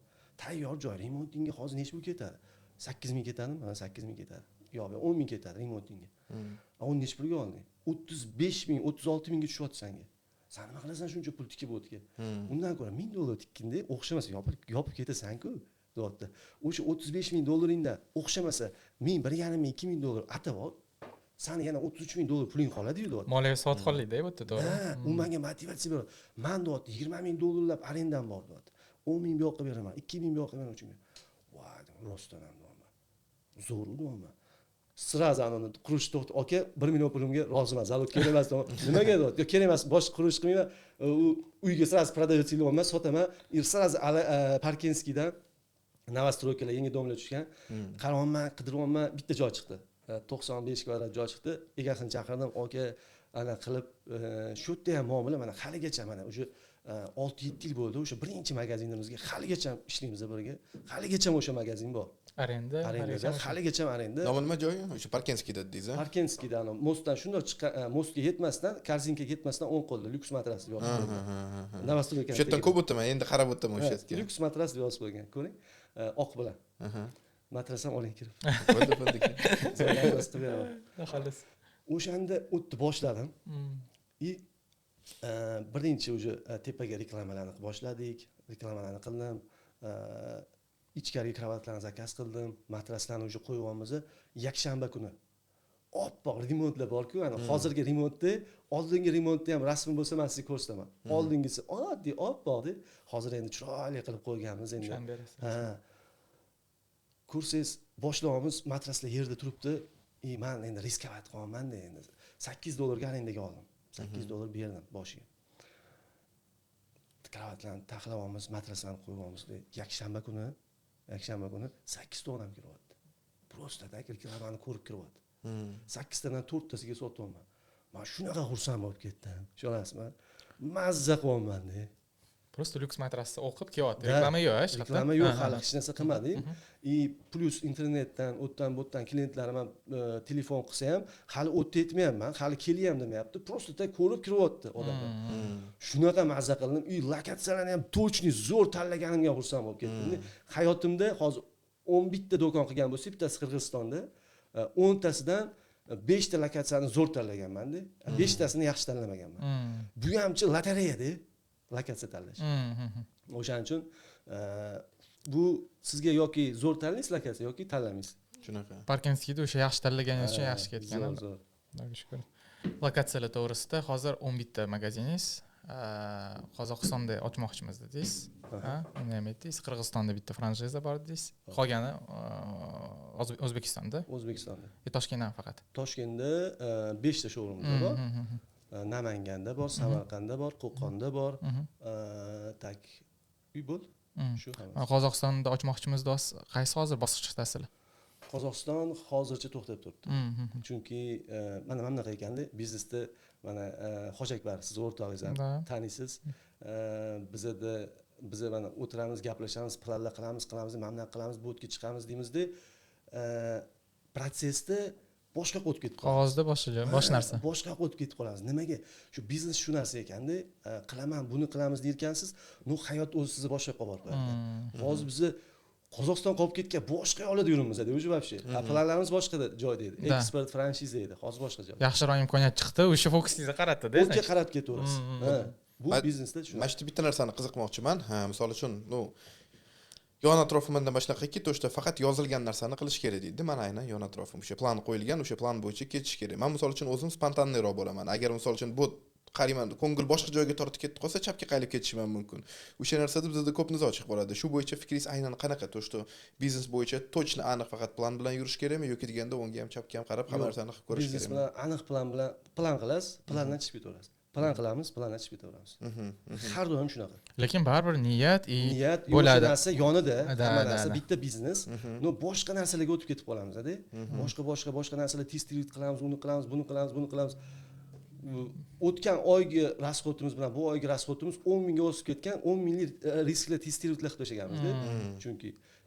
tayyor joy. Remontingga hozir nechi pul ketadi? 8000 ketadimi?" "Ha, 8000 ketadi, yo'q, 10 000 ketadi remontingga." "A uni nechi pulga olding? 35 000, 36 000ga tushyapti sanga. San nima qilasan shuncha pul tikib o'tga? Undan ko'ra 1000 dollar tikkinda, o'xshamasa yopib ketasanku", deyapti. "O'sha 35 000 dollaringdan o'xshamasa 1000, 1,5 ming, 2000 dollar atab ol, sani yana 33 000 dollar puling qoladiyu", deyapti. Moliyaviy savodxonlikda bu yerda, to'g'ri. Ha, u manga motivatsiya beradi. "Man, — deyapti, — 20 000 dollarlab arendam bor", deyapti. "10 000 bu yoqqa beraman, 2000 bu yoqqa beraman, 3000." Voy, rostdan ham, deyapman, zo'ru, deyapman. Сразу anani qurilish to'xta, aka, 1 million pulimga roziman, залог kerak emas, deyapman. "Nimaga?" deyapti. "Yo'q, kerak emas, boshqa qurilish qilmayman, u uyga сразу продавец ilyapman, sotaman". И сразу Parkentskiydan новостройка lar, yangi дом lar tushgan, qarayapman, qidiryapman, bitta joy chiqdi, 95 kvadrat joy chiqdi. Egasini chaqirdim, aka, ana qilib, shu yerda ham muomala mana haligacha, mana уже 6-7 yil bo'ldi o'sha birinchi magazinimizga, haligacha ishlaymiz birga, haligacha o'sha magazin bor. Arenda. Arendada, haligacha arenda. Nomi nima joyi? O'sha Parkentskiyda dedingiz, a? Parkentskiyda, anavi мост dan shundoq chiqqan, мост ga yetmasdan, korzinkaga yetmasdan o'ng qo'lda Lyuks matras deb yozib qo'ygan, новостройка. O'sha yerdan ko'p o'taman, endi qarab o'taman o'sha yerga. Lyuks matras deb yozib qo'ygan, ko'ring, oq bilan. Matras ham oling kirib. Bo'ldi, bo'ldi. Matras qilib beraman. Xolos. O'shanda o'tni boshladim. И birinchi уже tepaga reklamalarni qilib boshladik, reklamalarni qildim, ichkariga kravatlarni заказ qildim, matraslarni уже qo'yyapmiz. Yakshanba kuni oppoq remontlar borku, ana hozirgi remontni, oldingi remontni ham rasmi bo'lsa, man sizga ko'rsataman. Oldingisi oddiy oppoqda, hozir endi chiroyli qilib qo'yganmiz endi. O'shani berasiz. Ha, ko'rsangiz, boshlayapmiz, matraslar yerda turibdi. И man endi рисковать qilyapmanda, endi 8 dollarga arendaga oldim, 8 dollar berdim boshiga. Kravatlarni taxlayapmiz, matraslarni qo'yyapmiz. Yakshanba kuni sakkizta odam kiryapti, просто так reklamani ko'rib kiryapti. Sakkiztadan to'rttasiga sotyapman. Man shunaqa xursand bo'lib ketdim, ishonasizmi? Mazza qilyapmanda. Просто lyuks matrasni o'qib kelyapti. Reklama yo'q hech qayerda. Reklama yo'q, hali hech narsa qilmadik. И плюс internetdan, u yerdan, bu yerdan klientlarim ham telefon qilsa ham, hali u yerda aytmayapman, hali kelyam demayapti. Просто так ko'rib kiryapti odamlar. Shunaqa mazza qildim. И lokatsiyalarni ham точный zo'r tanlaganimga xursand bo'lib ketdim. Hayotimda hozir 11 ta do'kon qilgan bo'lsak, bittasi Qirg'izistonda, 10 tasidan 5 ta lokatsiyani zo'r tanlaganmanda, 5 tasini yaxshi tanlamaganman. Bu hamchi lotereyada lokatsiya tanlash. O'shaning uchun bu sizga yoki zo'r tanlaysiz lokatsiya, yoki tanlamaysiz. Shunaqa. Parkentskiyda o'sha yaxshi tanlaganingiz uchun yaxshi ketgan. Zo'r, zo'r. Xudoga shukur. Lokatsiyalar to'g'risida hozir 11 ta magaziningiz, Qozog'istonda ochmoqchimiz dedingiz. Ha, uni ham aytdingiz. Qirg'izistonda bitta franshiza bor dedingiz. Qolgani O'zbekistonda. O'zbekistonda. Toshkentdan faqat. Toshkentda 5 ta showroomimiz bor. Namanganda bor, Samarqandda bor, Qo'qonda bor. Так, uy bo'ldi. Shu hammasi. Qozog'istonda ochmoqchimiz deyapsiz. Qaysi hozir bosqichdasizlar? Qozog'iston hozircha to'xtab turibdi. Chunki mana bunaqa ekanda, biznesda mana Hoji Akbar, siz o'rtog'ingiz ham taniysiz. Bizada biza mana o'tiramiz, gaplashamiz, planlar qilamiz, mana bunaqa qilamiz, bu yerga chiqamiz deymizda, protsessda boshqa o'tib ketib qolamiz. Qog'ozda boshqa joy, boshqa narsa. Boshqa o'tib ketib qolamiz. Nimaga? Shu biznes shu narsa ekanda, qilaman, buni qilamiz derkansiz, ну hayot o'zi sizni boshqa yoqqa olib borib qo'yadi. Hozir bizni Qozog'iston qolib ketgan, boshqa yoqlarda yuribmiz уже вообще. Planlarimiz boshqa joyda edi. Eksport, franshiza edi. Hozir boshqa joy. Yaxshiroq imkoniyat chiqdi, o'sha fokusingizni qaratdi-da. O'tga qarab ketaverasiz. Bu biznesda shu. Mana shu bitta narsani qiziqmoqchiman. Ha, misol uchun, ну yon atrofimda mana shunaqaki, то что faqat yozilgan narsani qilish kerak deydi. Mana aynan yon atrofim o'sha plan qo'yilgan, o'sha plan bo'yicha ketish kerak. Men misol uchun o'zim spontanniy roq bo'laman. Agar misol uchun bu qarayman, ko'ngil boshqa joyga tortib ketib qolsa, chapga qayilib ketishim ham mumkin. O'sha narsada bizda ko'p nizo chiqib qoladi. Shu bo'yicha fikringiz aynan qanaqa? То что biznes bo'yicha точно aniq faqat plan bilan yurish kerakmi yoki deganda o'ngga ham chapga ham qarab hamma narsani qilib ko'rish Biznes kerakmi? bilan aniq plan bilan plan qilasiz, plandan chiqib ketaverasiz. Plan qilamiz, plandan chiqib ketaveramiz. Har doim shunaqa. Lekin baribir niyat Niyat bo'ladi. O'sha narsa yonida, hamma narsa bitta biznes. Но boshqa narsalarga o'tib ketib qolamiz-da. Boshqa narsalar test qilamiz, uni qilamiz, buni qilamiz, buni qilamiz. O'tgan oygi расход imiz bilan bu oygi расход imiz 10 mingga o'sib ketgan, 10 minglik riskli testировать qilib tashlaganmiz-da.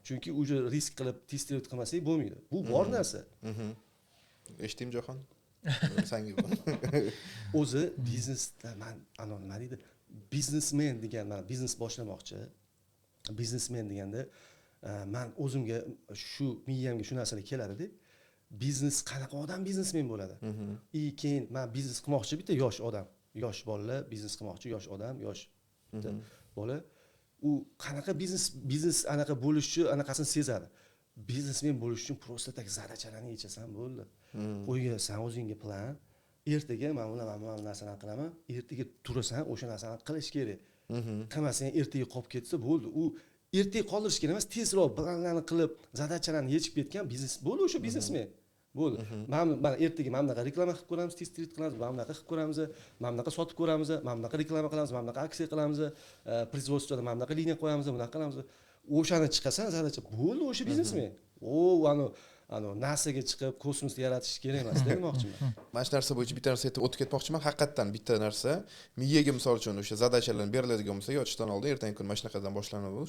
Chunki уже risk qilib testировать qilmasak bo'lmaydi. Bu bor narsa. Eshitding Jahon? Sanga bu. O'zi biznesda man ana nima deydi? Biznesmen degan, man biznes boshlamoqchi. Biznesmen deganda man o'zimga shu miyamga shu narsalar keladi-da. Biznes qanaqa odam biznesmen bo'ladi? И keyin man biznes qilmoqchi bitta yosh odam, yosh bolalar biznes qilmoqchi, yosh odam, yosh bitta bola. U qanaqa biznes anaqa bo'lishi anaqasini sezadi. Biznesmen bo'lish uchun просто так задача larni yechasan bo'ldi. Qo'ygansan o'zingga plan. Ertaga men bunaqa mana bu narsani qilaman, ertaga turasan, o'sha narsani qilish kerak. Qilmasang ertaga qolib ketsa bo'ldi. U ertaga qoldirish kerak emas, tezroq planlarni qilib, задача larni yechib ketgan biznes bo'ldi, o'sha biznesmen. Bo'ldi. Mana ertaga mana bunaqa reklama qilib ko'ramiz, test qilamiz, mana bunaqa qilib ko'ramiz, mana bunaqa sotib ko'ramiz, mana bunaqa reklama qilamiz, mana bunaqa aksiya qilamiz, производство da mana bunaqa liniya qo'yamiz, bunaqa qilamiz. O'shani chiqasan, задача bo'ldi, o'sha biznesmen. O, ano NASAga chiqib kosmosni yaratish kerak emas demoqchiman. Mana shu narsa bo'yicha bitta narsa aytib o'tib ketmoqchiman. Haqiqatdan bitta narsa miyaga misol uchun o'sha задача lar beriladigan bo'lsa, yotishdan oldin ertangi kun mana shunaqadan boshlanadi,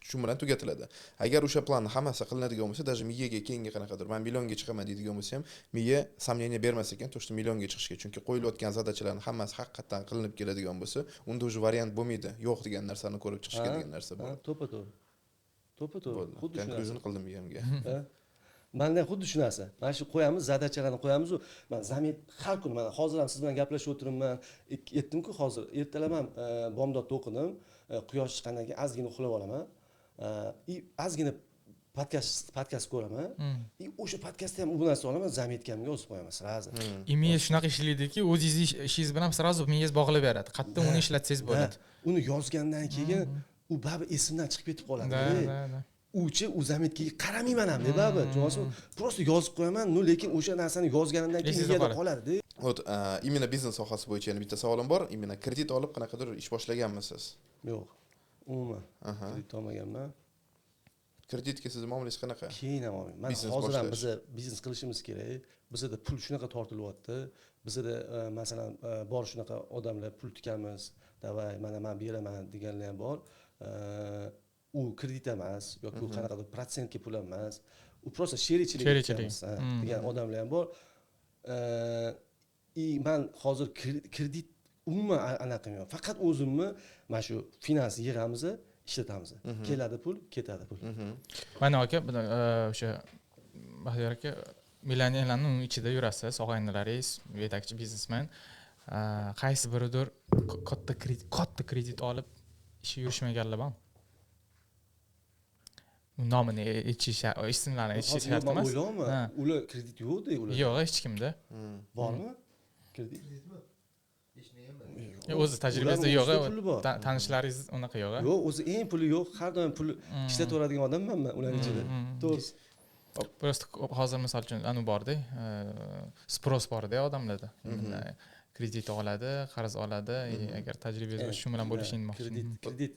shu bilan tugatiladi. Agar o'sha plan hammasi qilinadigan bo'lsa, даже miyaga keyingi qanaqadir men millionga chiqaman deydigan bo'lsa ham, miya сомнение bermas ekan, то что millionga chiqishga, chunki qo'yilayotgan задача larning hammasi haqiqatdan qilinib keladigan bo'lsa, unda уже variant bo'lmaydi. Yo'q degan narsani ko'rib chiqishga degan narsa bo'ladi. To'ppa-to'g'ri. To'ppa-to'g'ri. Xuddi shu narsa. Conclusion qildim miyamga. Menda xuddi shu narsa. Mana shu qo'yamiz, задача larni qo'yamiz u. Men замет har kuni mana hozir ham siz bilan gaplashib o'tiribman. Aytdim-ku hozir ertalab ham bomdodda o'qidim. Quyosh chiqqandan keyin ozgina uxlab olaman. И ozgina podkast ko'raman. И o'sha podkastda ham bu narsani olaman, заметка mga yozib qo'yaman сразу. И miya shunaqa ishlaydiki, o'zingizni ishingiz bilan сразу miyangiz bog'lab beradi. Qayerda uni ishlatsangiz bo'ladi. Uni yozgandan keyin u baribir esimdan chiqib ketib qoladi. Uchi u заметка ga qaramayman ham deb baribir, tushunasizmi? Просто yozib qo'yaman, ну lekin o'sha narsani yozganimdan keyin miyada qoladi. Вот именно biznes sohasi bo'yicha yana bitta savolim bor. Именно kredit olib qanaqadir ish boshlaganmisiz? Yo'q. Umuman kredit olmaganman. Kreditga sizni muomalangiz qanaqa? Keyin ham olmayman. Mana hozir ham biz biznes qilishimiz kerak. Bizada pul shunaqa tortilyapti. Bizada masalan, bor shunaqa odamlar, pul tikamiz, давай, mana man beraman deganlar ham bor. U kredit emas yoki u qanaqadir protsentga pul emas, u просто sherikchilik Sherikchilik. qilamiz, ha, degan odamlar ham bor. И man hozir kredit umuman anaqa qilmayman, faqat o'zimni mana shu finans yig'amiz, ishlatamiz, keladi pul, ketadi pul. Mana aka, o'sha Baxtiyor aka, millionerlarni ichida yurasiz, og'aynilaringiz yetakchi biznesmen. Qaysi biridir katta kredit olib ishi yurishmaganlar bormi? Nomini aytish, ismlarini aytish Hozir shart man emas. o'ylayapman. Ha. Ular kredit yo'qda ular. Yo'q, hech kimda. Bormi kredit? O'zi tajribasida Ularni yo'q. o'zida puli bor. Tanishlaringiz unaqa yo'q a? Yo'q, o'zi eng puli yo'q, har doim pul ishlataveradigan odamman man ularni ichida, to'g'risi. Просто hozir, misol uchun, anavi borda, спрос borda odamlarda. Именно kredit oladi, qarz oladi и agar tajribangiz bo'lsa, shu bilan bo'lishing demoqchiman. Kredit,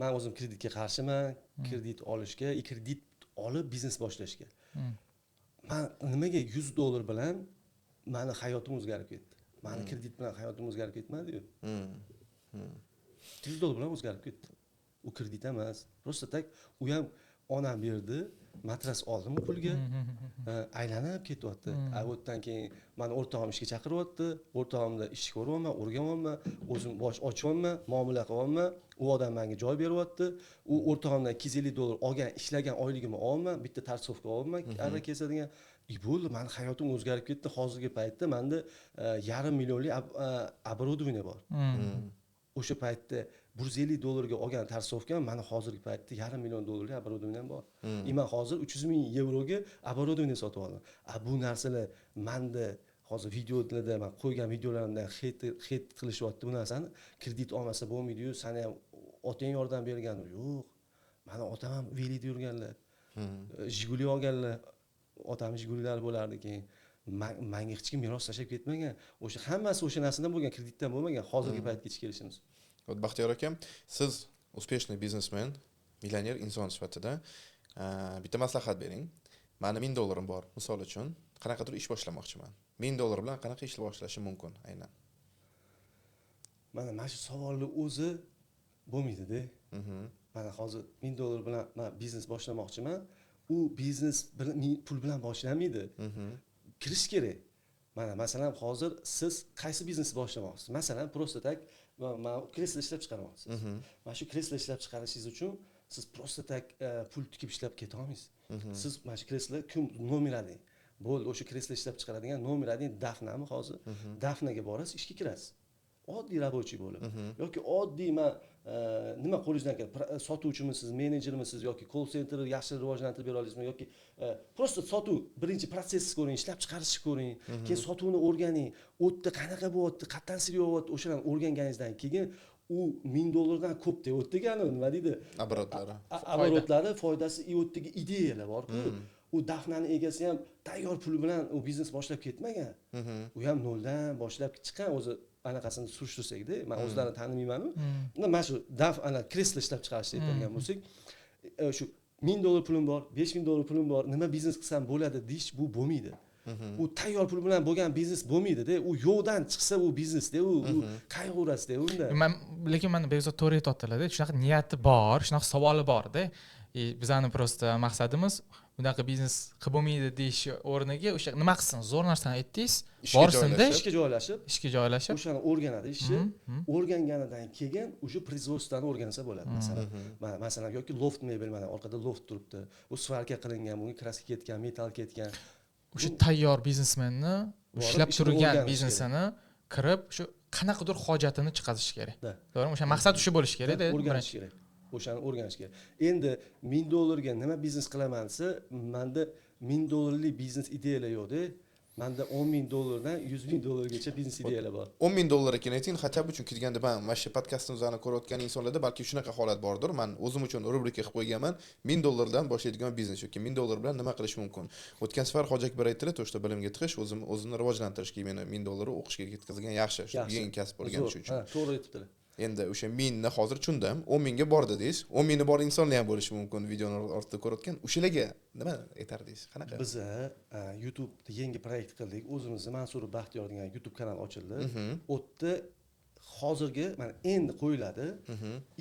man o'zim kreditga qarshiman, kredit olishga и kredit olib biznes boshlashga. Man nimaga 100 dollar bilan mani hayotim o'zgarib ketdi, mani kredit bilan hayotim o'zgarib ketmadiyu. 100 dollar bilan o'zgarib ketdi, u kredit emas, просто так. U ham onam berdi, matras oldim u pulga. Aylanib ketyapti. A u yerdan keyin mani o'rtog'im ishga chaqiryapti, o'rtog'imda ish ko'ryapman, o'rganyapman, o'zim bosh ochyapman, muomala qilyapman, u odam menga joy beryapti. U o'rtog'imdan 250 dollar olgan, ishlagan oyligimni olyapman, bitta торцовка olyapman, arra kesadigan, и bo'ldi, mani hayotim o'zgarib ketdi. Hozirgi paytda manda yarim millionlik оборудование bor. O'sha paytda 150 dollarga olgan торцовка m mani hozirgi paytda yarim million dollarlik оборудование bor. И man hozir 300 ming yevroga оборудование sotib oldim. A bu narsalar manda hozir videolarda, man qo'ygan videolarimdan хейт qilishyapti bu narsani, kredit olmasa bo'lmaydiyu, sani ham otang yordam bergan. Yo'q, mani otam ham велик da yurganlar, Jiguli olganlar, otam Jigulilari bo'lardi. Keyin manga hech kim meros tashlab ketmagan, o'sha hammasi o'sha narsadan bo'lgan, kreditdan bo'lmagan hozirgi paytgacha kelishimiz. Вот, Baxtiyor aka, siz успешный biznesmen, millioner inson sifatida bitta maslahat bering. Mani 1000 dollarim bor, misol uchun, qanaqadir ish boshlamoqchiman. 1000 dollar bilan qanaqa ish boshlashim mumkin aynan? Mana shu savolni o'zi bo'lmaydida. Mana hozir 1000 dollar bilan man biznes boshlamoqchiman, u biznes pul bilan boshlanmaydi. Kirish kerak. Mana masalan, hozir siz qaysi biznesni boshlamoqchisiz? Masalan, просто так man kreslo ishlab chiqarmoqchisiz. Mana shu kreslo ishlab chiqarishingiz uchun siz просто так pul tikib ishlab keta olmaysiz. Siz mana shu kreslo kim номер один bo'ldi, o'sha kreslo ishlab chiqaradigan номер один Dafnami hozir, Dafnaga borasiz, ishga kirasiz oddiy рабочий bo'lib yoki oddiy man nima qo'lingizdan keladi, sotuvchimisiz, menejermisiz yoki call center yaxshi rivojlantirib bera olasizmi yoki просто sotuv, birinchi protsessni ko'ring, ishlab chiqarishni ko'ring, keyin sotuvni o'rganing, u yerda qanaqa bo'lyapti, qayerdan сырьё bo'lyapti, o'shalarni o'rganganingizdan keyin u 1000 dollardan ko'pda u yerdagi anavi nima deydi, Оборот lari. Оборот lari, foydasi и u yerdagi ideyalar borku. U Dafnani egasi ham tayyor pul bilan u biznes boshlab ketmagan, u ham noldan boshlab chiqqan. O'zi anaqasini surishtirsakda, man o'zlarini tanimaymanu. Mana shu daf ana kreslo ishlab chiqarishni aytadigan bo'lsak, shu 1000 dollar pulim bor, 5000 dollar pulim bor, nima biznes qilsam bo'ladi deyish, bu bo'lmaydi. U tayyor pul bilan bo'lgan biznes bo'lmaydida, u yo'qdan chiqsa u biznesda, u qayg'urasizda unda. Man lekin mana Bekzod to'g'ri aytyaptilarda, shunaqa niyati bor, shunaqa savoli borda. И bizani просто maqsadimiz bunaqa biznes qilib bo'lmaydi deyish o'rniga o'sha nima qilsin, zo'r narsani aytdingiz, Ishga borsinda, joylashib. Ishga joylashib, ishga joylashib, o'shani o'rganadi, ishni o'rganganidan keyin уже производство ni o'rgansa bo'ladi. Masalan, mana masalan, yoki loft mebel, mana orqada loft turibdi, bu сварка qilingan, bunga краска ketgan, metall ketgan. O'sha tayyor biznesmenni Borib ishlab ishini turgan o'rganish. biznesini kirib, shu qanaqadir hojatini chiqarish kerak. Да. To'g'rimi? O'sha maqsad shu bo'lishi kerakda. O'rganish kerak, o'shani o'rganish kerak. Endi 1000 dollarga nima biznes qilaman desa, manda 1000 dollarlik biznes ideyalar yo'qda, manda 10 ming dollardan 100 ming dollargacha biznes ideyalar bor. 10 ming dollar ekan ayting, хотя бы, chunki deganda man mana shu podkastimizni ko'rayotgan insonlarda balki shunaqa holat bordir. Man o'zim uchun rubrika qilib qo'yganman: 1000 dollardan boshlaydigan biznes yoki 1000 dollar bilan nima qilish mumkin. O'tgan safar Hoji Akbar aytdilar, то что bilimga tiqish, o'zim o'zimni rivojlantirishga, meni 1000 dollarni o'qishga ketkazgan yaxshi, Yaxshi. yangi kasb o'rganish Zo'r. uchun. Ha, to'g'ri aytibdilar. Endi o'sha mingni hozir tushundim, 10 mingga bor dedingiz. 10 mingni bor insonlar ham bo'lishi mumkin videoni ortida ko'rayotgan. O'shalarga nima aytardingiz? Qanaqa? Biza YouTube'da yangi proyekt qildik. O'zimizni Mansur Baxtiyor degan YouTube kanal ochildi. U yerda hozirgi mana endi qo'yiladi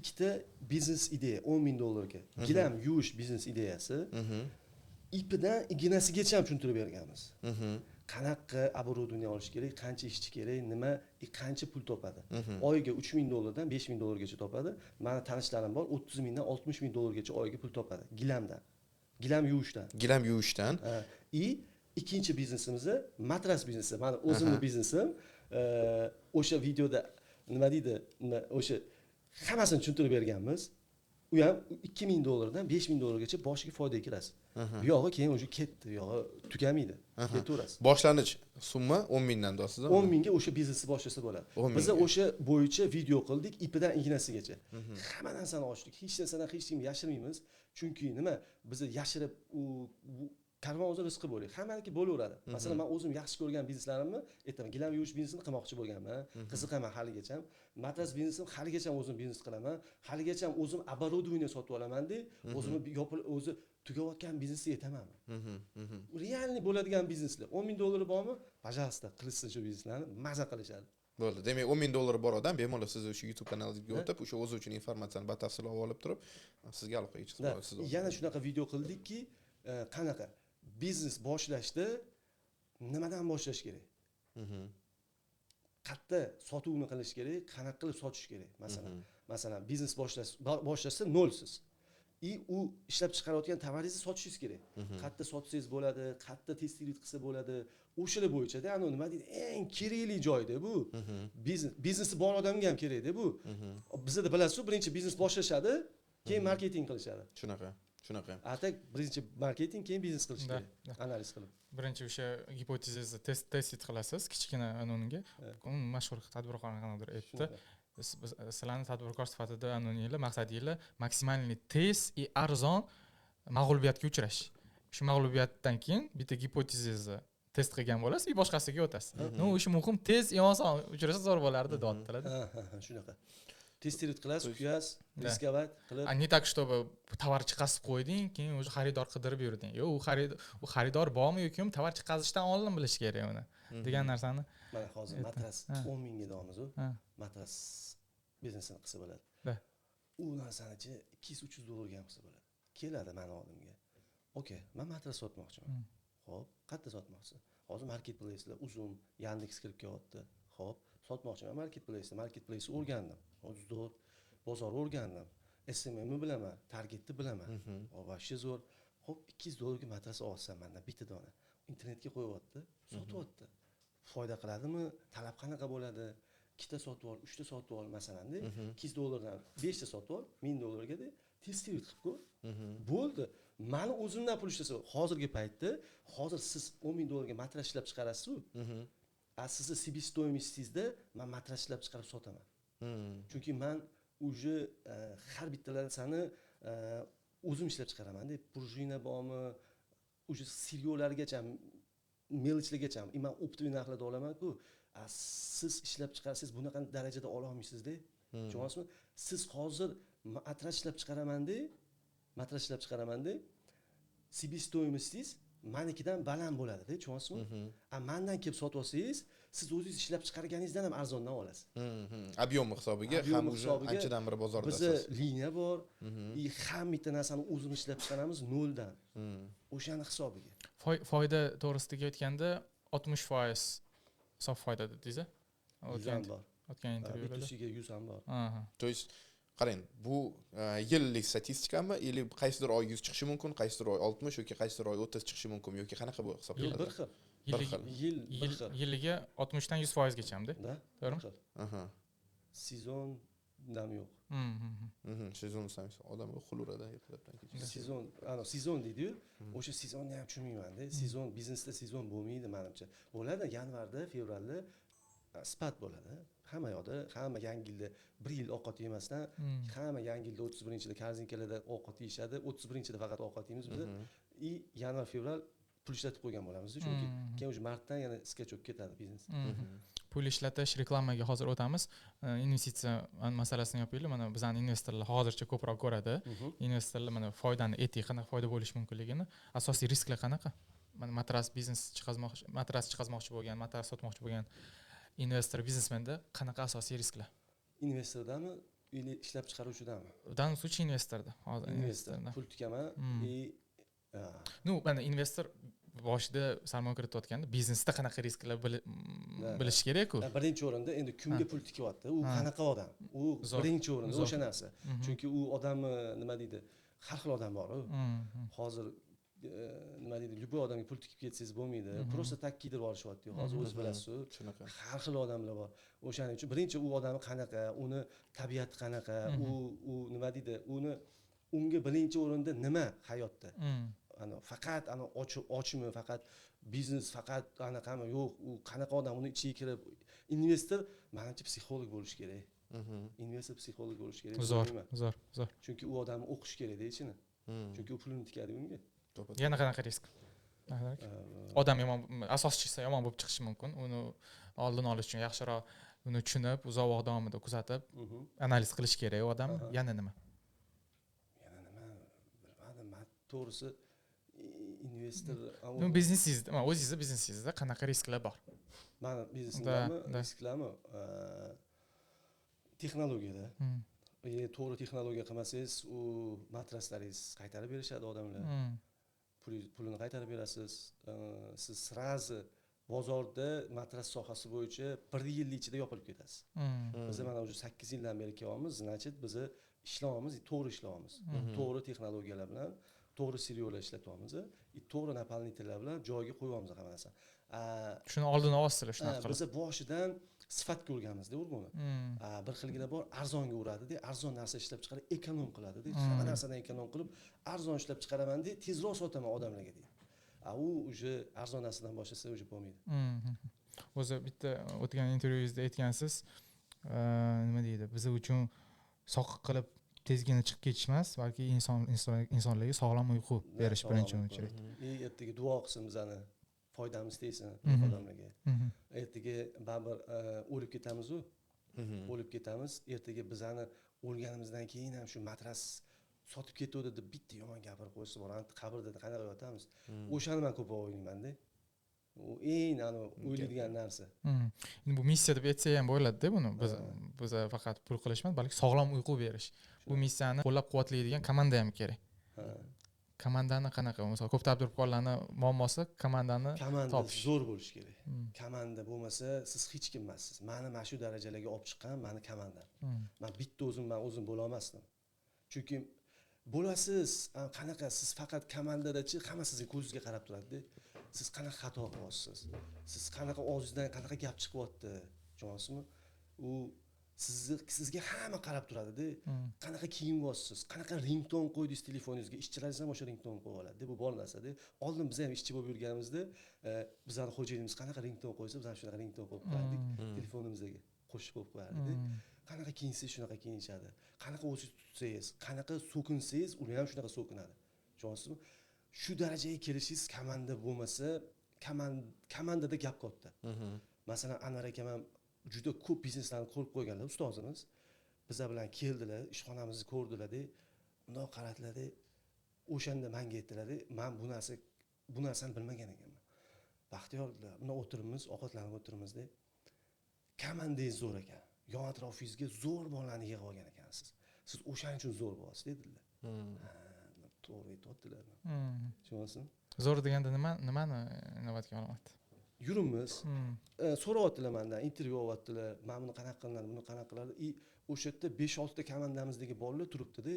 ikkita biznes ideya 10 ming dollarga. Gilam yuvish biznes ideyasi. Ipidan ignasigacha ham tushuntirib berganmiz. Qanaqa оборудование olish kerak, qancha ishchi kerak, nima, qancha pul topadi. Oyiga 3 ming dollardan 5 ming dollargacha topadi. Mani tanishlarim bor, 30 mingdan 60 ming dollargacha oyiga pul topadi gilamdan. Gilam yuvishdan. Gilam yuvishdan. И ikkinchi biznesimiz matras biznesi. Mani o'zimni biznesim. O'sha videoda nima deydi, o'sha hammasini tushuntirib berganmiz. U ham 2 ming dollardan 5 ming dollargacha boshiga foydaga kirasiz. Bu yog'i keyin o'sha ketdi, bu yog'i tugamaydi. Ketaverasiz. Boshlanish summa 10 mingdan deyapsiz. 10 mingga o'sha biznesni boshlasa bo'ladi. Biz o'sha bo'yicha video qildik, ipidan ignasigacha. Hamma narsani ochdik. Hech narsadan hech kimni yashirmaymiz. Chunki nima, biz yashirib u karvon o'zi rizqi bo'ladi. Hammaniki bo'laveradi. Masalan, men o'zim yaxshi ko'rgan bizneslarimni aytaman, gilam yuvish biznesini qilmoqchi bo'lganman. Qiziqaman haligacha. Matras biznesini haligacha o'zim biznes qilaman. Haligacha o'zim оборудование sotib olaman-da, o'zimni o'zi tugayotgan biznesga yetamanmi? Realniy bo'ladigan bizneslar. 10 ming dollari bormi? Пожалуйста, qilishsin shu bizneslarni, maza qilishadi. Bo'ldi. Demak, 10 ming dollar bor odam bemalol siz o'sha YouTube kanalingizga o'tib, o'sha o'zi uchun informatsiyani batafsil olib turib, sizga aloqaga chiqsa bo'ladi. Yana shunaqa video qildikki, qanaqa biznes boshlashda nimadan boshlash kerak? Qayerda sotuvni qilish kerak, qanaqa qilib sotish kerak? Masalan, masalan, biznes boshlashsa nolsiz. И u ishlab chiqarayotgan tovaringizni sotishingiz kerak. Qayerda sotsangiz bo'ladi, qayerda testировать qilsa bo'ladi. O'shalar bo'yicha-da, ana nima deydi, eng kerakli joyda bu. Biznes, biznesi bor odamga ham kerakda bu. Bizda bilasiz-ku, birinchi biznes boshlashadi, keyin marketing qilishadi. Shunaqa. Shunaqa. A так birinchi marketing, keyin biznes qilish kerak. Analiz qilib. Birinchi o'sha gipotezingizni test qilasiz, kichkina anonga. Mashhur tadbirkor qanaqadir aytdi. Sizlarni tadbirkor sifatida anoninglar maqsadinglar maksimalniy tez и arzon mag'lubiyatga uchrash. Shu mag'lubiyatdan keyin bitta gipotezingizni test qilgan bo'lasiz, boshqasiga o'tasiz. Ну, o'sha muhim tez и oson uchrasa zo'r bo'lardi, deyaptilar. Ha, shunaqa. Testировать qilasiz, kuyasiz, riskovать qilib. А не так, чтобы tovar chiqazib qo'yding, keyin o'sha xaridor qidirib yurding. Yo'q, u xaridor bormi yoki yo'q, tovar chiqazishdan oldin bilish kerak uni degan narsani. Mana hozir matras 10 mingga deymiz u. Matras biznesini qilsa bo'ladi. U narsani-chi 200-300 dollarga ham qilsa bo'ladi. Keladi meni oldimga. Okey, men matras sotmoqchiman. Xo'p, qayerda sotmoqchisiz? Hozir marketplace'lar, Uzum, Yandex kirib kelyapti. Xo'p, sotmoqchiman marketplace'da. Marketplace o'rgandim. Zo'r bozor o'rgandim. SMMni bilaman, targetni bilaman. Вообще zo'r. Xo'p, 200 dollarga matras olsam mendan bitta dona. Internetga qo'yyapti, sotyapti. Foyda qiladimi? Talab qanaqa bo'ladi? 2ta sotib ol, 3ta sotib ol masalan-da. 200 dollardan 5 ta sotib ol, 1000 dollarga de testировать qilib ko'r. Bo'ldi. Mani o'zimdan pul ishlasa, hozirgi paytda, hozir siz 10 ming dollarga matras ishlab chiqarasiz-ku. A sizni себестоимость ingizda men matras ishlab chiqarib sotaman. Chunki men уже har bitta narsani o'zim ishlab chiqaraman deb, пружина bormi, уже сырьё largacha, мелочь largacha, men оптовый narxlarda olaman-ku. A siz ishlab chiqarsangiz bunaqa darajada ola olmaysiz-da. Tushunyapsizmi? Siz hozir matras ishlab chiqaraman deb, matras ishlab chiqaraman deb, себестоимость ingiz manikidan baland bo'ladi-da, tushunyapsizmi? A mandan kelib sotib olsangiz, siz o'zingiz ishlab chiqarganingizdan ham arzondan olasiz. Объем hisobiga ham уже anchadan beri bozordasiz. Bizda liniya bor, и hamma bitta narsani o'zimiz ishlab chiqaramiz noldan. O'shani hisobiga. Foyda to'g'risidagi aytganda 60% sof foyda dedingiz-a? O'tgan bor. O'tgan intervyularda. B2C'ga 100 ham bor. То есть qarang, bu yillik statistikami или qaysidir oy 100 chiqishi mumkin, qaysidir oy 60 yoki qaysidir oy 30 chiqishi mumkin yoki qanaqa bu hisoblanadi? Yil bir xil. Bir xil. Yil bir xil. Yiliga 60 dan 100% gachamda. To'g'rimi? Sezon dam yo'q. Sezon odam xuluradi ertalabdan kechgacha. Sezon, ana sezon deydi-yu, o'sha sezonni ham tushunmayman-da. Sezon biznesda sezon bo'lmaydi menimcha. Bo'ladi yanvarda, fevralda spat bo'ladi. Hamma yoqda, hamma yangi yilda bir yil ovqat yemasdan, hamma yangi yilda 31-da korzinkalarda ovqat yeyishadi, 31-da faqat ovqat yeymiz biz. И yanvar, fevral pul ishlatib qo'ygan bo'lamiz, chunki keyin o'sha martdan yana скачок ketadi biznes. Pul ishlatish, reklamaga hozir o'tamiz. Investitsiya masalasini yopaylik. Mana bizani investorlar hozircha ko'proq ko'radi. Investorlar mana foydani aytdik, qanaqa foyda bo'lishi mumkinligini. Asosiy risklar qanaqa? Mana matras biznes chiqazmoqchi, matras chiqazmoqchi bo'lgan, matras sotmoqchi bo'lgan investor, biznesmenda qanaqa asosiy risklar? Investordami или ishlab chiqaruvchidami? В данном случае investorda. Hozir investor investorda. Pul tikaman и Ну, mana investor boshida sarmoya kiritayotganda biznesda qanaqa risklar bilish kerak-ku. Birinchi o'rinda endi kimga pul tikyapti, u qanaqa odam, u birinchi o'rinda o'sha narsa. Chunki u odamni, nima deydi, har xil odam bor-u. Hozir nima deydi, любой odamga pul tikib ketsangiz bo'lmaydi, просто так kiydirib yuborishyapti hozir, o'zingiz bilasiz, Shunaqa. har xil odamlar bor. O'shaning uchun birinchi u odami qanaqa, uni tabiati qanaqa, u nima deydi, uni unga birinchi o'rinda nima hayotda, ana faqat ana ochmi, faqat biznes, faqat anaqami, yo'q, u qanaqa odam, uni ichiga kirib, investor manimcha psixolog bo'lishi kerak, investor psixolog bo'lishi kerak deb Zo'r, o'ylayman. zo'r, zo'r. Chunki u odamni o'qish kerakda ichini, chunki u pulini tikadi unga. Yana qanaqa risk? Odam yomon, asoschisi yomon bo'lib chiqishi mumkin. Uni oldini olish uchun yaxshiroq uni tushunib, uzoq vaqt davomida kuzatib, analiz qilish kerak u odamni. Yana nima? Yana nima, bilmadim man to'g'risi, investor Ну, biznesingizda, mana o'zingizni biznesingizda qanaqa risklar bor? Mani biznesimdami? Да. Risklarmi? Texnologiyada. To'g'ri texnologiya qilmasangiz, u matraslaringiz qaytarib berishadi odamlar, pulini qaytarib berasiz. Siz сразу bozorda matras sohasi bo'yicha bir yillik ichida yopilib ketasiz. Biz mana уже 8 yildan beri kelyapmiz, значит, bizni ishlayapmiz, to'g'ri ishlayapmiz, to'g'ri texnologiyalar bilan, to'g'ri сырьё lar ishlatyapmiz и to'g'ri наполнитель lar bilan joyiga qo'yyapmiz hamma narsani. Shuni oldini olasizlar shunaqa qilib. Biza boshidan sifatga urganmizda urg'uni. Bir xilgilar bor, arzonga uradida, arzon narsa ishlab chiqarib эконом qiladida, hamma narsadan эконом qilib, arzon ishlab chiqaraman deydi, tezroq sotaman odamlarga deydi. A u уже arzon narsadan boshlasa, уже bo'lmaydi. O'zi bitta o'tgan intervyuyingizda aytgansiz, nima deydi, biz uchun soqqa qilib tezgina chiqib ketish emas, balki insonlarga sog'lom uyqu berish Sog'lom birinchi uyqu. очередь. И ertaga duo qilsin, bizani foydamiz tegsin odamlarga. Ertaga baribir o'lib ketamizu, o'lib ketamiz, ertaga bizani o'lganimizdan keyin ham shu matras sotib ketuvdi deb bitta yomon gapirib qo'ysa bor, qabrda qanaqa yotamiz, o'shani man ko'proq o'ylaymanda, u eng anavi o'ylaydigan narsa. Endi bu missiya deb aytsak ham bo'ladida buni. Biz faqat pul qilish emas, balki sog'lom uyqu berish. Bu missiyani qo'llab quvvatlaydigan komanda ham kerak. Komandani qanaqa, misol, ko'p tadbirkorlarni muammosi komandani Komanda topish. zo'r bo'lishi kerak. Komanda bo'lmasa, siz hech kim emassiz. Mani mana shu darajalarga olib chiqqan mani komandam. Man bitta o'zim, man o'zim bo'lolmasdim, chunki bo'lasiz, qanaqa, siz faqat komandadachi, hamma sizni ko'zingizga qarab turadida, siz qanaqa xato qilyapsiz, siz qanaqa, og'zingizdan qanaqa gap chiqyapti, tushunyapsizmi, u sizni, sizga hamma qarab turadida, qanaqa kiyinyapsiz, qanaqa rington qo'ydingiz telefoningizga, ishchilaringiz ham o'sha rington qo'yib oladida. Bu bor narsada. Oldin biz ham ishchi bo'lib yurganimizda, bizani xo'jayinimiz qanaqa rington qo'ysa, biz ham shunaqa rington qo'yib qo'yardik, telefonimizga qo'shib qo'yib qo'yardikda. Qanaqa kiyinsangiz, shunaqa kiyinishadi, qanaqa o'zingizni tutsangiz, qanaqa so'kinsangiz, ular ham shunaqa so'kinadi, tushunyapsizmi? Shu darajaga kelishingiz komanda bo'lmasa, komandada gap katta. Masalan, Anvar akam ham juda ko'p bizneslarni ko'rib qo'yganlar, ustozimiz. Bizlar bilan keldilar, ishxonamizni ko'rdilarda, bundoq qaradilarda, o'shanda manga aytdilarda, man bu narsani bilmagan ekanman, Baxtiyor dedilar. Bundoq o'tiribmiz, ovqatlanib o'tiribmizda, komandangiz zo'r ekan, yon atrofingizga zo'r bolalarni yig'ib olgan ekansiz, siz o'shaning uchun zo'r bo'lasiz dedilar. Ha, to'g'ri aytyaptilar, tushunyapsizmi? Zo'r deganda nima, nimani inobatga olyapti? Yuribmiz. So'rayaptilar mandan, intervyu olyaptilar, mana buni qanaqa qilinadi, buni qanaqa qilinadi, и o'sha yerda besh oltita komandamizdagi bolalar turibdida,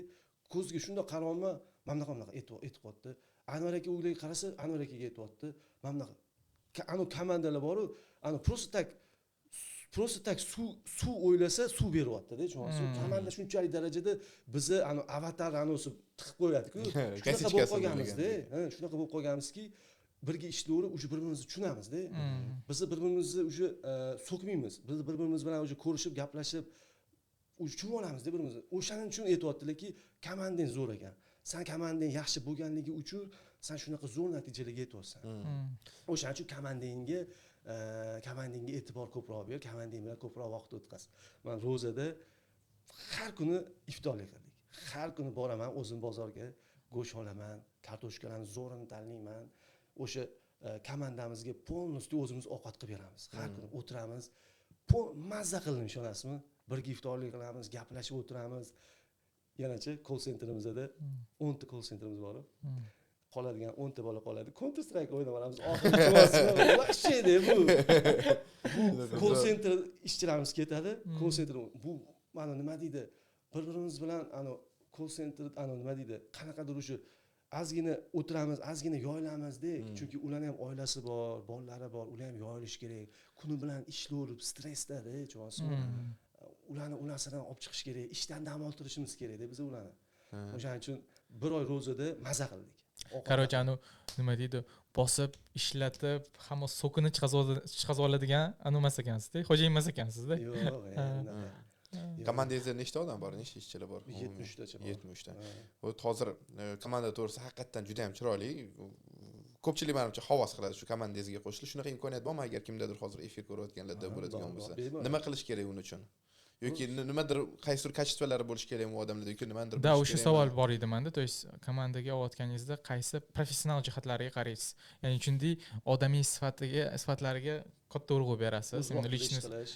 ko'ziga shundoq qarayapman, mana bunaqa, bunaqa aytib qo'yapti. Anvar aka ularga qarasa, Anvar akaga aytyapti, mana bunaqa. Anavi komandalar boru, anavi просто так suv o'ylasa, suv beryaptida, tushunyapsizmi? Komanda shunchalik darajada bizni anavi avatar anavisi tiqib qo'yadiku, shunaqa bo'lib Косичка si qolganmizda. Ha, shunaqa bo'lib qolganmizki, birga ishlayverib, уже bir birimizni tushunamizda. Biz bir birimizni уже so'kmaymiz, biz bir birimiz bilan уже ko'rishib, gaplashib, уже tushunib olamizda bir birimizni. O'shaning uchun aytyaptilarki, komandang zo'r ekan, san komandang yaxshi bo'lganligi uchun san shunaqa zo'r natijalarga yetyapsan. O'shaning uchun komandangga Komandangga e'tibor ko'proq ber, komandang bilan ko'proq vaqt o'tkaz. Man ro'zada har kuni iftorlik qildik. Har kuni boraman o'zim bozorga, go'sht olaman, kartoshkalarni zo'rini tanlayman. O'sha komandamizga полностью o'zimiz ovqat qilib beramiz. Har kuni o'tiramiz, mazza qildim, ishonasizmi? Birga iftorlik qilamiz, gaplashib o'tiramiz. Yanachi call centerimizda 10 ta call centerimiz bor. Qoladigan 10 ta bola qoladi. Counter Strike o'ynab olamiz. Oxiri вообще bu. Bu call center ishchilarimiz ketadi. Call center bu mana nima deydi? Bir-birimiz bilan ana call center ana nima deydi? Qanaqadir o'sha ozgina o'tiramiz, ozgina yoyilamizda, chunki ularni ham oilasi bor, bolalari bor, ular ham yoyilishi kerak. Kuni bilan ishlayverib stressda, tushunyapsizmi? Ularni u narsadan olib chiqish kerak, ishdan dam oltirishimiz kerakda biz ularni. O'shaning uchun bir oy ro'zada maza qildik. Короче, anu nima deydi, bosib ishlatib hamma сок ini chiqazib oladigan anu emas ekansizda, xo'jayin emas ekansizda. Yo'q, unaqa. Komandangizda nechta odam bor, nechta ishchilar bor? 70tacha bor. 70ta. Вот hozir komanda to'g'risida haqiqatdan juda ham chiroyli, ko'pchilik manimcha havas qiladi shu komandangizga qo'shilish. Shunaqa imkoniyat bormi, agar kimdadir hozir efir ko'rayotganlarda bo'ladigan bo'lsa, nima qilish kerak uning uchun yoki nimadir, qaysidir качество lari bo'lishi kerakmi u odamlarda yoki nimadir? Да, o'sha savol bor edi manda. То есть komandaga olayotganingizda qaysi professional jihatlariga qaraysiz, ya'ni shunday odamiy sifatiga, sifatlariga katta urg'u berasiz? Личность qilish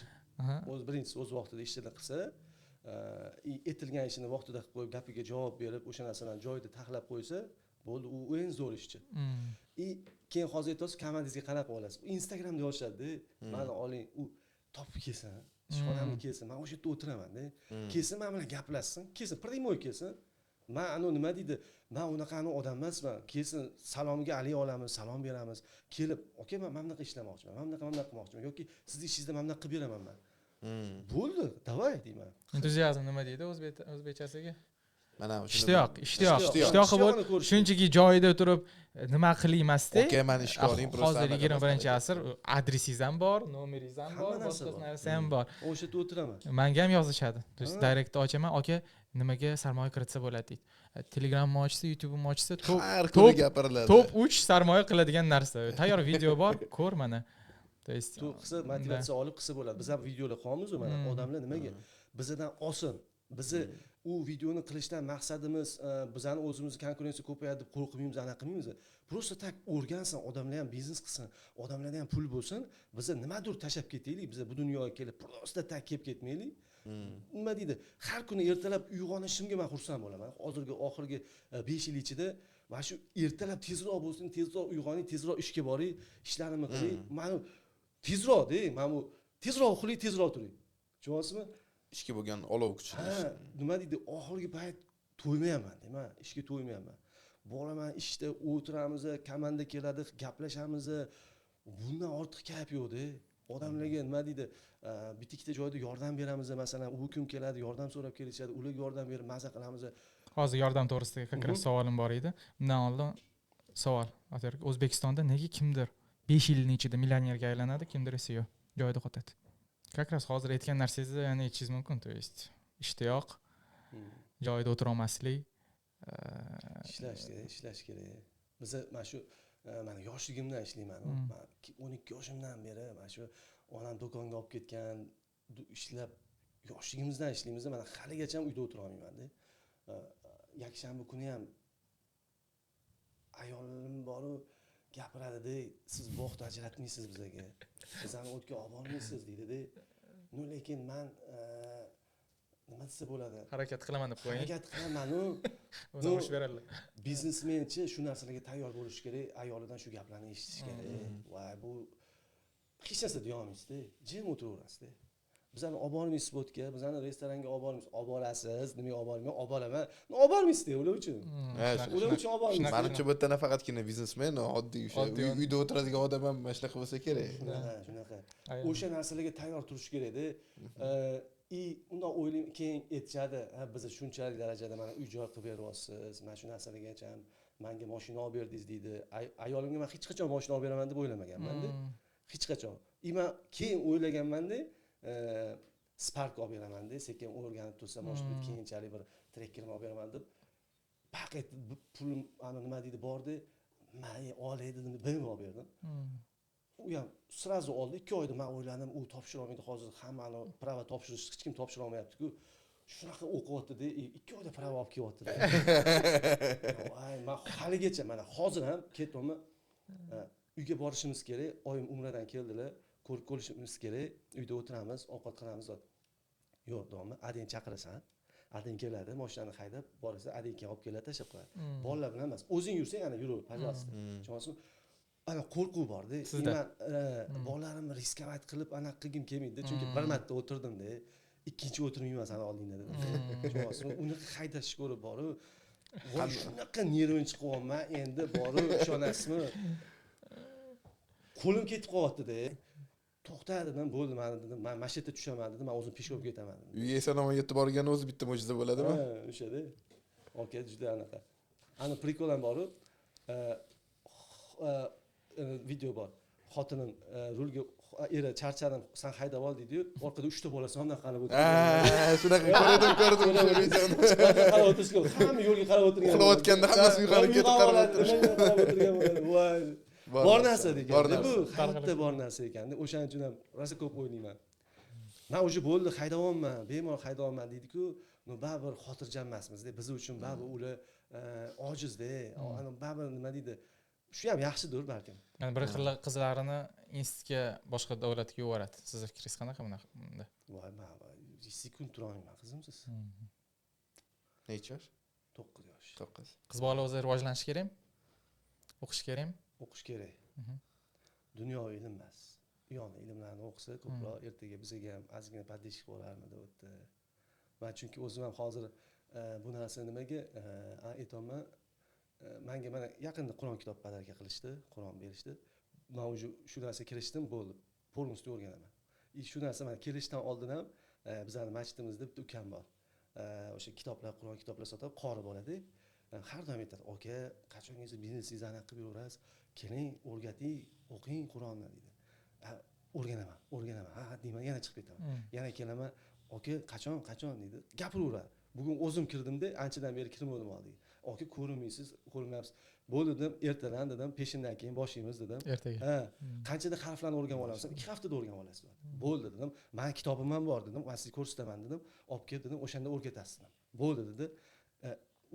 o'zi birinchisi, o'z vaqtida ishini qilsa, aytilgan ishini vaqtida qilib qo'yib, gapiga javob berib, o'sha narsalarni joyida taxlab qo'ysa bo'ldi, u eng zo'r ishchi. И keyin hozir aytyapsiz, komandangizga qanaqa olasiz? Instagramda yozishadida, mani oling. U topib kelsin, ishxonamga kelsin, man o'sha yerda o'tiramanda, kelsin, man bilan gaplashsin, kelsin, прямой kelsin. Man anavi nima deydi, man unaqa odam emasman. Kelsin, salomga alik olamiz, salom beramiz. Kelib, aka, man mana bunaqa ishlamoqchiman, mana bunaqa, mana bunaqa qilmoqchiman yoki sizni ishingizda mana bunaqa qilib beraman man. Bo'ldi, давай deyman. Entuziazm nima deydi o'zbekchasiga? Mana. Ishtiyoq, ishtiyoq. Ishtiyoq. Ishtiyoqi bo'l. Ishtiyoqini ko'rish. Shunchaki joyida turib nima qilmaymasda. Aka, mani ishga oling просто. Hozir anaqa 21-asr, adresingiz ham bor, nomeringiz ham Hamma bor, narsa boshqa bor. narsa ham bor. O'sha yerda o'tiraman. Manga ham yozishadi, то есть Ha. Direktni ochaman, aka, nimaga sarmoya kiritsa bo'ladi deydi. Telegramni ochsa, YouTube'ni ochsa, top har kuni gapiriladi. Top 3 sarmoya qiladigan narsa, tayyor video bor, ko'r mana, то есть To qilsa, motivatsiya olib qilsa bo'ladi. Biz ham videolar qilyapmizu mana. Odamlar nimaga bizadan olsin, bizni u videoni qilishdan maqsadimiz bizani o'zimizni konkurensiya ko'payadi deb qo'rqmaymiz, anaqa qilmaymiz. Просто так o'rgansin odamlar ham, biznes qilsin odamlarda ham, pul bo'lsin. Biza nimadir tashlab ketaylik, biza bu dunyoga kelib просто так kelib ketmaylik. Nima deydi, har kuni ertalab uyg'onishimga man xursand bo'laman. Hozirgi oxirgi 5 yil ichida mana shu ertalab tezroq bo'lsin, tezroq uyg'oning, tezroq ishga boray, ishlarimni qilay, mana tezroqda, mana bu tezroq uxlay, tezroq turing, tushunyapsizmi? Ishga bo'lgan olov kuchli. Ha, nima deydi, oxirgi payt to'ymayapman deyman, ishga to'ymayapman. Boraman, ishda o'tiramiz, komanda keladi, gaplashamiz, bundan ortiq kayf yo'qda. Odamlarga nima deydi, bitta ikkita joyda yordam beramiz, masalan, u kim keladi, yordam so'rab kelishadi, ularga yordam berib maza qilamiz. Hozir yordam to'g'risida как раз savolim bor edi. Undan oldin savol. O'zbekistonda nega kimdir 5 yilning ichida millionerga aylanadi, kimdir esa yo'q, joyida qotadi? Как раз hozir aytgan narsangizni yana aytishingiz mumkin, то есть ishtiyoq, joyida o'tirolmaslik. Ishlash kerak, ishlash kerak. Biza mana shu mana yoshligimdan ishlayman. Man 12 yoshimdan beri mana shu onam do'konga olib ketgan, ishlab, yoshligimizdan ishlaymiz. Mana haligacha uyda o'tira olmaymanda. Yakshanba kuni ham ayolim boru gapiradida, siz vaqt ajratmaysiz bizaga, bizani o'tga olib bormaysiz deydida. Ну lekin man nima desa bo'ladi, harakat qilaman deb qo'ying. Harakat qilamanu. O'zi urishib beradilar. Biznesmenchi shu narsalarga tayyor bo'lishi kerak, ayolidan shu gaplarni eshitish kerak. Va bu hech narsa deyolmaysizda, jim o'tiraverasizda. Bizani olib bormaysiz o'tga, bizani restoranga olib bormaysiz. Olib borasiz, nimaga olib bormayman, olib boraman, olib bormaysizda ular uchun. Ha, ular uchun olib bormaysiz. Manimcha, bu yerda nafaqatgina biznesmen, oddiy o'sha Oddiy uyda o'tiradigan odam ham mana shunaqa bo'lsa kerak. Shunaqa, shunaqa. Ayol. O'sha narsalarga tayyor turish kerakda. И undoq o'ylayman, keyin aytishadi, ha, biza shunchalik darajada mana uy joy qilib beryapsiz, mana shu narsalargacha manga moshina olib berdingiz deydi. Ayolimga man hech qachon moshina olib beraman deb o'ylamaganmanda, hech qachon. И man keyin o'ylaganmanda, Spark olib beramanda, sekin o'rganib tursa, может быть, keyinchalik bir Trekkerim olib beraman deb paq etib pulim ana nima deydi bordi, man olay dedim, BMW olib berdim. U ham сразу oldi. 2 oyda man o'yladim, u topshira olmaydi hozir, hammani права topshirish, hech kim topshira olmayapti-ku. Shunaqa o'qiyapti-da, 2 oyda права olib kelyapti. Voy, man haligacha, mana hozir ham ketyapman. Uyga borishimiz kerak, oyim umradan keldilar, ko'rib ko'rishimiz kerak, uyda o'tiramiz, ovqat qilamiz. Yo'q, dovmi, adang chaqirasan, adang keladi, mashinani haydab borasan, adang keyin olib keladi, tashlab qo'yadi. Bolalar bilan emas, o'zing yursang, ana yuraver, пожалуйста. Tushunyapsizmi? Ana qo'rquv borda. Sizda? Man bolalarimni рисковать qilib anaqa qilgim kelmaydi, chunki bir marta o'tirdim-da, ikkinchi o'tirmayman sani oldingda dedim. Tushunyapsizmi? Unaqa haydashni ko'rib borib, voy, shunaqa нервный chiqyapman, endi borib, ishonasizmi? Qo'lim ketib qolyapti-da. To'xta dedim, bo'ldi, mana dedim, man mana shu yerda tushaman dedim, man o'zim пешком ketaman dedim. Uyga eson omon yetib borgani o'zi bitta mo'jiza bo'ladimi? Ha, o'shada. Aka juda anaqa. Ani прикол ham boru. Video bor. Xotinim rulga, eri charchadim, san haydab ol deydi-yu, orqada 3 ta bolasi undan qarab o'tirgan. Ha, shunaqa ko'rdim, ko'rdim o'sha videoni. Qarab o'tirishgan, hamma yo'lga qarab o'tirgan. Uxlayotganda hammasi uyg'onib ketib qarab o'tirish. Qarab o'tirgan bo'ladi. Voy. Bor narsa degan. Bor Bu narsa. hayotda bor narsa ekan. O'shaning uchun ham rosa ko'p o'ylayman. Man уже bo'ldi, haydayapman, bemalol haydayapman deydi-ku, но baribir xotirjam emasmiz-da. Biz uchun baribir ular ojizda, ana baribir nima deydi. Shu ham yaxshidir balkim. Ya'ni bir xil qizlarini institutga, boshqa davlatga yuboradi. Sizni fikringiz qanaqa bunda? Voy, man sekund tura olmayman qizimsiz. Necha yosh? 9 yosh. 9. Qiz bola o'zi rivojlanishi kerakmi? O'qishi kerakmi? O'qish kerak. Dunyo ilm emas. U yoqni ilmlarni o'qisa ko'proq ertaga bizga ham ozgina поддержка bo'larmidi o'tdi. Man chunki o'zim ham hozir bu narsa nimaga aytyapman, manga mana yaqinda Qur'on kitob подарка qilishdi, Qur'on berishdi. Man уже shu narsaga kirishdim, bo'ldi. Полностью o'rganaman. И shu narsa mana kelishdan oldin ham bizani masjidimizda bitta ukam bor. O'sha kitoblar, Qur'on kitoblar sotib, qori bo'ladi. Har doim aytadi, aka, qachongacha biznesingizni anaqa qilib yuraverasiz? Keling, o'rgating, o'qing Qur'onni deydi. O'rganaman, o'rganaman. Ha, ha deyman, yana chiqib ketaman. Yana kelaman, aka, qachon, qachon deydi. Gapiraveradi. Bugun o'zim kirdimda, anchadan beri kirmadim oldiga. Aka, ko'rinmaysiz, ko'rinmayapsiz. Bo'ldi dedim, ertadan dedim, peshindan keyin boshlaymiz dedim. Ertaga. Ha, qanchada harflarni o'rganib olamiz? 2 haftada o'rganib olasiz. Bo'ldi dedim. Meni kitobim ham bor dedim, men sizga ko'rsataman dedim. Olib kel dedim, o'shanda o'rgatasiz dedim. Bo'ldi dedi.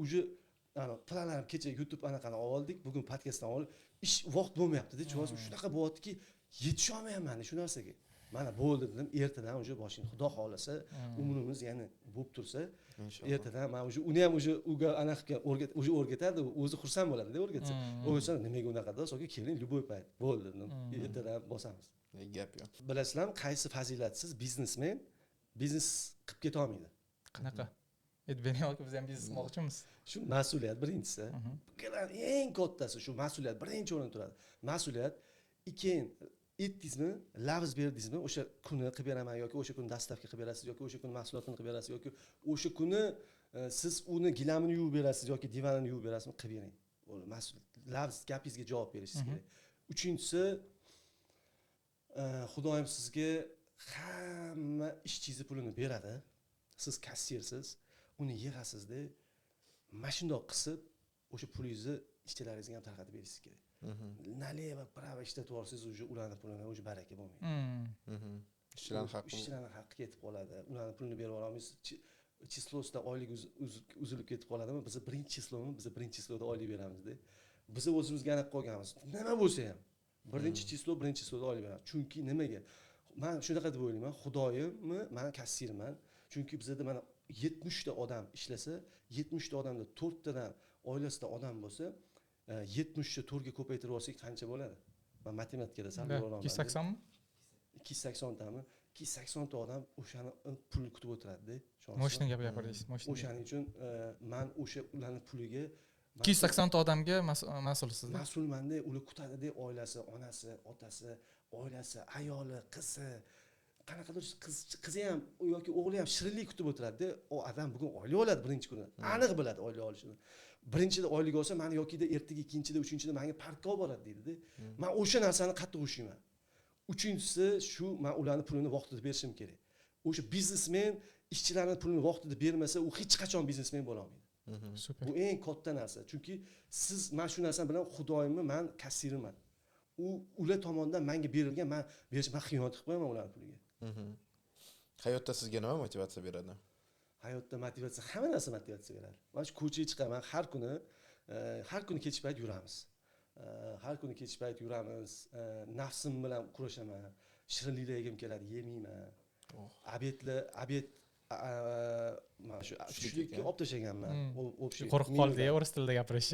Уже ana planlarim kecha YouTube anaqani oldik, bugun podkastdan olib, ish vaqt bo'lmayapti-da, tushunasizmi? Shunaqa bo'lyaptiki, yetisha olmayapman shu narsaga. Mana bo'ldi dedim, ertadan уже boshlaymiz. Xudo xohlasa, umrimiz yana bo'lib tursa, ertadan man уже uni ham уже uga anaqa qilgan, o'rgat, уже o'rgatadi, o'zi xursand bo'ladi-da o'rgatsa. O'rgatsa, nimaga unaqa da, so'ng keling, любой payt. Bo'ldi dedim. Ertadan bosamiz. Gap yo'q. Bilasizlarmi, qaysi fazilatsiz biznesmen biznes qilib keta olmaydi? Qanaqa? Aytib bering aka, biz ham biznes qilmoqchimiz. Shu mas'uliyat birinchisi. Eng kattasi shu mas'uliyat birinchi o'rinda turadi. Mas'uliyat, keyin aytdingizmi, lavz berdingizmi, o'sha kuni qilib beraman yoki o'sha kuni доставка qilib berasiz yoki o'sha kuni mahsulotini qilib berasiz yoki o'sha kuni siz uni gilamini yuvib berasiz yoki divanini yuvib berasizmi, qilib bering. Bo'ldi, mas'ul lavz gapingizga javob berishingiz kerak. Uchinchisi, Xudoyim sizga hamma ishchingizni pulini beradi. Siz kassirsiz, uni yig'asizda, mana shundoq qisib o'sha pulingizni ishchilaringizga ham tarqatib berishingiz kerak. Налево право ishlatib yuborsangiz, уже ularni pulini уже baraka bo'lmaydi. Ishchilarning haqqi. Ishchilarning haqqi ketib qoladi. Ularni pulini berib yuborolmaysiz. Число sida oylik uzilib ketib qoladimi? Biz birinchi число mi? Biz birinchi число da oylik beramizda. Biz o'zimizga aniq qolganmiz. Nima bo'lsa ham birinchi число, birinchi число da oylik beramiz. Chunki nimaga? Man shunaqa deb o'ylayman. Xudoyimmi, man kassirman. Chunki bizada mana 70 ta odam ishlasa, 70 ta odamda 4 tadan oilasida odam bo'lsa, 70 ta 4 ga ko'paytirib olsak qancha bo'ladi? Man matematikada sal yo'qroqman. 280 mi? 280 tami? 280 ta odam o'shani pulni kutib o'tiradi-da. Мощный gap gapirdingiz, мощный. O'shaning uchun man o'sha ularning puliga 280 ta odamga mas'ulsiz. Mas'ulmanda, ular kutadi-da, oilasi, onasi, otasi, oilasi, ayoli, qizi, qanaqadir qizi ham yoki o'g'li ham shirinlik kutib o'tiradi-da. U odam bugun oylik oladi birinchi kuni. Aniq biladi oylik olishini. Birinchida oylik olsa, mani yokida ertaga, ikkinchida, uchinchida menga parkka olib boradi deydi-da. Men o'sha narsani qattiq ushlayman. Uchinchisi shu, men ularning pulini vaqtida berishim kerak. O'sha biznesmen ishchilarning pulini vaqtida bermasa, u hech qachon biznesmen bo'la olmaydi. Super. Bu eng katta narsa. Chunki siz, men shu narsani bilan Xudoyimni, men kassirman. U ular tomonidan menga berilgan, man berish, man xiyonat qilib qo'yaman ularni puliga. Hayotda sizga nima motivatsiya beradi? Hayotda motivatsiya, hamma narsa motivatsiya beradi. Man shu ko'chaga chiqaman har kuni, har kuni kech payt yuramiz. Har kuni kech payt yuramiz. Nafsim bilan kurashaman. Shirinliklar yegim keladi, yemayman. Обед lar, обед, mana shu tushlikka olib tashlaganman. Общий Qo'rqib qoldi o'ris tilida gapirish.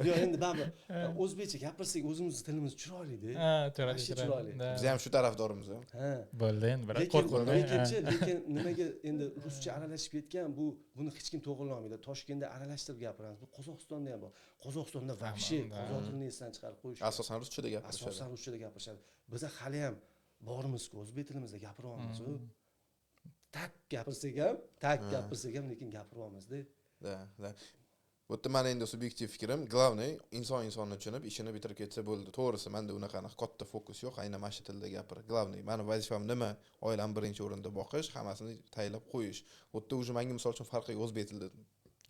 Yo'q, endi baribir o'zbekcha gapirsak, o'zimizni tilimiz chiroylida. Ha, chiroyli. Вообще chiroyli. Biz ham shu tarafdorimiz. Ha. Bo'ldi endi, biroq Lekin qo'rqma. Lekinchi, lekin nimaga endi ruscha aralashib ketgan, bu buni hech kim to'g'irlolmaydi. Toshkentda aralashtirib gapiramiz. Bu Qozog'istonda ham bor. Qozog'istonda вообще qozoq tilini esdan chiqarib qo'yishgan. Asosan ruschada gapirishadi. Asosan ruschada gapirishadi. Biza hali ham borimizku, o'zbek tilimizda gapiryapmiz. Так gapirsak ham, так gapirsak ham, lekin gapiryapmizda. Да. Bu yerda mani endi subyektiv fikrim, главный inson insonni tushunib, ishini bitirib ketsa bo'ldi. To'g'risi, menda unaqa katta fokus yo'q, aynan mana shu tilda gapir. Главный, mani vazifam nima? Oilamni birinchi o'rinda boqish, hammasini tayyorlab qo'yish. Bu yerda уже menga misol uchun farqi yo'q, o'zbek tilida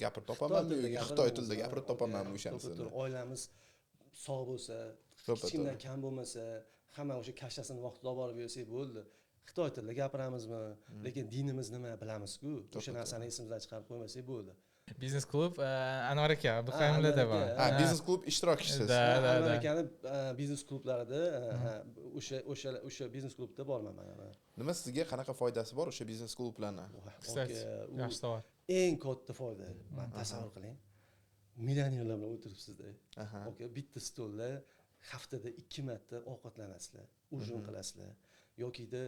gapirib topamanmi yoki xitoy tilida gapirib topamanmi o'shanisini. Oilamiz sog' bo'lsa, hech kimdan kam bo'lmasa, hamma o'sha kashasini vaqtida olib borib bersak bo'ldi. Xitoy tilida gapiramizmi, lekin dinimiz nima bilamizku, o'sha narsani esimizdan chiqarib qo'ymasak bo'ldi. Biznes klub, Anvar aka Abduqayumlarda bor. Ha, biznes klub ishtirokchisiz. Да, да. Anvar akani biznes klublarida, o'sha biznes klubda borman man. Nima, sizga qanaqa foydasi bor o'sha biznes klublarni? Кстати, yaxshi savol. Eng katta foyda, man tasavvur qiling, millionerlar bilan o'tiribsizda. Aka, bitta stolda haftada 2 marta ovqatlanasizlar, ужин qilasizlar yokida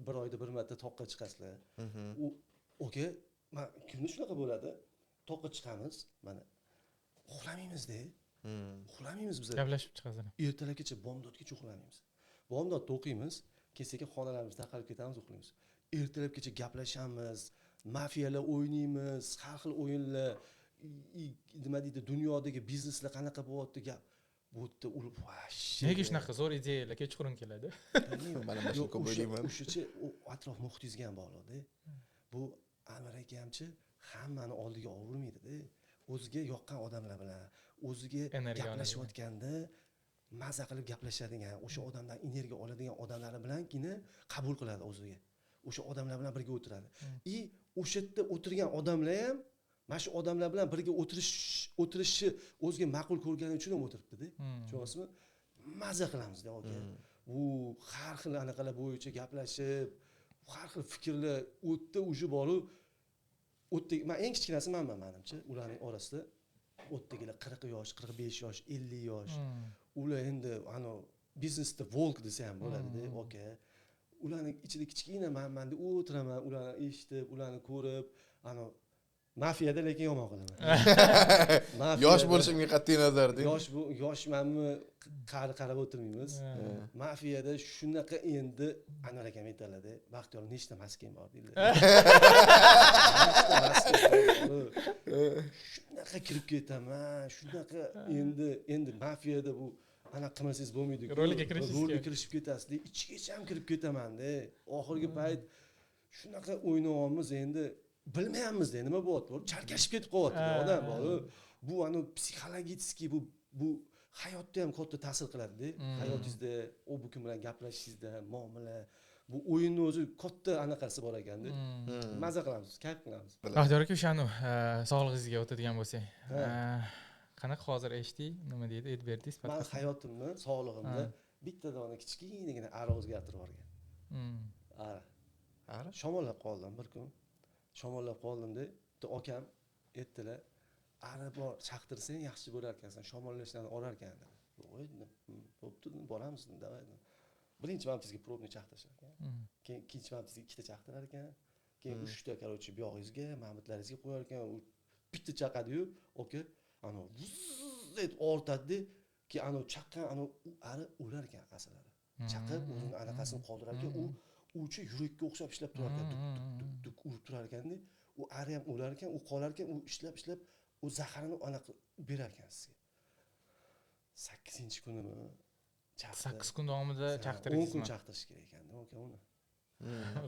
bir oyda bir marta toqqa chiqasizlar. U aka, man kunda shunaqa bo'ladi. Toqqa chiqamiz, mana uxlamaymizda. Uxlamaymiz biz. Gaplashib chiqasizlar. Ertalabgacha, bomdodgacha uxlamaymiz. Bomdodda o'qiymiz, keyin sekin xonalarimizda tarqalib ketamiz, uxlaymiz. Ertalabgacha gaplashamiz, mafiyalar o'ynaymiz, har xil o'yinlar, nima deydi, dunyodagi bizneslar qanaqa bo'lyapti gap. Bu yerda urib вообще. Nega shunaqa zo'r ideyalar kechqurun keladi? Mana shu ko'p o'ylayman. O'shacha atrof muhitingizga ham bog'liqda. Bu Anvar akamchi hammani oldiga olvermaydida. O'ziga yoqqan odamlar bilan, o'ziga gaplashayotganda maza qilib gaplashadigan, o'sha odamdan energiya oladigan odamlar bilangina qabul qiladi o'ziga. O'sha odamlar bilan birga o'tiradi. И o'sha yerda o'tirgan odamlar ham mana shu odamlar bilan birga o'tirishi o'ziga ma'qul ko'rgani uchun ham o'tiribdi-da. Tushunyapsizmi? Maza qilamiz-da aka. Bu har xil anaqalar bo'yicha gaplashib, har xil fikrlar o'tda уже borib, o'tda men eng kichkinasi manman menimcha, ularning orasida o'tdagilar 40 yosh, 45 yosh, 50 yosh. Ular endi ana biznesda волк desa ham bo'ladi-da, aka. Ularning ichida kichkina manman deb o'tiraman, ularni eshitib, ularni ko'rib, ana mafiyada lekin yomon qilaman. Yosh bo'lishimga qat'iy nazar deng. Yosh bu yoshmanmi, qari qarab o'tirmaymiz. Mafiyada shunaqa endi Anvar akam aytadilar, Baxtiyor nechta maskang bor deydilar. Shunaqa kirib ketaman, shunaqa endi mafiyada bu ana qilmasangiz bo'lmaydi-ku. Rolga kirishingiz Rolga kirishib ketasiz, ichigacha ham kirib ketaman-da. Oxirgi payt shunaqa o'ynayapmiz endi. Bilmayapmiz-da nima bo'lyapti, chalkashib ketib qolyapti odam bor. Bu ana psixologический bu hayotda ham katta ta'sir qiladi-da. Hayotingizda, u bu kim bilan gaplashishingizda, muomala, bu o'yinning o'zi katta anaqasi bor ekanda. Maza qilamiz, kayf qilamiz. Baxtiyor aka, o'shani sog'lig'ingizga o'tadigan bo'lsak, qanaqa hozir eshitdik, nima deydi, aytib berdingiz. Men hayotimni, sog'lig'imni bitta dona kichkinagina ari o'zgartirib yuborgan. Ari. Ari? Shamollab qoldim bir kun. Shamollab qoldimda, bitta akam aytdilar, ari bor chaqtirsang yaxshi bo'lar ekansan, shamollashdan olar ekan dedi. Yo'q dedim, bo'pti dedim, boramiz dedim, давай dedim. Birinchi marta probni chaqtirishar ekan. Keyin ikkinchi marta ikkita chaqtirar ekan. Keyin uchta, короче, bu yog'ingizga, mamutlaringizga qo'yar ekan. U bitta chaqadi-yu, aka, ana vuz etib ortadi, keyin ana chaqqan, ana u ari o'lar ekan asalari. Chaqib o'zini anaqasini qoldirar ekan, u uchi yurakka o'xshab ishlab turar ekan, duk duk duk duk urib turar ekanda, u ari ham o'lar ekan, u qolar ekan, u ishlab ishlab u zaharini anaqa berar ekan sizga. 8-kunimi chaqdi. 8 kun davomida 10 chaqtirdingizmi? kun chaqirdirish kerak ekanda, aka uni.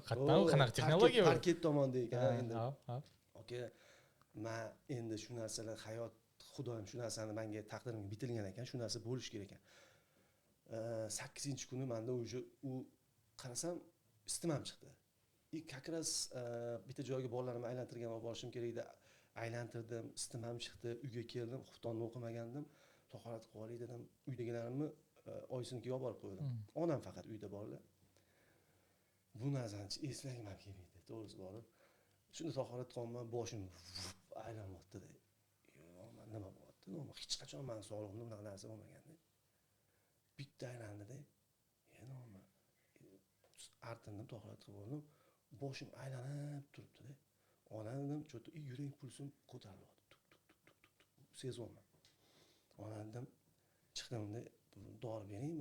Qayerdan u qanaqa texnologiya bu? Parket tomonda ekan endi. Ha. Aka, men endi shu narsalar hayot Xudoyim shu narsani menga taqdirimga bitilgan ekan, shu narsa bo'lishi kerak ekan. 8-kuni manda уже u qarasam isitmam chiqdi. И как раз bitta joyga bolalarimni aylantirgan olib borishim kerak edi. Aylantirdim, isitmam chiqdi, uyga keldim, xuftonni o'qimagandim. Tahorat qilib olay dedim. Uydagilarimni oyisinikiga olib borib qo'ydim. Onam faqat uyda borlar. Bu narsani eslagim ham kelmaydi, to'g'risi borib. Shunda tahorat qilyapman, boshim aylanyapti-da. Yo'q, nima bo'lyapti? Nima? Hech qachon mani sog'lig'imda bunaqa narsa bo'lmaganda. Bitta aylandida, yana nima? Artindim, tahorat qilib oldim. Boshim aylanib turibdi-da. Onam dedim, чё-то yurak pulsim ko'tarilyapti. Tuk tuk tuk tuk tuk tuk sezyapman. Onam dedim, chiqdimda dori bering,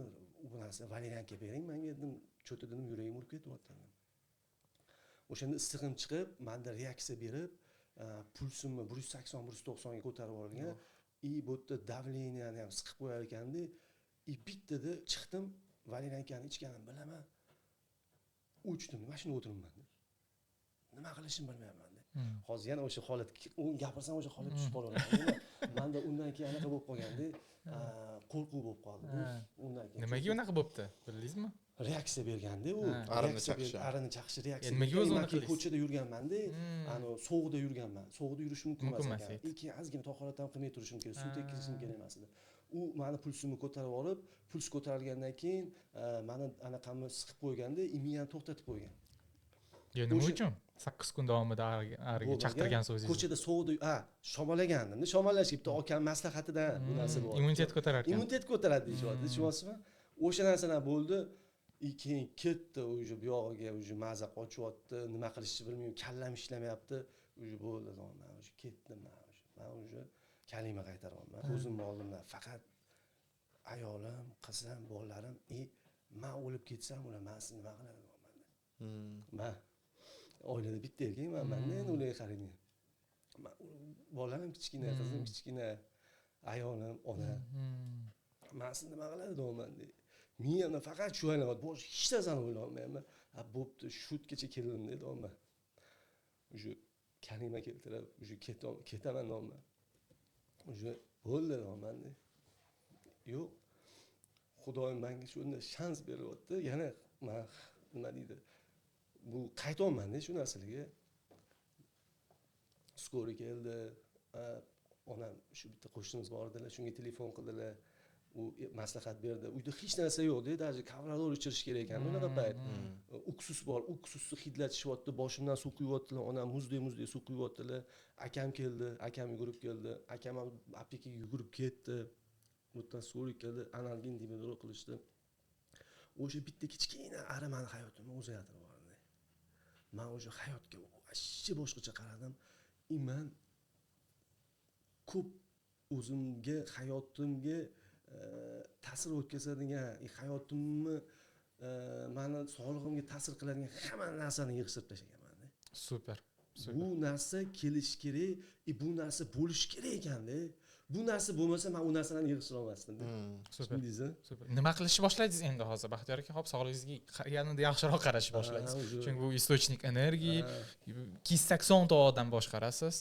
bu narsa валерьянка bering menga dedim, чё-то dedim, yuragim urib ketyapti dedim. O'shanda issig'im chiqib, menda reaksiya berib, pulsimni 180 190 ga ko'tarib yuborgan. И bu yerda давления ni ham siqib qo'yar ekanda. И bittada chiqdim, валерьянка ni ichganimni bilaman. O'chdim, mashinada o'tiribman. Nima qilishimni bilmayapman. Hozir yana o'sha holat, u gapirsam o'sha holat tushib qolaman. Menda undan keyin anaqa bo'lib qolganda, qo'rquv bo'lib qoldi. Undan keyin nimaga unaqa bo'libdi, bildingizmi? Reaksiya berganda u. Arini chaqishi. Arini chaqishi reaksiya. Nimaga o'zi unaqa qildingiz? Ko'chada yurganman-da, ani sovuqda yurganman. Sovuqda yurish mumkin emas ekan. Keyin ozgina tahorat ham qilmay turishim kerak, suv tekkizishim kerak emas edi. U meni pulsimni ko'tarib olib, puls ko'tarilgandan keyin meni anaqamni siqib qo'yganda, miyani to'xtatib qo'ygan. Yo, nima uchun? 8 kun davomida ariga chaqtirgan so'zingiz. Ko'chada sovuqda, ha, shamollagandim. Shamollash bitta akam maslahatidan bu narsa bo'ldi. Immunitet ko'tarar ekan. Immunitet ko'taradi deyishyapti, tushunyapsizmi? O'sha narsadan bo'ldi. Keyin ketdi, уже bu yog'iga уже maza qochyapti, nima qilishni bilmayman, kallam ishlamayapti. Уже bo'ldi, man уже ketdim, man уже kalima qaytaryapman. Ko'zimni oldimdan faqat ayolim, qizim, bolalarim, и man o'lib ketsam ular mansiz nima qiladi deyapman. Man oilada bitta erkakman, manda endi ularga qarayman. Bolarim kichkina, qizim kichkina, ayolim, onam. Mansiz nima qiladi deyapman. Miyamda faqat shu aylanyapti, boshqa hech narsani o'ylayolmayapman. Ha, bo'pti, shutgacha keldim deyapman. Уже kalima keltirib, уже ketaman deyapman. Уже bo'ldi deyapman. Yo'q. Xudoyim menga shunda shans beryapti. Yana men nima deydi? Bu qaytyapman-da shu narsalarga. Skori keldi. Onam shu bitta qo'shnimiz bor edilar, shunga telefon qildilar. U maslahat berdi. Uyda hech narsa yo'q-da, даже kavrador ichirish kerak ekan unaqa payt. Uksus bor, uksusni hidlatishyapti, boshimdan suv quyyaptilar, onam muzdek suv quyyaptilar. Akam keldi, akam yugurib keldi. Akam ham aptekaga yugurib ketdi. Bu yerdan so'rik keldi, analgin dimedrol qilishdi. O'sha bitta kichkina ari meni hayotimni o'zgartirib yubordi. Men o'sha hayotga вообще boshqacha qaradim. Man ko'p o'zimga, hayotimga ta'sir o'tkazadigan, hayotimni meni sog'lig'imga ta'sir qiladigan hamma narsani yig'ishtirib tashlaganman. Super. Bu narsa kelishi kerak, bu narsa bo'lishi kerak ekanda. Bu narsa bo'lmasa men u narsalarni yig'ishtira olmasdim. Super. Super. Nima qilishni boshladingiz endi hozir Baxtiyor aka? Hop, sog'lig'ingizga yanada yaxshiroq qarashni boshladingiz. Chunki bu источник energiya, 280 ta odam boshqarasiz.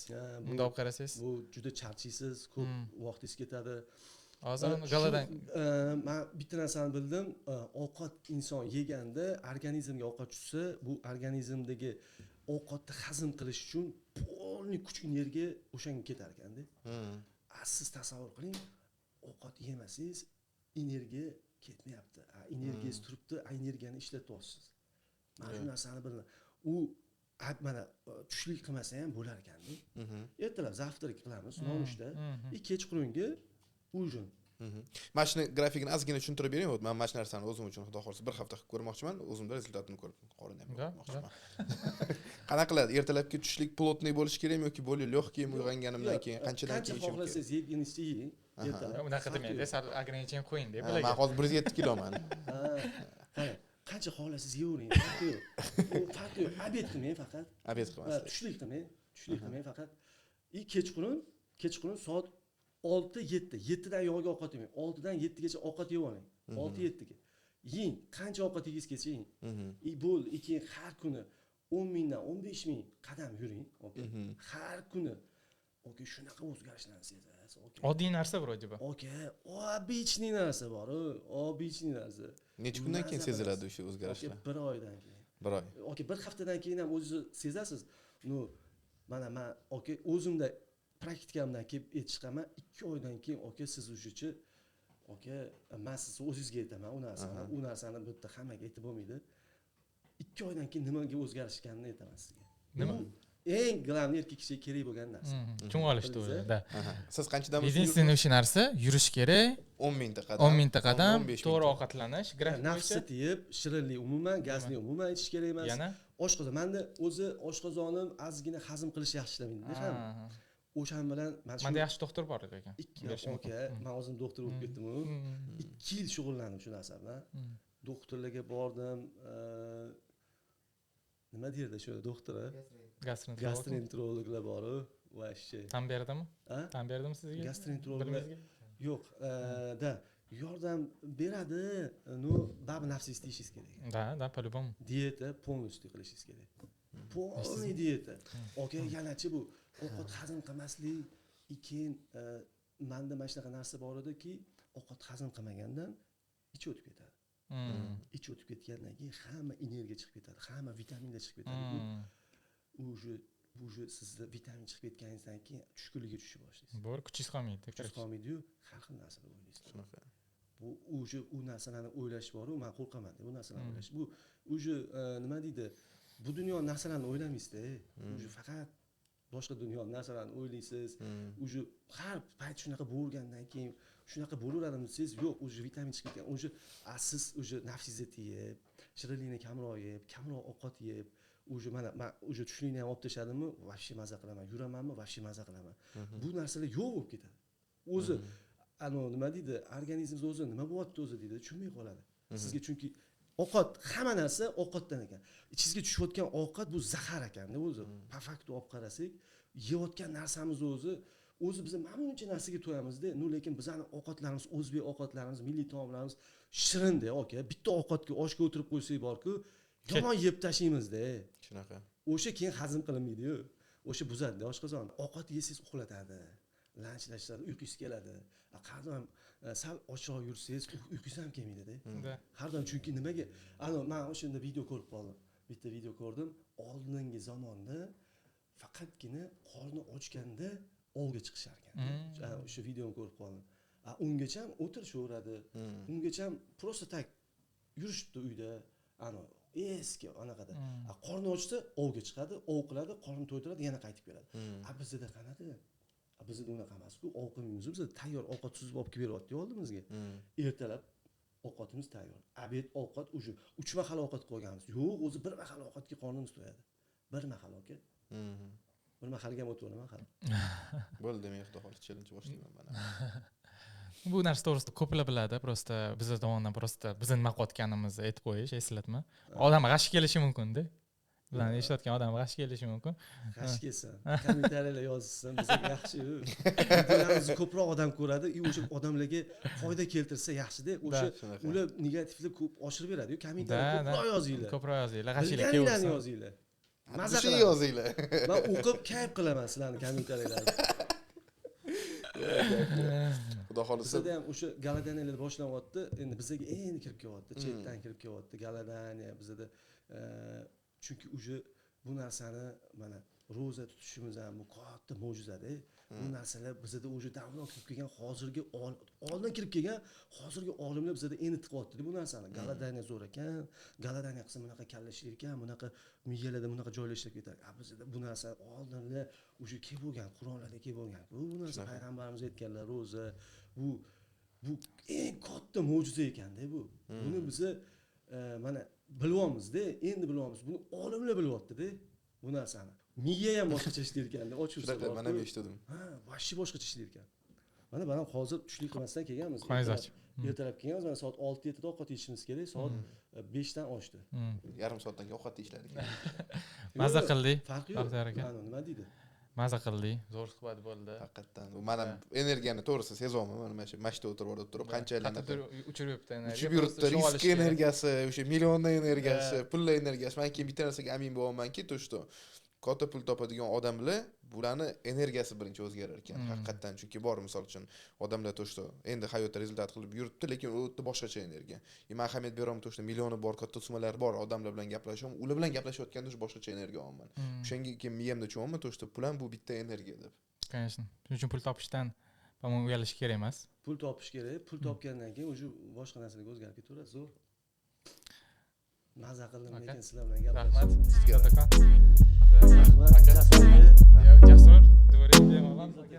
Bunda olib qarasangiz, bu juda charchaysiz, ko'p vaqtingiz ketadi. Hozir galadan men bitta narsani bildim, ovqat inson yeganda organizmga ovqat tushsa, bu organizmdagi ovqatni hazm qilish uchun полный kuch energiya o'shanga ketar ekanda. Siz tasavvur qiling, ovqat yemasangiz energiya ketmayapti. Energiyangiz turibdi, energiyani ishlatyapsiz. Mana shu narsani bildim. U mana tushlik qilmasa ham bo'lar ekanda. Ertalab завтрак qilamiz, nonushta, kechqurungi ujin. Mana shuni grafikini ozgina tushuntirib bering. Men mana shu narsani o'zim uchun xudo xohlasa bir hafta qilib ko'rmoqchiman. O'zimda rezultatini ko'rib qorinni ham ko'rmoqchiman. Qanaqa qiladi? Ertalabki tushlik plotniy bo'lishi kerakmi yoki более легкий uyg'onganimdan keyin qanchadan keyin yeyishim kerak? Xohlasangiz yedingizni yeng. Ertalab. Unaqa demang, sal ограничение qo'ying deb bularga. Men hozir 107 kiloman. Qancha xohlasangiz yeyvering, farqi yo'q. U farqi yo'q. Obed qilmang faqat. Obed qilmaslik. Tushlik qilmang, tushlik qilmang faqat. Kechqurun soat 6-7, 7dan yog'iga ovqat yemang. 6dan 7 gacha ovqat yeb oling. 6-7 ga. Yeng, qancha ovqat yegingiz kelsa yeng. Bo'ldi, keyin har kuni 10 mingdan 15 ming qadam yuring. Har kuni Aka, shunaqa o'zgarishlarni sezasiz, aka. Oddiy narsa вроде бы. Aka, обычный narsa bor, обычный narsa. Necha kundan keyin Maza seziladi qilasiz. o'sha o'zgarishlar? Aka, bir oydan keyin. Bir oy. Aka, bir haftadan keyin ham o'zingiz sezasiz. Ну, mana man, aka, o'zimda praktikamdan kelib aytib, 2 oydan keyin, aka, siz уже, aka, man sizni o'zingizga aytaman u narsani. U narsani bu yerda hammaga aytib bo'lmaydi. 2 oydan keyin nimaga o'zgarishganini aytaman sizga. Nima? Bu eng главный erkak kishiga kerak bo'lgan narsa. Tushunib olishdi Bildingiz, o'zi, да. Aha. Siz qanchadan Единственный o'sha narsa, yurish kerak, 10 mingta qadam. 10 mingta qadam, 15 to'g'ri mingta. ovqatlanish, grafik Nafsi bo'yicha. tiyib, shirinlik umuman, gazni umuman ichish kerak emas. Yana? Oshqozon, manda o'zi oshqozonim ozgina hazm qilish yaxshi ishlamaydi ham. O'shan bilan man shu Manda yaxshi doktor bor lekin. Ikki Berishi mumkin. Aka, man o'zim doktor bo'lib ketdimu. 2 yil shug'ullandim shu narsa bilan. Doktorlarga bordim, nima deydi shu doktori? Gastroenterolog. Gastroenterologlar boru, вообще. Tan berdimi? A? Tan berdimi sizga? Gastroenterologlar Bilimingizga? Yo'q, да, yordam beradi, но baribir nafsingizni tiyishingiz kerak. Да, по-любому. Dieta полностью qilishingiz kerak. Полный dieta. Aka, yanachi bu ovqat hazm qilmaslik, keyin manda mana shunaqa narsa bor ediki, ovqat hazm qilmagandan ich o'tib ketadi. Ich o'tib ketgandan keyin hamma energiya chiqib ketadi, hamma vitaminlar chiqib ketadi. U уже sizni vitamin chiqib ketganingizdan keyin tushkunlikka tushishni boshlaysiz. Bo'l, kuchingiz qolmaydi. Kuchingiz qolmaydiyu, har xil narsalar o'ylaysiz. Shunaqa. Bu уже u narsalarni o'ylash boru, man qo'rqaman bu narsalarni o'ylash. Bu уже nima deydi, bu dunyo narsalarni o'ylamaysizda, уже faqat boshqa dunyo narsalarni o'ylaysiz. Уже har payt shunaqa bo'lgandan keyin shunaqa bo'laveradimi desangiz, yo'q, уже vitamin chiqib ketgan, уже siz уже nafsingizni tiyib, shirinlikni kamroq yeb, kamroq ovqat yeb, уже mana man уже tushlikni ham olib tashladimmi, вообще maza qilaman, yuramanmi, вообще maza qilaman. Bu narsalar yo'q bo'lib ketadi o'zi. Anavi nima deydi, organizmingiz o'zi nima bo'lyapti o'zi deydi, tushunmay qoladi sizga, chunki ovqat, hamma narsa ovqatdan ekan. Ichingizga tushayotgan ovqat bu zahar ekanda o'zi. По факту olib qarasak, yeyotgan narsamiz o'zi biz mana buncha narsaga to'yamizda, ну lekin bizani ovqatlarimiz, o'zbek ovqatlarimiz, milliy taomlarimiz shirinda, aka. Bitta ovqatga, oshga o'tirib qo'ysak borku, yomon yeb tashlaymizda. Shunaqa. O'sha keyin hazm qilinmaydiyu, o'sha buzadida oshqozon. Ovqat yesangiz uxlatadi, lanchlashtiradi, uyqungiz keladi. Har doim sal ochroq yursangiz, uyqungiz ham kelmaydida. Har doim, chunki nimaga, ana man o'shanda video ko'rib qoldim, bitta video ko'rdim. Oldingi zamonda faqatgina qorni ochganda ovga chiqishar ekan. O'sha videoni ko'rib qoldim. A ungacha o'tirishaveradi, ungacha просто так yurishibdi uyda, ana eski anaqada. A qorni ochsa ovga chiqadi, ov qiladi, qorni to'ydiradi, yana qaytib keladi. A bizada qanaqa? A bizada unaqa emasku, ov qilmaymiz, bizada tayyor ovqat suzib olib kelib beryapti oldimizga. Ertalab ovqatimiz tayyor, обед ovqat, уже uch mahal ovqat qilganmiz. Yo'q, o'zi bir mahal ovqatga qornimiz to'yadi, bir mahal, aka. Bir mahalga ham o'tib hali. Bo'ldi, men xudo xohlasa challenge boshlayman mana. Bu narsa to'g'risida ko'plar biladi, просто bizni tomondan, просто bizni nima qilayotganimizni aytib qo'yish, eslatma. Odam g'ashi kelishi mumkinda, bizlarni eshitayotgan odam g'ashi kelishi mumkin. G'ashi kelsin, kommentariyalar yozishsin, bizga yaxshi. Videolarimizni ko'proq odam ko'radi и o'sha odamlarga foyda keltirsa yaxshida. O'sha Shunaqa. ular negativni ko'p oshirib beradiyu. Kommentariy ko'proq yozinglar. Ko'proq yozinglar, g'ashinglar Bilganinglarni kelaversin. yozinglar, maza Maza qilamiz. yozinglar. Man o'qib kayf qilaman sizlarni kommentariyalarni. Xudo xohlasa. Bizada ham o'sha голодания lar boshlanyapti endi, bizaga endi kirib kelyapti, chetdan kirib kelyapti голодание bizada. Chunki уже bu narsani, mana ro'za tutishimiz ham bu katta mo'jizada. Bu narsalar bizada уже давно kirib kelgan, hozirgi oldin kirib kelgan, hozirgi olimlar bizada endi tiqyaptida bu narsani. Голодание zo'r ekan, голодание qilsa bunaqa kalla ishlar ekan, bunaqa miyalarda bunaqa joylar ishlab ketadi. A bizada bu narsa oldinlar уже kelib bo'lgan, Qur'onlarda kelib bo'lgan bu narsa. Payg'ambarimiz aytganlar, ro'za bu eng katta mo'jiza ekanda bu. Buni biza mana bilyapmizda, endi bilyapmiz, buni olimlar bilyaptida bu narsani. Miya ham boshqacha ishlar ekanda och yursa. Shunaqa, man ham eshitdim. Ha, вообще boshqacha ishlar ekan. Mana ham hozir tushlik qilmasdan kelganmiz. Qorningiz Ertalab och. Ertalab kelganmiz, mana soat 6-7da ovqat yeyishimiz kerak, soat 5dan oshdi. Yarim soatdan keyin ovqat yeyishlari kerak. Maza Yo'q, qildik. Farqi yo'q. Baxtiyor aka. Mana nima deydi? Maza qildik, zo'r suhbat bo'ldi. Haqiqatdan. Man ham energiyani to'g'risi sezyapman. Mana shu mashda o'tirib olib turib, qanchalik Qattiq uchirib yuribdi energiya. Uchib yuribdi, Просто shu risk olish kerak. energiyasi, o'sha millionlar energiyasi, pullar energiyasi. Man keyin bitta narsaga amin bo'lyapmanki, то что Katta pul topadigan odamlar, bularni energiyasi birinchi o'zgarar ekan haqiqatdan. Chunki bor, misol uchun, odamlar, то что endi hayotda результат qilib yuribdi, lekin u yerda boshqacha energiya. И man ahamiyat beraman, то что millioni bor, katta summalar bor odamlar bilan gaplashaman, ular bilan gaplashayotganda уже boshqacha energiya olaman. O'shanga keyin miyamda tushunyapman, то что pul ham bu bitta energiya deb. Конечно, shuning uchun pul topishdan, по моему, uyalish kerak emas. Pul topish kerak. Pul topgandan keyin уже boshqa narsalarga o'zgarib ketaveradi. Zo'r, maza qildim. Aka. Lekin sizlar bilan Rahmat. gaplashib. Sizga Kattakon. Rahmat. Aka. Jasurga. Yo, Jasur, devoring bemalol, aka.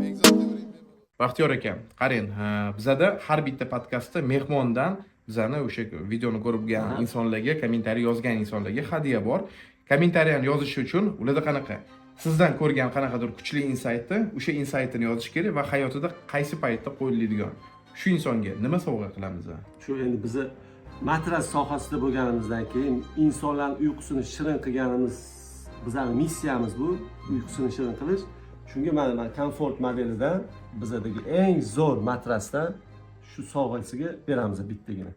Bekzod, devoring bemalol. Baxtiyor aka, qarang, bizada har bitta podkastda mehmondan bizani o'sha videoni ko'rib insonlarga, kommentariy yozgan insonlarga hadya bor. Kommentariyani yozish uchun ularda qanaqa, sizdan ko'rgan qanaqadir kuchli insaytni, o'sha insaytini yozish kerak va hayotida qaysi paytda qo'llaydigan. Shu insonga nima sovg'a qilamiz? Shu endi bizni matras sohasida bo'lganimizdan keyin insonlarni uyqusini shirin qilganimiz, bizani missiyamiz bu uyqusini shirin qilish. Shunga mana komfort modelidan, bizadagi eng zo'r matrasdan shu sovg'asiga beramiz bittagina.